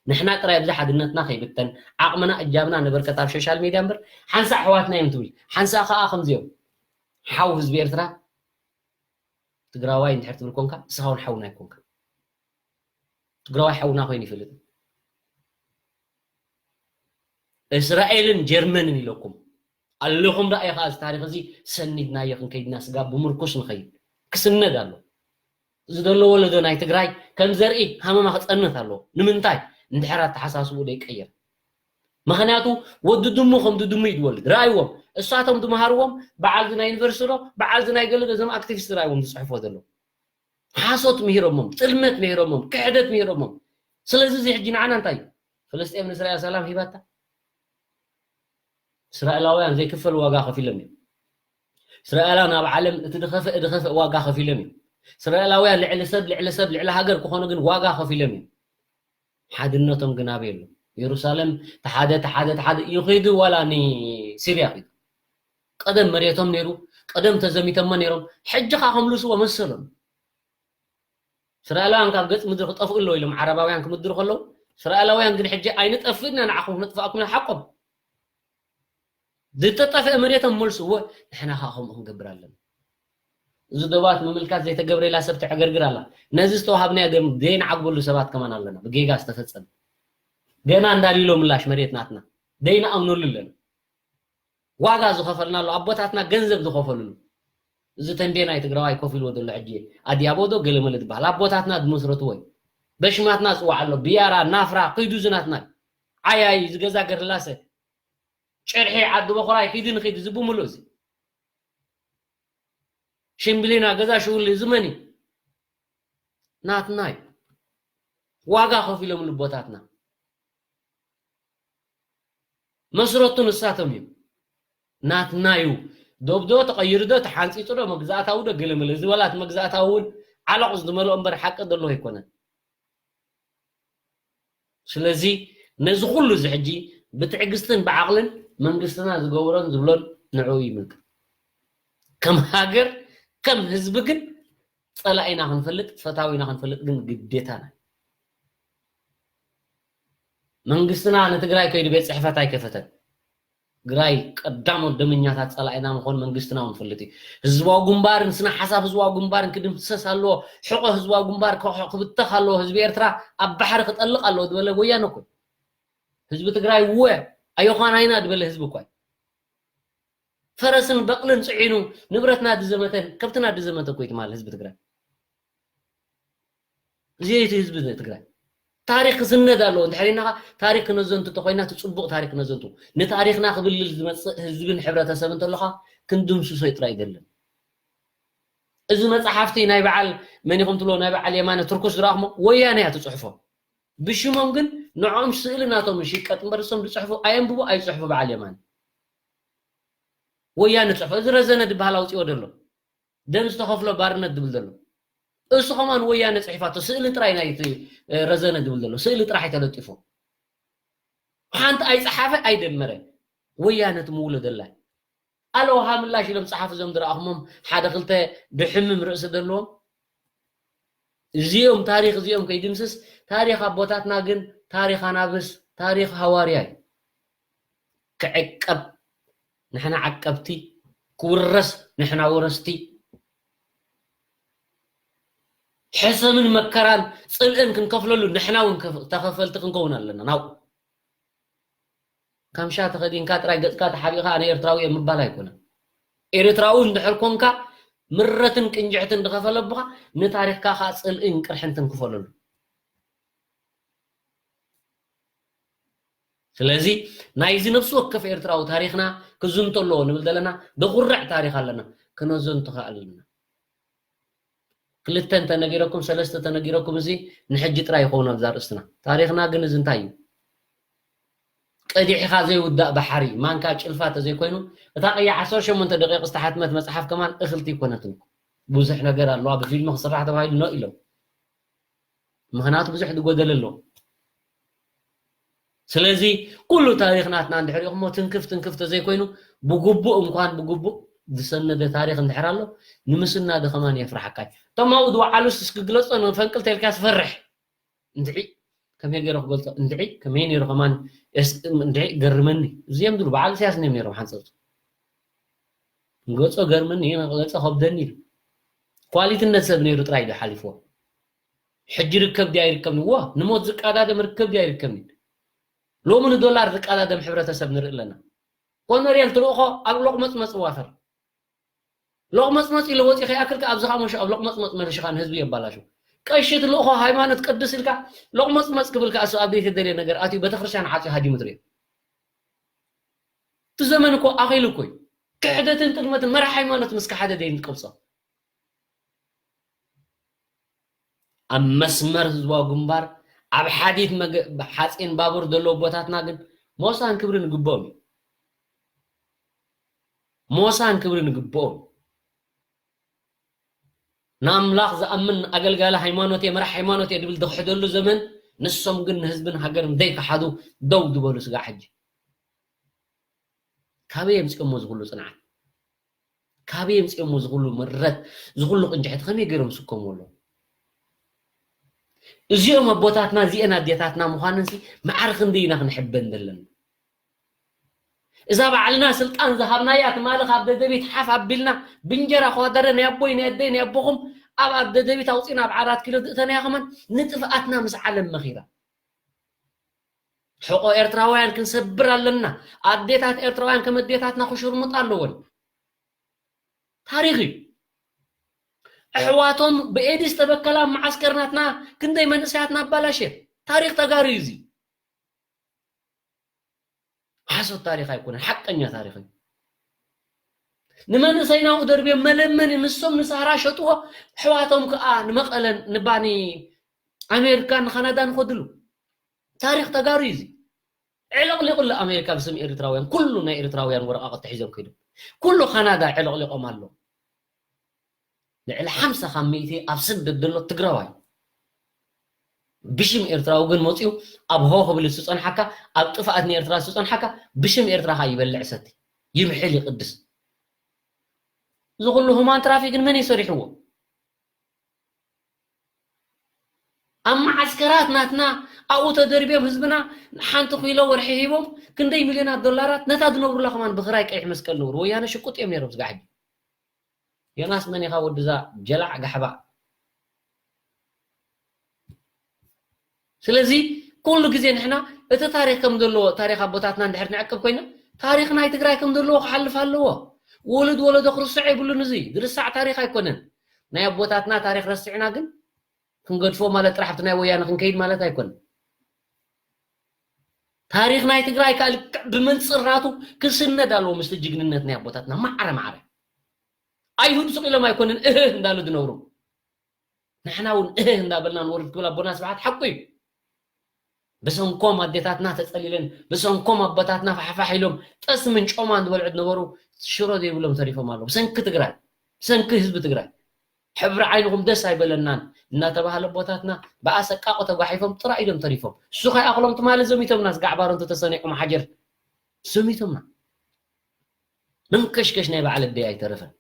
ንሕና ጥራይ ኣብዚ ሓድነትና ከይብተን ዓቕምና እጃምና ነበርከት ኣብ ሶሻል ሚድያ እምበር ሓንሳእ ኣሕዋትና እዮም ትብል። ሓንሳእ ከኣ ከምዚኦም ሓው ህዝቢ ኤርትራ ትግራዋይ እንድሕር ትብል ኮንካ ንስኻ እውን ሓውና ኣይኮንካ። ትግራዋይ ሓውና ኮይኑ ይፈልጥ። እስራኤልን ጀርመንን ኢለኩም ኣለኹም። ደኣ ኢኻ እዚ ታሪኽ እዚ ሰኒድናዮ ክንከይድና ስጋ ብምርኩስ ንኸይድ ክስነድ ኣሎ። እዚ ዘሎ ወለዶ ናይ ትግራይ ከም ዘርኢ ሃመማ ክፀንት ኣለዎ። ንምንታይ? እንድሕር ኣተሓሳስቡ ዘይቀየር። ምኽንያቱ ወዲ ድሙ ከም ድሙ እዩ ዝወልድ። ረኣይዎም። እሳቶም ዝመሃርዎም በዓል ናይ ዩኒቨርሲቲ ዶ በዓል ናይ ገለ ዶ እዞም ኣክቲቪስት ረኣይዎም ዝፅሕፎ ዘሎ ሓሶት ምሂሮሞም፣ ጥልመት ምሂሮሞም፣ ክሕደት ምሂሮሞም። ስለዚ እዚ ሕጂ ንዓና እንታይ እዩ? ፍልስጤም ንእስራኤል ሰላም ሂባታ? እስራኤላውያን ዘይክፈል ዋጋ ከፊሎም እዮም። እስራኤላውያን ኣብ ዓለም እቲ ድኸፍእ ድኸፍእ ዋጋ ከፊሎም እዮም። እስራኤላውያን ልዕሊ ሰብ ልዕሊ ሰብ ልዕሊ ሃገር ክኾኑ ግን ዋጋ ከፊሎም እዮም። ሓድነቶም ግን ኣበይ ኣሎ? የሩሳሌም ተሓደ ተሓደ ተሓደ ይኺዱ ዋላ ንሲርያ ኺዱ። ቀደም መሬቶም ነይሩ፣ ቀደም ተዘሚተሞ ነይሮም። ሕጂ ኸዓ ከምልስዎ መሰሎም። እስራኤላውያን ካብ ገጽ ምድሪ ክጠፍኡ ኣለዉ ኢሎም ዓረባውያን ክምድሩ ከለዉ፣ እስራኤላውያን ግን ሕጂ ኣይንጠፍእ ኢና ንዓኹም ክነጥፍኣኩም ኢና ሓቆም። ዝተጠፍአ መሬቶም መልስዎ፣ ንሕና ኸዓ ከምኡ ክንገብር ኣለና። እዚ ዶባት ምምልካት ዘይተገብረላ ሰብ ተዕገርግር ኣላ። ነዚ ዝተዋሃብናዮ ደም ዘይንዓግበሉ ሰባት ከማን ኣለና፣ ብጌጋ ዝተፈጸመ። ገና እንዳልዩሎ ምላሽ መሬት ናትና። ዘይንኣምነሉ ኣለና። ዋጋ ዝኸፈልናሉ፣ ኣቦታትና ገንዘብ ዝኸፈልሉ። እዚ ተንቤናይ ትግራዋይ ኮፍ ኢልዎ ዘሎ ሕጂ ኣድያቦ ዶ ገለመለ ዝበሃል ኣቦታትና ዝመስረትዎ እዩ። በሽማትና ዝፅዋዕ ኣሎ፣ ብያራ፣ ናፍራ፣ ኪዱ እዚ ናትና እዩ። ዓያይ፣ እዚ ገዛ ገርላሰ፣ ጭርሒ፣ ዓዲ በኹራይ፣ ኪዲ ንኺድ፣ እዚ ብምሉእ እዚ። ሽምብሊና፣ ገዛ ሽውሊ፣ እዚ መን እዩ? ናትና እዩ። ዋጋ ከፊሎምሉ ኣቦታትና። መስረቱ ንሳቶም እዩ። ናትና እዩ። ዶብ ዶ ተቐይሩ ዶ ተሓንፂፁ ዶ መግዛእታዊ ዶ ገለመለ ዝበላ እቲ መግዛእታዊ እውን ዓለቕ ዝመልኦ እምበር ሓቂ ዘለዎ ኣይኮነን። ስለዚ ነዚ ኩሉ እዚ ሕጂ ብትዕግስትን ብዓቕልን መንግስትና ዝገብሮን ዝብሎን ንዕኡ ይምልከት። ከም ሃገር ከም ህዝቢ ግን ጸላኢና ክንፈልጥ ፈታዊና ክንፈልጥ ግን ግዴታና እዩ። መንግስትና ንትግራይ ከይዱ ቤት ጽሕፈት ኣይከፈተን። ትግራይ ቀዳሞት ደመኛታት ጸላኢና ምዃኑ መንግስትና እውን ይፈልጥ እዩ። ህዝባዊ ግንባርን ስነ ሓሳብ ህዝባዊ ግንባርን ክድምሰስ ኣለዎ። ሕቖ ህዝባዊ ግንባር ክብተኽ ኣለዎ። ህዝቢ ኤርትራ ኣብ ባሕሪ ክጠልቕ ኣለዎ ዝበለ ወያነ እኮ እዩ። ህዝቢ ትግራይ እወ ኣዮዃናይና ዝበለ ህዝቢ እኮ እዩ። ፈረስን በቕልን ጽዒኑ ንብረትና ዝዘመተን ከብትና ዝዘመተ እኮ እዩ ትማል ህዝቢ ትግራይ። እዚ እዩ እቲ ህዝቢ ትግራይ። ታሪኽ ክስነድ ኣለዎ። እንድሕር ኢልናኻ ታሪኽ ክነዘንቱ እንተኾይና እቲ ጽቡቕ ታሪኽ ክነዘንቱ። ንታሪኽና ክብልል ዝመጽእ ህዝብን ሕብረተሰብን እንተሎኻ ክንድምስሶ ጥራይ ኣይደልን። እዚ መጽሓፍቲ ናይ በዓል መን ኢኹም ትብሎ ናይ በዓል የማነ ትርኩስ ዝረኣኹሞ ወያነ እያ ትጽሕፎ። ብሽሞም ግን ንዕኦም ስእሊ ናቶም ይሽቀጥ እምበር እሶም ዝጽሕፉ ኣየንብቡ ኣይጽሕፉ በዓል የማነ። ወያነ ዝጽሕፎ እዚ ረዘነ ዝበሃል ኣውጺኦ ዘሎ። ደም ዝተኸፍሎ ባርነት ዝብል ዘሎ። እሱ ከማን ወያነ ጽሒፋቶ፣ ስእሊ ጥራይ ናይቲ፣ እ፣ ረዘነ ዝብል ዘሎ፣ ስእሊ ጥራሕ ተለጢፉ። ሓንቲ ኣይጸሓፈ ኣይደመረ። ወያነ ትምውሎ ደላይ። ኣለውሃ ምላሽ ኢሎም ጸሓፉ፣ እዞም ዝረኣኹሞም ሓደ ክልተ ድሕምም ርእሲ ዘለዎም። እዚኦም ታሪኽ እዚኦም ከይድምስስ፣ ታሪኽ ኣቦታትና ግን ታሪኽ ኣናብስ፣ ታሪኽ ሃዋርያ እዩ። ክዕቀብ ንሕና ዓቀብቲ፣ ክውረስ ንሕና ወረስቲ፣ ሕሰምን መከራን ጽልእን ክንከፍለሉ ንሕና እውን ከፍ-፣ ተኸፈልቲ ክንከውን ኣለና። ናው ካምሻ ተኸዲንካ ጥራይ ገጽካ ተሓቢእካ ኣነ ኤርትራዊ እየ ምባል ኣይኮነን። ኤርትራዊ እንድሕር ኮንካ ምረትን ቅንጅዕትን ድኸፈለብኻ ንታሪኽካ ኸኣ ጽልእን ቅርሕንትን ክፈለሉ። ስለዚ ናይዚ ነፍሲ ወከፍ ኤርትራዊ ታሪኽና ክዝንቶ ኣለዎ ንብል ዘለና፣ ደኹርዕ ታሪኽ ኣለና፣ ክነዘንቶ ኸኣ ኣለና። ክልተ እንተነጊረኩም፣ ሰለስተ ተነጊረኩም፣ እዚ ንሕጂ ጥራይ ይኸውን ኣብዚ ኣርእስትና። ታሪኽና ግን እዚ እንታይ እዩ? ቀዲሕኻ ዘይውዳእ ባሕሪ፣ ማንካ ጭልፋ ተዘይኮይኑ፣ እታ ቀያሕ ዓሰርተ ሸሞንተ ደቂቕ ዝተሓትመት መጽሓፍ ከማን እኽልቲ ኣይኮነትን። ብዙሕ ነገር ኣለዋ፣ ብፊልም ክስራሕ ተባሂሉ ኖ ኢሎም። ምኽንያቱ ብዙሕ ዝጎደለ ኣሎ። ስለዚ ኩሉ ታሪኽ ናትና እንድሕር ኢኹሞ ትንክፍ ትንክፍ ተዘይኮይኑ ብግቡእ እንኳን ብግቡእ ዝሰነደ ታሪኽ እንድሕር ኣሎ ንምስናዱ ከማን የፍርሓካ እዩ። እቶም ኣብኡ ዝወዓሉስ እስኪ ግለጾ ንፈንቅል ተልካ ስፈርሕ። እንድዒ ከመይ ገይረ ክገልጾ? እንድዒ ከመይ ነይሩ ከማን የስ-፣ እንድዒ ገርመኒ። እዚኦም ድሩ በዓል ኢሳያስ እዮም ነይሮም ሓንጸብቱ። ገጾ ገርመኒ፣ ገጾ ከብደኒ ኢሉ። ኳሊትነት ሰብ ነይሩ ጥራይ ዶ ሓሊፍዎ? ሕጂ ርከብ ድያ ኣይርከብን? እዎ፣ ንሞት ዝቀዳደም ርከብ ድያ ኣይርከብን? ሎሚ ንዶላር ዝቀዳደም ሕብረተሰብ ንርኢ ኣለና። ኮነርየል ትልእኾ ኣብ ሎቕመጽመጽ ዋፈር። ሎቕመጽመጽ ኢሉ ወጺኡ ከይኣክልካ ኣብዚ ኻሞሾ ኣብ ሎቕመጽመጽ መሊሽኻ ንህዝቢ የባላሹ። ቀሺ ትልእኾ ሃይማኖት ቅድስ ኢልካ ሎቕመጽመጽ ክብልካ እሱ ኣብ ዘይተደልየ ነገር ኣትዩ ቤተክርስትያን ዓጽዩ ሃዲሙ ትርኢ። እቲ ዘመን እኮ ኣኺሉ እኮ እዩ። ክሕደትን ጥልመትን መራሕ ሃይማኖት ምስ ከሓደ ደይንቀብጾ። ኣብ መስመር ህዝባዊ ግንባር፣ ኣብ ሓዲት መገ-፣ ሓጺን ባቡር ዘለዉ ቦታትና ግን ሞሳን ክብርን ይግብኦም እዩ። ሞሳን ክብርን ይግብኦም። ንኣምላኽ ዝኣምን ኣገልጋሊ ሃይማኖት እየ፣ መራሕ ሃይማኖት እየ ዝብል ዝኽሕደሉ ዘመን፣ ንሶም ግን ንህዝብን ሃገርን ዘይከሓዱ ደው ዝበሉ ስጋዕ ሕጂ። ካበይ የምጽኦሞ ዝኹሉ ጽንዓት? ካበይ የምጽኦሞ ዝኹሉ ምረት? ዝኹሉ ቅንጅሕቲ ከመይ ገይሮም ዝስከሙ ኣለዉ? እዚኦም ኣቦታትና፣ እዚአን ኣዴታትና ምዃነንሲ ማዕረ ክንደይ ኢና ክንሕበን ዘለና? እዛ ባዕልና ስልጣን ዝሃብናያ ትማሊ ካብ ደደቢት ሓፍ ኣቢልና ብእንጀራ ኳደረ ናይ ኣቦይ ናይ ኣደይ ናይ ኣቦኹም ኣብ፣ ኣብ ደደቢት ኣውፂና ኣብ ዓራት ኪሎ ድእተናያ ከማን ንጥፍኣትና ምስ ዓለም መኺራ። ሕቆ ኤርትራውያን ክንሰብር ኣለና። ኣዴታት ኤርትራውያን ከም ኣዴታትና ክሽርሙጣ ኣለወን። ታሪኽ እዩ። ኣሕዋቶም ብኤድስ ተበከላ ኣብ መዓስከር ናትና ክንደይ መንእሰያትና ኣባላሸ። ታሪኽ ተጋሩ እዩ እዚ። ሓሶት ታሪኽ ኣይኮነን፣ ሓቀኛ ታሪኽ እዩ። ንመንእሰይና ደርብዮም መለመኒ ንሶም ንሳህራ ሸጥዎ፣ ኣሕዋቶም ከኣ ንመቐለን ንባኒ ኣሜሪካን ንካናዳን ንኸድሉ። ታሪኽ ተጋሩ እዩ እዚ። ዕልቕሊቑ ኣሎ ኣሜሪካ ብስም ኤርትራውያን፣ ኩሉ ናይ ኤርትራውያን ወረቓቕቲ ሒዞም ከይዶም። ኩሉ ካናዳ ዕልቕሊቖም ኣሎ። ልዕሊ ሓምሳ ካብ ሚእቲ ኣብ ስደት ዘሎ ትግራዋይ። ብሽም ኤርትራዊ ግን መፂኡ ኣብ ሆ ክብል ዝፀንሓካ፣ ኣብ ጥፍኣት ንኤርትራ ዝፀንሓካ፣ ብሽም ኤርትራ ከዓ ይበልዕ ሰቲ፣ ይምሕል ይቕድስ። እዚ ኩሉ ሁማን ትራፊክ ግን መን እዩ ሰሪሕዎ? ኣብ መዓስከራት ናትና ኣብኡ ተደርብዮም ህዝብና ሓንቲ ኪሎ ወርሒ ሂቦም ክንደይ ሚልዮናት ዶላራት ነታ ዝነብሩላ ከማን ብኽራይ ቀይሕ መስቀል ነብሩ። ወያነ ሽቁጥ እዮም ነይሮም ስጋዕ ሕጂ። ዮናስ መን ኢኻ ወድዛ ጀላዕ ጋሕባ? ስለዚ ኩሉ ግዜ ንሕና እቲ ታሪኽ ከም ዘለዎ፣ ታሪኽ ኣቦታትና እንድሕር ንዕቅብ ኮይና፣ ታሪኽ ናይ ትግራይ ከም ዘለዎ ክሓልፍ ኣለዎ። ውሉድ ወለዶ ክርስዖ የብሉን። እዚ ዝርሳዕ ታሪኽ ኣይኮነን። ናይ ኣቦታትና ታሪኽ ረሲዕና ግን ክንገድፎ ማለት ጥራሕ ኣብቲ ናይ ወያነ ክንከይድ ማለት ኣይኮነን። ታሪኽ ናይ ትግራይ ከዓ ልክዕ ብመንፅር ናቱ ክስነድ ኣለዎ ምስቲ ጅግንነት ናይ ኣቦታትና ማዕረ ማዕረ። ኣይሁድ ስቕ ኢሎም ኣይኮነን እህህ እንዳሉ ዝነብሩ። ንሕና እውን እህህ እንዳበልና ንወርድ ክብል ኣቦና ስብሓት ሓቁ እዩ። ብሰንኮም ኣዴታትና ተፀሊለን፣ ብሰንኮም ኣቦታትና ፋሕፋሕ ኢሎም ጠስምን ጮማን ዝበልዑ ዝነበሩ ሽሮ ዘይብሎም ተሪፎም ኣለዉ። ብሰንኪ ትግራይ፣ ብሰንኪ ህዝቢ ትግራይ። ሕብሪ ዓይንኹም ደስ ኣይበለናን እናተባህለ ኣቦታትና ብኣሰቃቂ ተጓሒፎም ጥራይ ኢዶም ተሪፎም። እሱ ከይኣኽሎም ትማሊ ዘሚቶምና፣ ስጋዕ ባሮ እንተተሰኒዖም ሓጀር ዘሚቶምና። መንከሽከሽ ናይ በዓል ኣደይ ኣይተረፈን።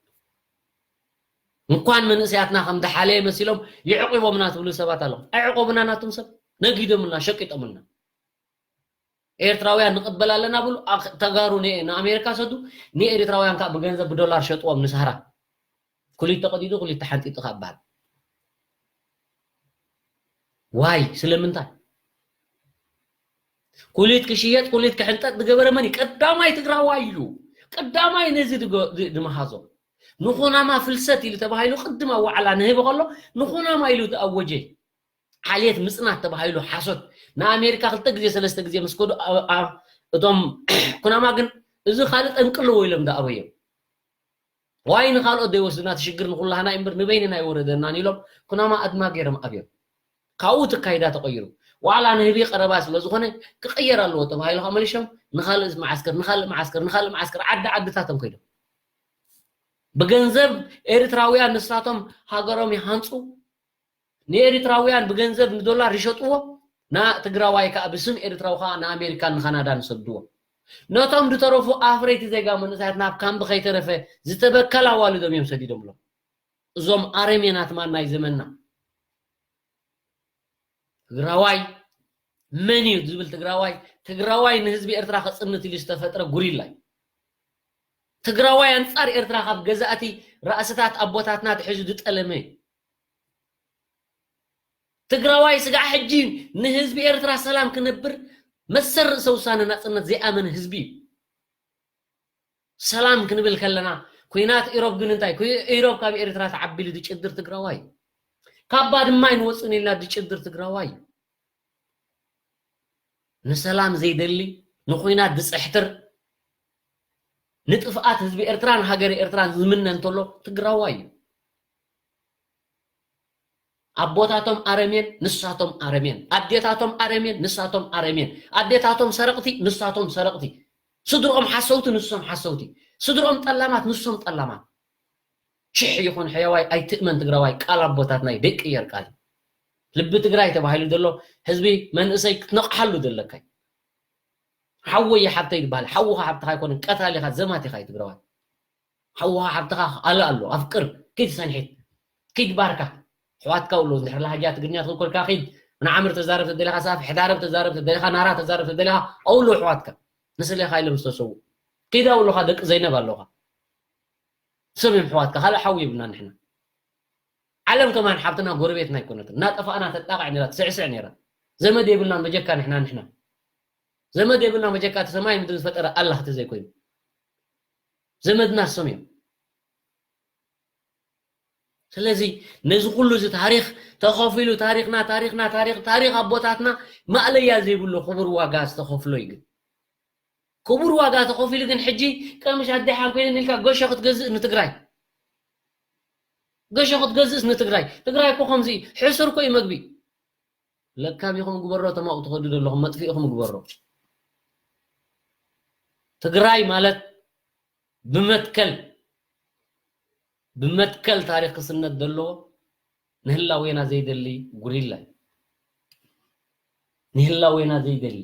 እንኳን መንእሰያትና ከም ዝሓለየ መሲሎም ይዕቂቦምና ትብሉ ሰባት ኣለኹም። ኣይዕቆቡና ናቱም ሰብ፣ ነጊዶምልና፣ ሸቂጦምልና። ኤርትራውያን ንቕበል ኣለና ብሉ። ኣኽ-፣ ተጋሩ ን-፣ ንኣሜሪካ ሰዱ፣ ንኤርትራውያን ከዓ ብገንዘብ ብዶላር ሸጥዎም ንሳህራ። ኩሊት ተቐዲዱ፣ ኩሊት ተሓንጢጡ ካብ በሃል። ዋይ፣ ስለምንታይ? ኩሊት ክሽየጥ፣ ኩሊት ክሕንጠጥ ዝገበረ መን እዩ? ቀዳማይ ትግራዋይ ኢሉ። ቀዳማይ ነዚ ድገ-፣ ድ-፣ ድመሃዞ። ንኹናማ ፍልሰት ኢሉ ተባሂሉ ቅድም ኣዋዕላ ንህቢ ከሎ፣ ንኹናማ ኢሉ ዝኣወጀ። ዓሌት ምጽናት ተባሂሉ ሓሶት። ንኣሜሪካ ክልተ ግዜ፣ ሰለስተ ግዜ ምስ ከዱ፣ ኣ-፣ ኣ-፣ እቶም ኩናማ ግን እዚ ካልእ ጠንቂ ኣለዎ ኢሎም ዝኣበዮም። ዋይ ንኻልኦት ዘይወስድና፣ እቲ ሽግር ንኹላህና እዩ እምበር ንበይንና ኣይወረደናን ኢሎም ኩናማ ኣድማ ገይሮም ኣብዮም። ካብኡ እቲ ኣካይዳ ተቐይሩ። ዋዕላ ንህቢ ቀረባ ስለ ዝኾነ ክቕየር ኣለዎ ተባሂሉ፣ ካብ መሊሾም ንኻልእ መዓስከር፣ ንኻልእ መዓስከር፣ ንኻልእ መዓስከር፣ ዓዲ ዓድታቶም ከይዶም። ብገንዘብ ኤርትራውያን ንሳቶም ሃገሮም ይሃንጹ፣ ንኤርትራውያን ብገንዘብ ንዶላር ይሸጥዎ፣ ንትግራዋይ ከዓ ብስም ኤርትራዊ ከዓ ንኣሜሪካን ንካናዳን ይሰድዎ። ነቶም ዝተረፉ ኣፍረይቲ ዜጋ መንእሰያት ናብ ካምቢ ከይተረፈ ዝተበከለ ኣዋልዶም እዮም ሰዲዶምሎም። እዞም ኣረሜናት ማን ናይ ዘመንና። ትግራዋይ መን እዩ ዝብል ትግራዋይ፣ ትግራዋይ ንህዝቢ ኤርትራ ከጽንት ኢሉ ዝተፈጥረ ጉሪላ እዩ። ትግራዋይ ኣንጻር ኤርትራ ካብ ገዛእቲ ራእስታት ኣቦታትና ትሒዙ ዝጠለመ እዩ። ትግራዋይ ስጋዕ ሕጂ ንህዝቢ ኤርትራ ሰላም ክነብር መሰል ርእሰ ውሳነ ናጽነት ዘይኣመነ ህዝቢ እዩ። ሰላም ክንብል ከለና፣ ኩናት ኢሮብ ግን እንታይ? ኩ-፣ ኢሮብ ካብ ኤርትራ ተዓቢ ኢሉ ዝጭድር ትግራዋይ። ካብ ባድማ ኣይንወጽእን ኢልና ዝጭድር ትግራዋይ። ንሰላም ዘይደሊ፣ ንኩናት ዝጽሕትር፣ ንጥፍኣት ህዝቢ ኤርትራን ሃገረ ኤርትራን ዝምነ እንተሎ ትግራዋይ እዩ። ኣቦታቶም ኣረሜን፣ ንሳቶም ኣረሜን። ኣዴታቶም ኣረሜን፣ ንሳቶም ኣረሜን። ኣዴታቶም ሰረቕቲ፣ ንሳቶም ሰረቕቲ። ስድርኦም ሓሰውቲ፣ ንሶም ሓሰውቲ። ስድርኦም ጠላማት፣ ንሶም ጠላማት። ሽሕ ይኹን ሕያዋይ ኣይትእመን ትግራዋይ፣ ቃል ኣቦታትና እዩ፣ ዘይቅየር ቃል። ልቢ ትግራይ ተባሂሉ ዘሎ ህዝቢ መንእሰይ ክትነቕሓሉ ዘለካ እዩ። ሓወይ ሓብተይ ዝበሃል፣ ሓውኻ ሓብትኻ ኣይኮነን፣ ቀታሊኻ ዘማቲኻ እዩ ትግራዋይ። ሓውኻ ሓብትኻ ኣለ ኣሎ፣ ኣፍቅር፣ ኪድ ሰንሒት፣ ኪድ ባርካ። ኣሕዋትካ ውሎ፣ እንድሕር ላሃጃ ትግርኛ ትኽእል ኮንካ ኪድ፣ ንዓምር ተዛረብ ተደሊኻ፣ ሳፍ ሕዳረብ ተዛረብ ተደሊኻ፣ ናራ ተዛረብ ተደሊኻ፣ ኣውሎ ኣሕዋትካ። ንስሌኻ ኢሎም ዝተሰዉ። ኪድ ኣውሎኻ ደቂ ዘይነብ ኣለኻ። ሰብ እዮም ኣሕዋትካ፣ ካልእ ሓው የብልና ንሕና። ዓለም ከማን ሓብትና ጎረቤትና ኣይኮነትን። እናጠፋእና ተጣቕዕ ነይራ፣ ትስዕስዕ ነይራ። ዘመድ የብልናን በጀካ ንሕና፣ ንሕና። ዘመድ የብልናን በጀካ እቲ ሰማይ ምድሪ ዝፈጠረ ኣላህ ተዘይኮይኑ። ዘመድና እሶም እዮም። ስለዚ ነዚ ኩሉ እዚ ታሪኽ ተኸፊሉ፣ ታሪኽና፣ ታሪኽና፣ ታሪኽ፣ ታሪኽ ኣቦታትና ማእለያ ዘይብሉ ክቡር ዋጋ ዝተኸፍሎ እዩ። ግን ክቡር ዋጋ ተኸፊሉ፣ ግን ሕጂ ቀምሽ ኣደይ ሓንኮይነን ኢልካ ገሾ ክትገዝእ ንትግራይ፣ ገሾ ክትገዝእስ ንትግራይ። ትግራይ እኮ ከምዚ እዩ። ሕሱር እኮ እዩ መግቢ። ለካም ኢኹም ግበሮ፣ እቶም ኣብኡ ትኸዱ ዘለኹም መጥፊእኹም ግበሮ። ትግራይ ማለት ብመትከል፣ ብመትከል ታሪኽ ክስነድ ዘለዎ ንህላዌና ዘይደሊ ጉሪላ እዩ። ንህላዌና ዘይደሊ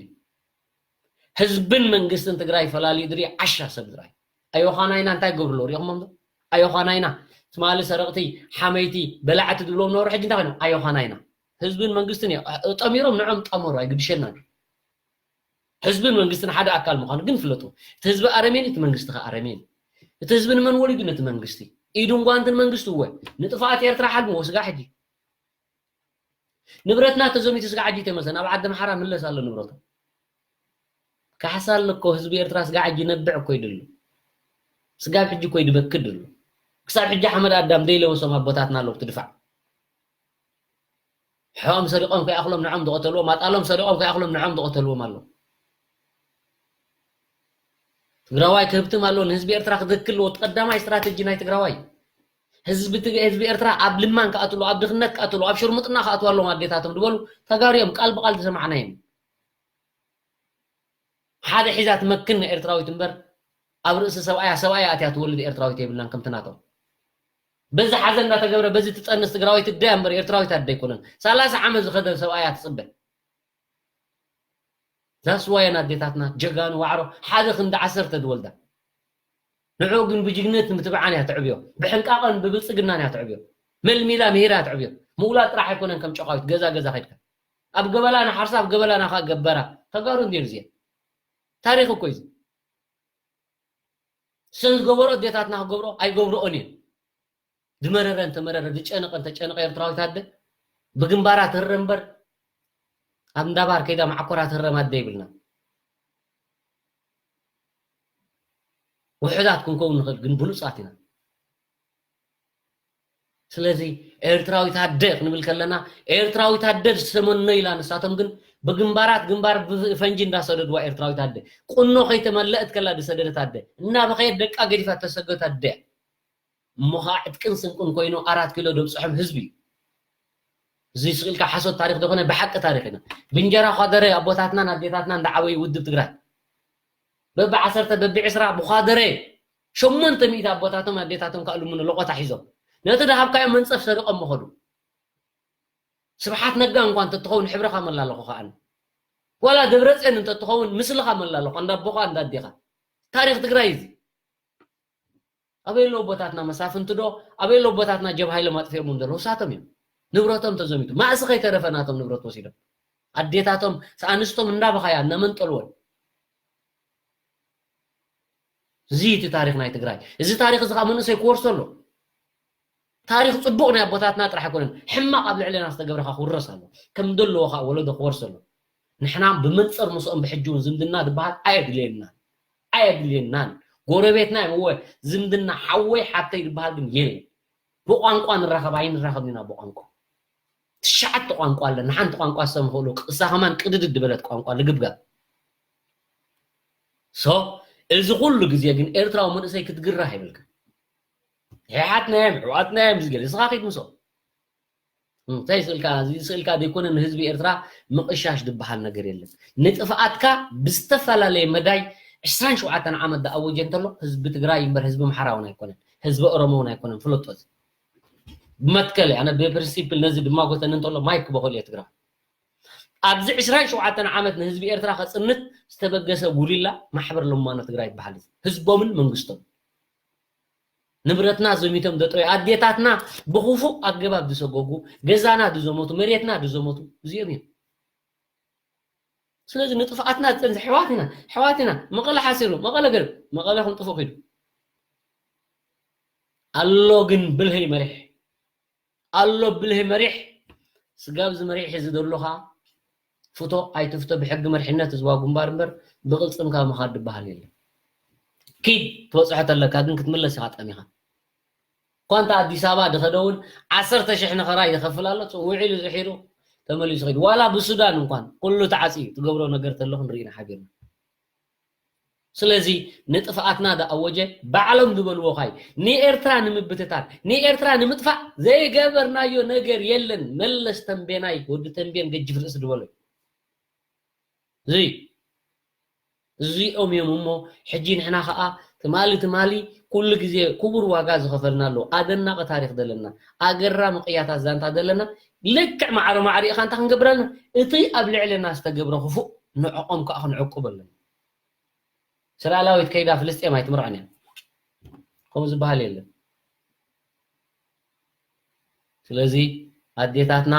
ህዝብን መንግስትን ትግራይ ፈላልዩ ድሪ ዓሻ ሰብ ትግራይ። ኣዮኻናይና እንታይ ገብርሎ ሪኦኹሞም ዶ? ኣዮኻናይና ትማሊ ሰረቕቲ፣ ሓመይቲ፣ በላዕቲ ዝብሎም ነበሩ፣ ሕጂ እንታይ ኮይኖም? ኣዮኻናይና ህዝብን መንግስትን እዮም። ጠሚሮም ንዖም ጠመሩ፣ ኣይግድሸናን። ህዝብን መንግስትን ሓደ ኣካል ምዃኑ ግን ፍለጡ። እቲ ህዝቢ ኣረሜን፣ እቲ መንግስቲ ከ ኣረሜን። እቲ ህዝቢ ንመን ወሊዱ? ነቲ መንግስቲ። ኢዱን ጓንትን መንግስቲ እወ። ንጥፍኣት ኤርትራ ሓልምዎ ስጋ ሕጂ። ንብረትና ተዘሚቱ ስጋ ሕጂ ተመልሰ። ናብ ዓዲ ኣምሓራ ምለስ ኣሎ ንብረቱ። ካሕሳ ኣሎ እኮ ህዝቢ ኤርትራ ስጋ ሕጂ ነብዕ እኮ ይደሉ። ስጋብ ሕጂ እኮ ይድበክድ ኣሎ። ክሳብ ሕጂ ሓመድ ኣዳም ዘይለበሶም ኣቦታትና ኣለዉ ትድፋዕ። ሕኦም ሰሪቖም ከይኣኽሎም ንዖም ዝቐተልዎም፣ ኣጣሎም ሰሪቖም ከይኣኽሎም ንዖም ዝቐተልዎም ኣሎ። ትግራዋይ ክህብትም ኣለዎ፣ ንህዝቢ ኤርትራ ክድክል ኣለዎ። እቲ ቀዳማይ ስትራተጂ ናይ ትግራዋይ ህዝቢ ትግ-፣ ህዝቢ ኤርትራ ኣብ ልማን ክኣትሉ፣ ኣብ ድኽነት ክኣትሉ፣ ኣብ ሽርሙጥና ክኣትዉ ኣለዎም ኣዴታቶም ዝበሉ ተጋሩ እዮም። ቃል ብቃል ዝሰማዕናዮም። ሓደ ሒዛ ትመክን ኤርትራዊት እምበር ኣብ ርእሲ ሰብኣያ፣ ሰብኣያ ኣትያ ትወልድ ኤርትራዊት የብልናን ከምቲ ናቶም። በዚ ሓዘን እናተገብረ በዚ ትፀንስ ትግራዊት እደያ እምበር ኤርትራዊት ኣደ ኣይኮነን። ሰላሳ ዓመት ዝኸደ ሰብኣያ ትፅበ። ዛስዋየን ኣዴታትና ጀጋኑ ዋዕሮ ሓደ ክንዲ ዓሰርተ ዝወልዳ ንዕኡ ግን ብጅግነት ምትብዓን እያ ትዕብዮ። ብሕንቃቐን ብብልፅግናን እያ ትዕብዮ። መልሚላ ምሂራ እያ ትዕብዮ። ምውላድ ጥራሕ ኣይኮነን ከም ጨቋዊት ገዛ ገዛ ከድካ ኣብ ገበላ ንሓርሳ ኣብ ገበላ ናኻ ገበራ። ተጋሩ እንዲየን እዚአን። ታሪኽ እኮ እዩ። ሰን ዝገበሮ ኣዴታትና ክገብሮ ኣይገብርኦን እየን። ዝመረረ እንተመረረ ዝጨነቐ እንተጨነቐ ኤርትራዊት ኣደ ብግንባራ ትህረ እምበር ኣብ እንዳባር ከይዳ ማዕኮራ ትህረም ኣደ ይብልና። ውሑዳት ክንከውን ንኽእል ግን ብሉፃት ኢና። ስለዚ ኤርትራዊት ኣደ ክንብል ከለና ኤርትራዊት ኣደ ዝሰመኖ ኢላ ንሳቶም ግን ብግንባራት ግንባር ብፈንጂ እንዳሰደድዋ ኤርትራዊት ኣደ ቁኖ ከይተመለእት ከላ ዝሰደደት ኣደ እናበኸየት ደቃ ገዲፋ ተሰገት ኣደ እሞ ኸዓ ዕጥቅን ስንቅን ኮይኑ ኣራት ኪሎ ደብፅሖም ህዝቢ እዩ። እዚ ስቕ ኢልካ ሓሶት ታሪኽ ዝኾነ ብሓቂ ታሪኽ ኢና። ብእንጀራ ኳደረ ኣቦታትናን ኣዴታትናን ዝዓበዩ ውድብ ትግራይ በቢ ዓሰርተ በቢ ዕስራ ብኳደረ ሸሞንተ ሚእቲ ኣቦታቶም ኣዴታቶም ከኣልሙኑ ለቆታ ሒዞም ነቲ ድሃብካዮ መንፀፍ ሰሪቆም መኸዱ። ስብሓት ነጋ እንኳ እንተትኸውን ሕብርኻ መላለኹ ከኣኒ ዋላ ደብረፅዮን እንተትኸውን ምስልኻ መላለኹ እንዳቦኻ እንዳዴኻ። ታሪኽ ትግራይ እዚ ኣበይ ኣለዉ ኣቦታትና መሳፍንቲ ዶ ኣበይ ኣለዉ ኣቦታትና ጀብሃ ኢሎም ኣጥፊኦምም ዘለዉ እሳቶም እዮም። ንብረቶም ተዘሚቱ ማእሲ ከይተረፈ ናቶም ንብረት ወሲዶም ኣዴታቶም ኣንስቶም እንዳበኻያ እናመንጠልወን። እዚ እቲ ታሪኽ ናይ ትግራይ። እዚ ታሪኽ እዚ ከዓ መንእሰይ ክወርሶ ኣሎ። ታሪኽ ፅቡቕ ናይ ኣቦታትና ጥራሕ ኣይኮነን፣ ሕማቕ ኣብ ልዕሌና ዝተገብረ ከዓ ክውረስ ኣሎ። ከም ዘለዎ ከዓ ወለዶ ክወርሶ ኣሎ። ንሕና ብመንፅር ምስኦም ብሕጂ እውን ዝምድና ዝበሃል ኣየድልየናን ኣየድልየናን። ጎረቤትና እዮም እወ፣ ዝምድና ሓወይ ሓብተይ ዝበሃል ግን የለን። ብቋንቋ ንራኸብ ኣይንራኸብ ኢና ብቋንቋ። ትሽዓተ ቋንቋ ኣለና ሓንቲ ቋንቋ ሰምኽእሉ ቅሳ ከማን ቅድድድ ዝበለት ቋንቋ ልግብጋብ። ሶ እዚ ኩሉ ግዜ ግን ኤርትራዊ መንእሰይ ክትግራሕ ይብልካ። ይሓትናዮም ሕዋትናዮም ዝገለ እስኻ ኪድ ምሶ እንታይ ስእልካ እዚ ስእልካ ዘይኮነ ንህዝቢ ኤርትራ ምቕሻሽ ዝበሃል ነገር የለን። ንጥፍኣትካ ብዝተፈላለየ መዳይ ዕስራን ሸውዓተን ዓመት ዝኣወጀ እንተሎ ህዝቢ ትግራይ እምበር ህዝቢ ምሓራ እውን ኣይኮነን፣ ህዝቢ ኦሮሞ እውን ኣይኮነን። ፍለጦ እዚ ብመትከል ኣነ ብፕሪንሲፕል ነዚ ድማ ጎተኒ እንተሎ ማይክ በኸሉ እየ ትግራይ ኣብዚ ዕስራን ሸውዓተን ዓመት ንህዝቢ ኤርትራ ከፅንት ዝተበገሰ ጉሊላ ማሕበር ለማኖ ትግራይ ይበሃል። ህዝቦምን መንግስቶም ንብረትና ዘሚቶም ዘጠዩ ኣዴታትና ብክፉእ ኣገባብ ዝሰጎጉ ገዛና ዝዘመቱ መሬትና ዝዘመቱ እዚኦም እዮም። ስለዚ ንጥፍኣትና ዝፀንዚ ሕዋት ኢና ሕዋት ኢና መቐለ ሓሲሩ መቐለ ገር መቐለ ክንጥፉ ኪዱ ኣሎ ግን ብልህይ መሪሕ ኣሎ ብልህ መሪሕ ስጋብ እዚ መሪሕ ሒዚ ዘሎ ከዓ ፍቶ ኣይትፍቶ ብሕጊ መሪሕነት ህዝባዊ ግንባር እምበር ብቅልፅምካ ምኻድ ዝበሃል የለን። ኪድ ትበፅሖ ተለካ ግን ክትምለስ ኢኻ ጠሚኻ። እኳ እንተ ኣዲስ ኣበባ ዝኸደ እውን ዓሰርተ ሽሕ ንኸራይ ይኸፍል ኣሎ። ውዒሉ ዝሒሩ ተመሊሱ ኸይዱ። ዋላ ብሱዳን እንኳን ኩሉ ተዓፅዩ ትገብሮ ነገር ተሎ ክንርኢ ኢና ሓቢርና። ስለዚ ንጥፍኣትና ዝኣወጀ ባዕሎም ዝበልዎ ኻይ ንኤርትራ ንምብትታን ንኤርትራ ንምጥፋእ ዘይገበርናዮ ነገር የለን። መለስ ተንቤናይ ወዲ ተንቤን ገጅፍ ርእሲ ዝበሎ እዚ እዚኦም እዮም እሞ ሕጂ ንሕና ኸዓ ትማሊ ትማሊ ኩሉ ግዜ ክቡር ዋጋ ዝኸፈልናሉ ኣደናቂ ታሪኽ ዘለና ኣገራሚ ቅያታት ዛንታ ዘለና ልክዕ ማዕረ ማዕሪእኻ እንታይ ክንገብር ኣለና እቲ ኣብ ልዕልና ዝተገብረ ክፉእ ንዕኦም ከዓ ክንዕቁብ ኣለና። እስራኤላዊት ከይዳ ፍልስጤም ኣይትምርዖን እያ። ከምኡ ዝበሃል የለን። ስለዚ ኣዴታትና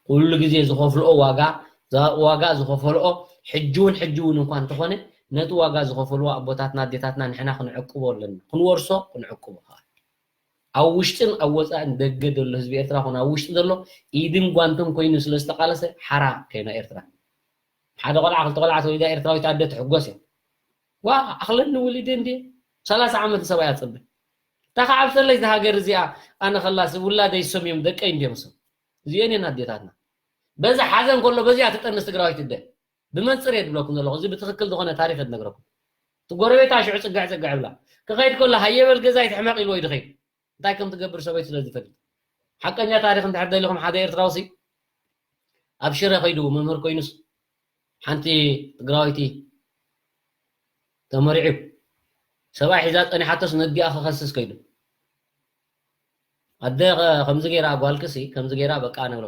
ኩሉ ግዜ ዝኸፍልኦ ዋጋ ዋጋ ዝኸፈልኦ ሕጂ እውን ሕጂ እውን እንኳ እንተኾነ ነቲ ዋጋ ዝኸፈልዎ ኣቦታትና ኣዴታትና ንሕና ክንዕቅቦ ኣለና። ክንወርሶ ክንዕቅቦ ከዓ ኣብ ውሽጥን ኣብ ወፃእን ደገ ዘሎ ህዝቢ ኤርትራ ኮነ ኣብ ውሽጢ ዘሎ ኢድን ጓንትን ኮይኑ ስለ ዝተቃለሰ ሓራ ከይና ኤርትራ ሓደ ቆልዓ ክልተ ቆልዓ ተወሊዳ ኤርትራዊት ኣደ ትሕጎስ እያ። ዋ ኣኽለኒ ውሊደ እንድየ ሰላሳ ዓመት ሰብኣይ ኣፅበ እታ ከዓ ኣብሰለይ ዝሃገር እዚኣ ኣነ ከላሲ ውላደይ ሰም እዮም ደቀይ እንድዮም ሰም እዚአን እየን ኣዴታትና በዚ ሓዘን ከሎ በዚኣ ትጠንስ ትግራዊት እደ ብመንፅር እየ ዝብለኩም ዘለኹ እዚ ብትክክል ዝኾነ ታሪክ እየ ዝነግረኩም እቲ ጎረቤታ ሽዑ ፅግዕ ፅግዕ ብላ ክኸይድ ከሎ ሃየበል ገዛይ ትሕመቕ ኢልዎ እዩ ዝኸይድ እንታይ ከም ትገብር ሰበይቲ ስለ ዝፈልጥ ሓቀኛ ታሪክ እንድሕር ደሊኹም ሓደ ኤርትራዊ ሲ ኣብ ሽረ ከይዱ መምህር ኮይኑስ ሓንቲ ትግራወይቲ ተመሪዑ ሰብኣይ ሒዛ ፀኒሓቶስ ነዲኣ ክኸስስ ከይዱ ኣደ ኸ-፣ ከምዚ ገይራ ጓልክሲ ከምዚ ገይራ በቃ ንብሎ።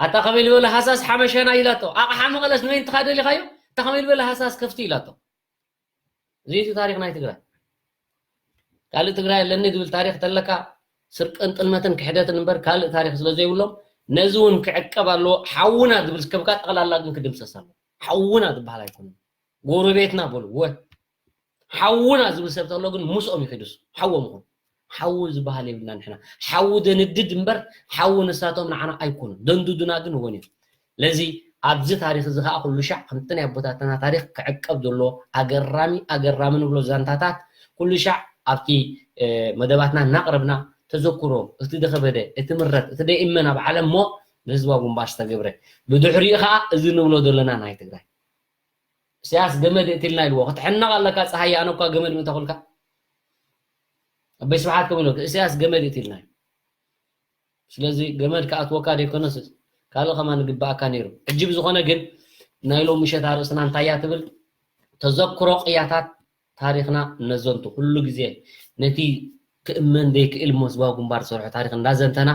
ኣታ ከመይ ዝበለ ሃሳስ ሓመሸና ኢላቶ። ኣቕሓ መቐለስ ንበይንትኻ ደሊኻዮ? ኣታ ከመይ ዝበለ ሃሳስ ከፍቲ ኢላቶ። እዚ እዩ ታሪኽ ናይ ትግራይ። ካልእ ትግራይ ኣለኒ ዝብል ታሪኽ ተለካ ስርቅን ጥልመትን ክሕደትን እምበር ካልእ ታሪኽ ስለ ዘይብሎም ነዚ እውን ክዕቀብ ኣለዎ። ሓውና ዝብል ስከብካ ጠቕላላ ግን ክድምሰስ ኣለዎ። ሓውና ዝበሃል ኣይኮነን። ጎረቤትና በሉ። ወ-፣ ሓውና ዝብል ሰብ ተሎ ግን ምስኦም ይኺዱስ። ሓዎም ይኹን። ሓው ዝበሃል የብልና ንሕና። ሓው ደንድድ እምበር ሓው ንሳቶም ንዓና ኣይኮኑን። ደንዱዱና ግን እውን እዮም። ለዚ ኣብዚ ታሪኽ እዚ ኸዓ ኩሉ ሻዕ ከምቲ ናይ ኣቦታትና ታሪኽ ክዕቀብ ዘሎ ኣገራሚ፣ ኣገራሚ ንብሎ ዛንታታት ኩሉ ሻዕ ኣብቲ፣ እ፣ መደባትና እናቕረብና ተዘክሮ፣ እቲ ደኸበደ፣ እቲ ምረት፣ እቲ ደይእመን ኣብ ዓለም እሞ ንህዝባዊ ግንባር ዝተገብረ። ብድሕሪኡ ኸዓ እዚ ንብሎ ዘለና ናይ ትግራይ። ኢሳያስ ገመድ እትልና ኢልዎ። ክትሕነቕ ኣለካ ፀሃየ፣ ኣነ እኳ ገመድ ምእተኹልካ። ኣበይ ስብሓት ከም ኢልዎ፣ ኢሳያስ ገመድ እትልና እዩ። ስለዚ ገመድ ክኣትወካ ዘይኮነስ ካልእ ከማን ግበኣካ ነይሩ። ሕጂ ብዝኾነ ግን ናይ ሎሚ ምሸት ኣርእስትና እንታይ እያ ትብል? ተዘክሮ ቅያታት ታሪኽና እነዘንቱ። ኩሉ ግዜ ነቲ ክእመን ዘይክእል እሞ ህዝባዊ ግንባር ዝሰርሖ ታሪኽ እንዳዘንተና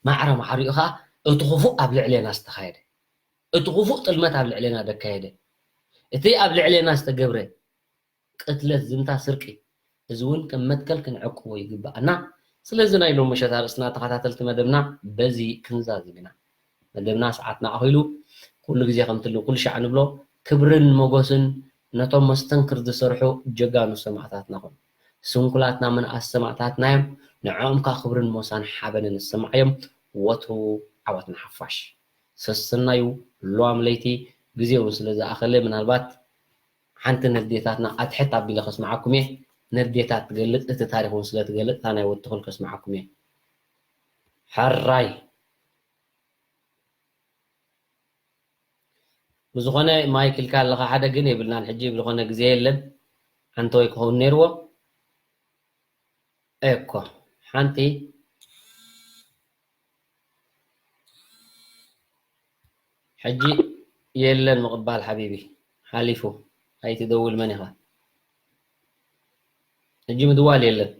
ማዕረ ማዕሪኡ ኸዓ እቲ ክፉእ ኣብ ልዕሌና ዝተኻየደ፣ እቲ ክፉእ ጥልመት ኣብ ልዕሌና ዘካየደ፣ እቲ ኣብ ልዕሌና ዝተገብረ ቅትለት፣ ዝምታ፣ ስርቂ፣ እዚ እውን ከም መትከል ክንዕቅቦ ይግብኣና። ስለዚ ናይ ሎሚ ምሸት ኣርእስትና ተኸታተልቲ መደብና በዚ ክንዛዝም ኢና። መደብና ሰዓትና ኣኺሉ፣ ኩሉ ግዜ ከምቲ ኩሉ ሻዕ ንብሎ ክብርን ሞጎስን ነቶም መስተንክር ዝሰርሑ ጀጋኑ ሰማእታትና ኹን። ስንኩላትና ምንኣስ ሰማእታትና እዮም። ንዕኦም ከኣ ክብርን ሞሳን ሓበንን ይሰማዓዮም። ወትሩ ዓወት ንሓፋሽ። ሰሰናዩ ሎሚ ለይቲ ግዜ እውን ስለ ዝኣኸለ ምናልባት ሓንቲ ነዴታትና ኣትሕት ኣቢለ ከስምዓኩም እየ። ነዴታት ትገልጽ፣ እቲ ታሪኽ እውን ስለ ትገልጽ፣ እታ ናይ ወዲ ተኽሉ ከስምዓኩም እየ። ሕራይ። ብዝኾነ ማይክ ኢልካ ኣለኻ፣ ሓደ ግን የብልናን ሕጂ፣ ብዝኾነ ግዜ የለን። ሓንቲ ወይ ክኸውን ነይርዎ። እኮ ሓንቲ ሕጂ የለን ምቕባል ሓቢቢ፣ ሓሊፉ። ኣይትደውል መን ኢኻ? ሕጂ ምድዋል የለን።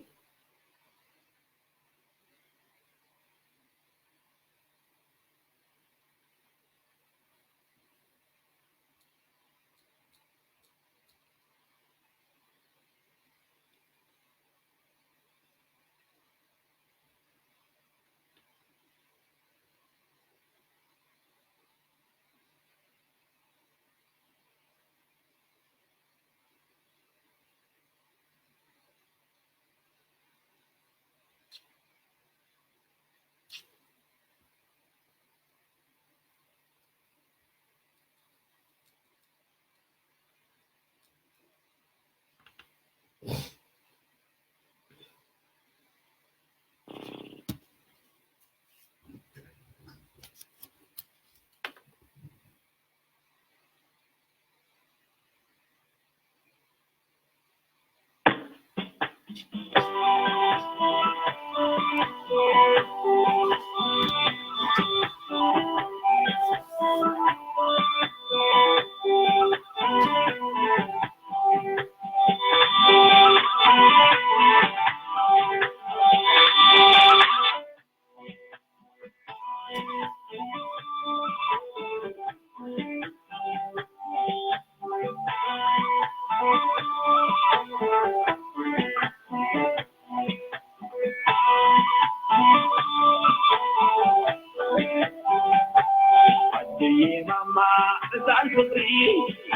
ኣደየ ማማ ህፃን ፍቅሪ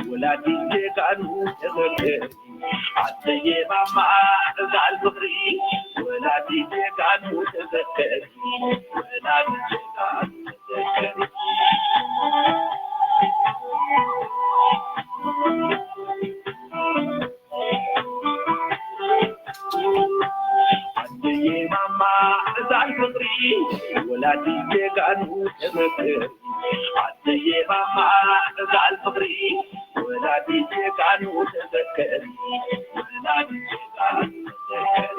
ወላዲት ጀጋኑ ተዘከሪ። ኣደየ ማማ ህፃን ፍቅሪ ወላዲት ጀጋኑ ተዘከሪ። ወላዲት ጀጋኑ ተዘከሪ። ኣደየ ማማ እዛ ፍቅሪ ወላዲት ጀጋኑ ተዘከሪ። ኣደየ ማማ እዛ ፍቅሪ ወላዲት ጀጋኑ ተዘከሪ። ወላዲት ጀጋኑ ተዘከሪ።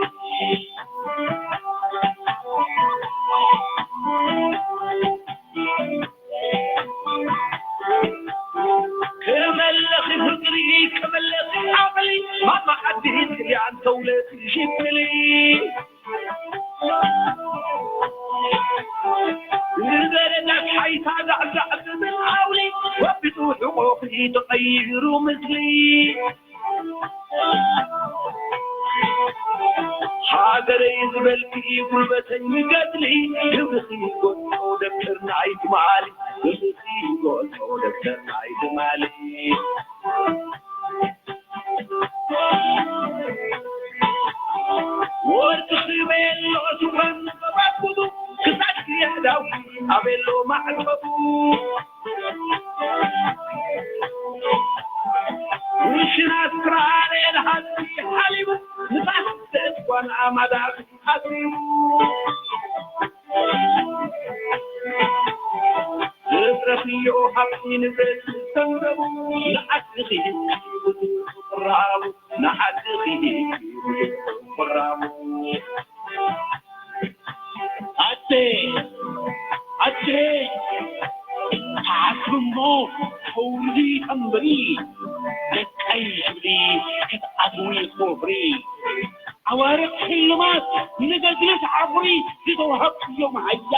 ክመለኺ ፍቅሪ፣ ክመለኺ ዓቕሊ፣ ማማ ዓዲ ጥልያን ተውለድ ሽክሊ። ዛዕዛዕ ዝብል ዓውሊ ወቢጡ ሕቖኺ ተቐይሩ ምስሊ። ሃገረይ ዝበልኪ ጉልበተኝ ገድሊ፣ ክብርኺ ጎልቶ ደብተር ናይ ትማሊ፣ ክብርኺ ጎልቶ ደብተር ናይ ትማሊ። ወርቂ ክበሎ ሱፈን በባኩሉ ክሳድ ያዳው ኣበሎ ማዕቀቡ። ውሽን ኣስትራልየን ሃልቲ ሓሊቡ ንፋስ ደስኳን ኣማዳት ኣትሪቡ። ዝረፍዮ ሃብቲ ንብረት ዝተንበቡ ንዓድኺ ብራቡ ንዓድኺ ብራቡ ኣደ ኣደ ተዓስቢ እሞ ተውርዲ ተንብሪ ደቀይ ትብሊ ክትኣትዊ ክወፍሪ ኣዋርድ ሽልማት ንገድሊ ተዓፍሪ ዝተዋሃብክዮ መሃያ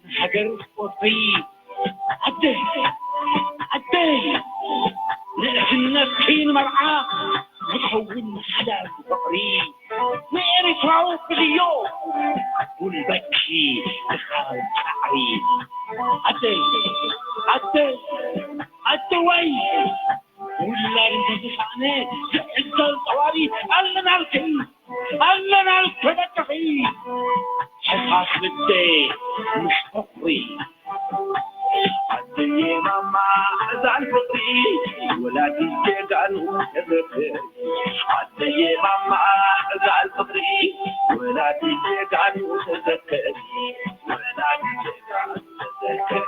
ንሃገር ትቆፍሪ ኣደ ኣደ ንእስነትኪ ንመርዓ ዝኸውን ሓዳር ፍቕሪ ንኤርትራዊ ፍልዮ ጉልበትኪ ድኻል ጻዕሪ ኣደ ኣደ ኣደ ወይ ውላድ እንተዝሰኣነ ዝዕዘል ጠዋሪ ኣለናልኪ ኣለናልኪ በቅኺ ሕሳስ ልቤ ምስ ፍቕሪ ኣደየ ማማ ሕዛን ፍቕሪ ወላዲት ጀጋኑ ተዘክር ኣደየ ማማ ሕዛን ፍቕሪ ወላዲት ጀጋኑ ተዘክር ወላዲት ጀጋኑ ተዘክር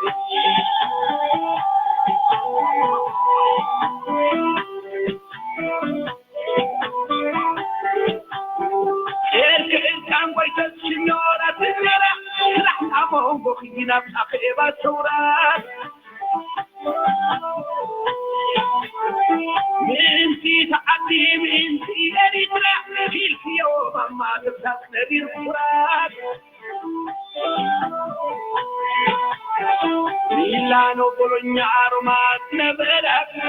ሸርክ ዕርቃን ጎይተት ሽኞራ ትንገራ ስራሕ ኣብ መንጎ ኪናት ኣኼባ ሰውራ ምእንቲ ተዓዲ ምእንቲ ኤሪትራ ፊልክዮ ማማ ግብታት ነቢር ኩራት ሚላኖ ቦሎኛ ሮማ ነበረ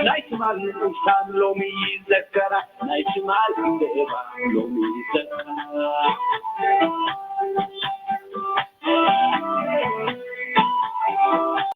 ናይ ትማል ንኡስታን ሎሚ ይዘከራ ናይ ትማል እንበባ ሎሚ ይዘከራ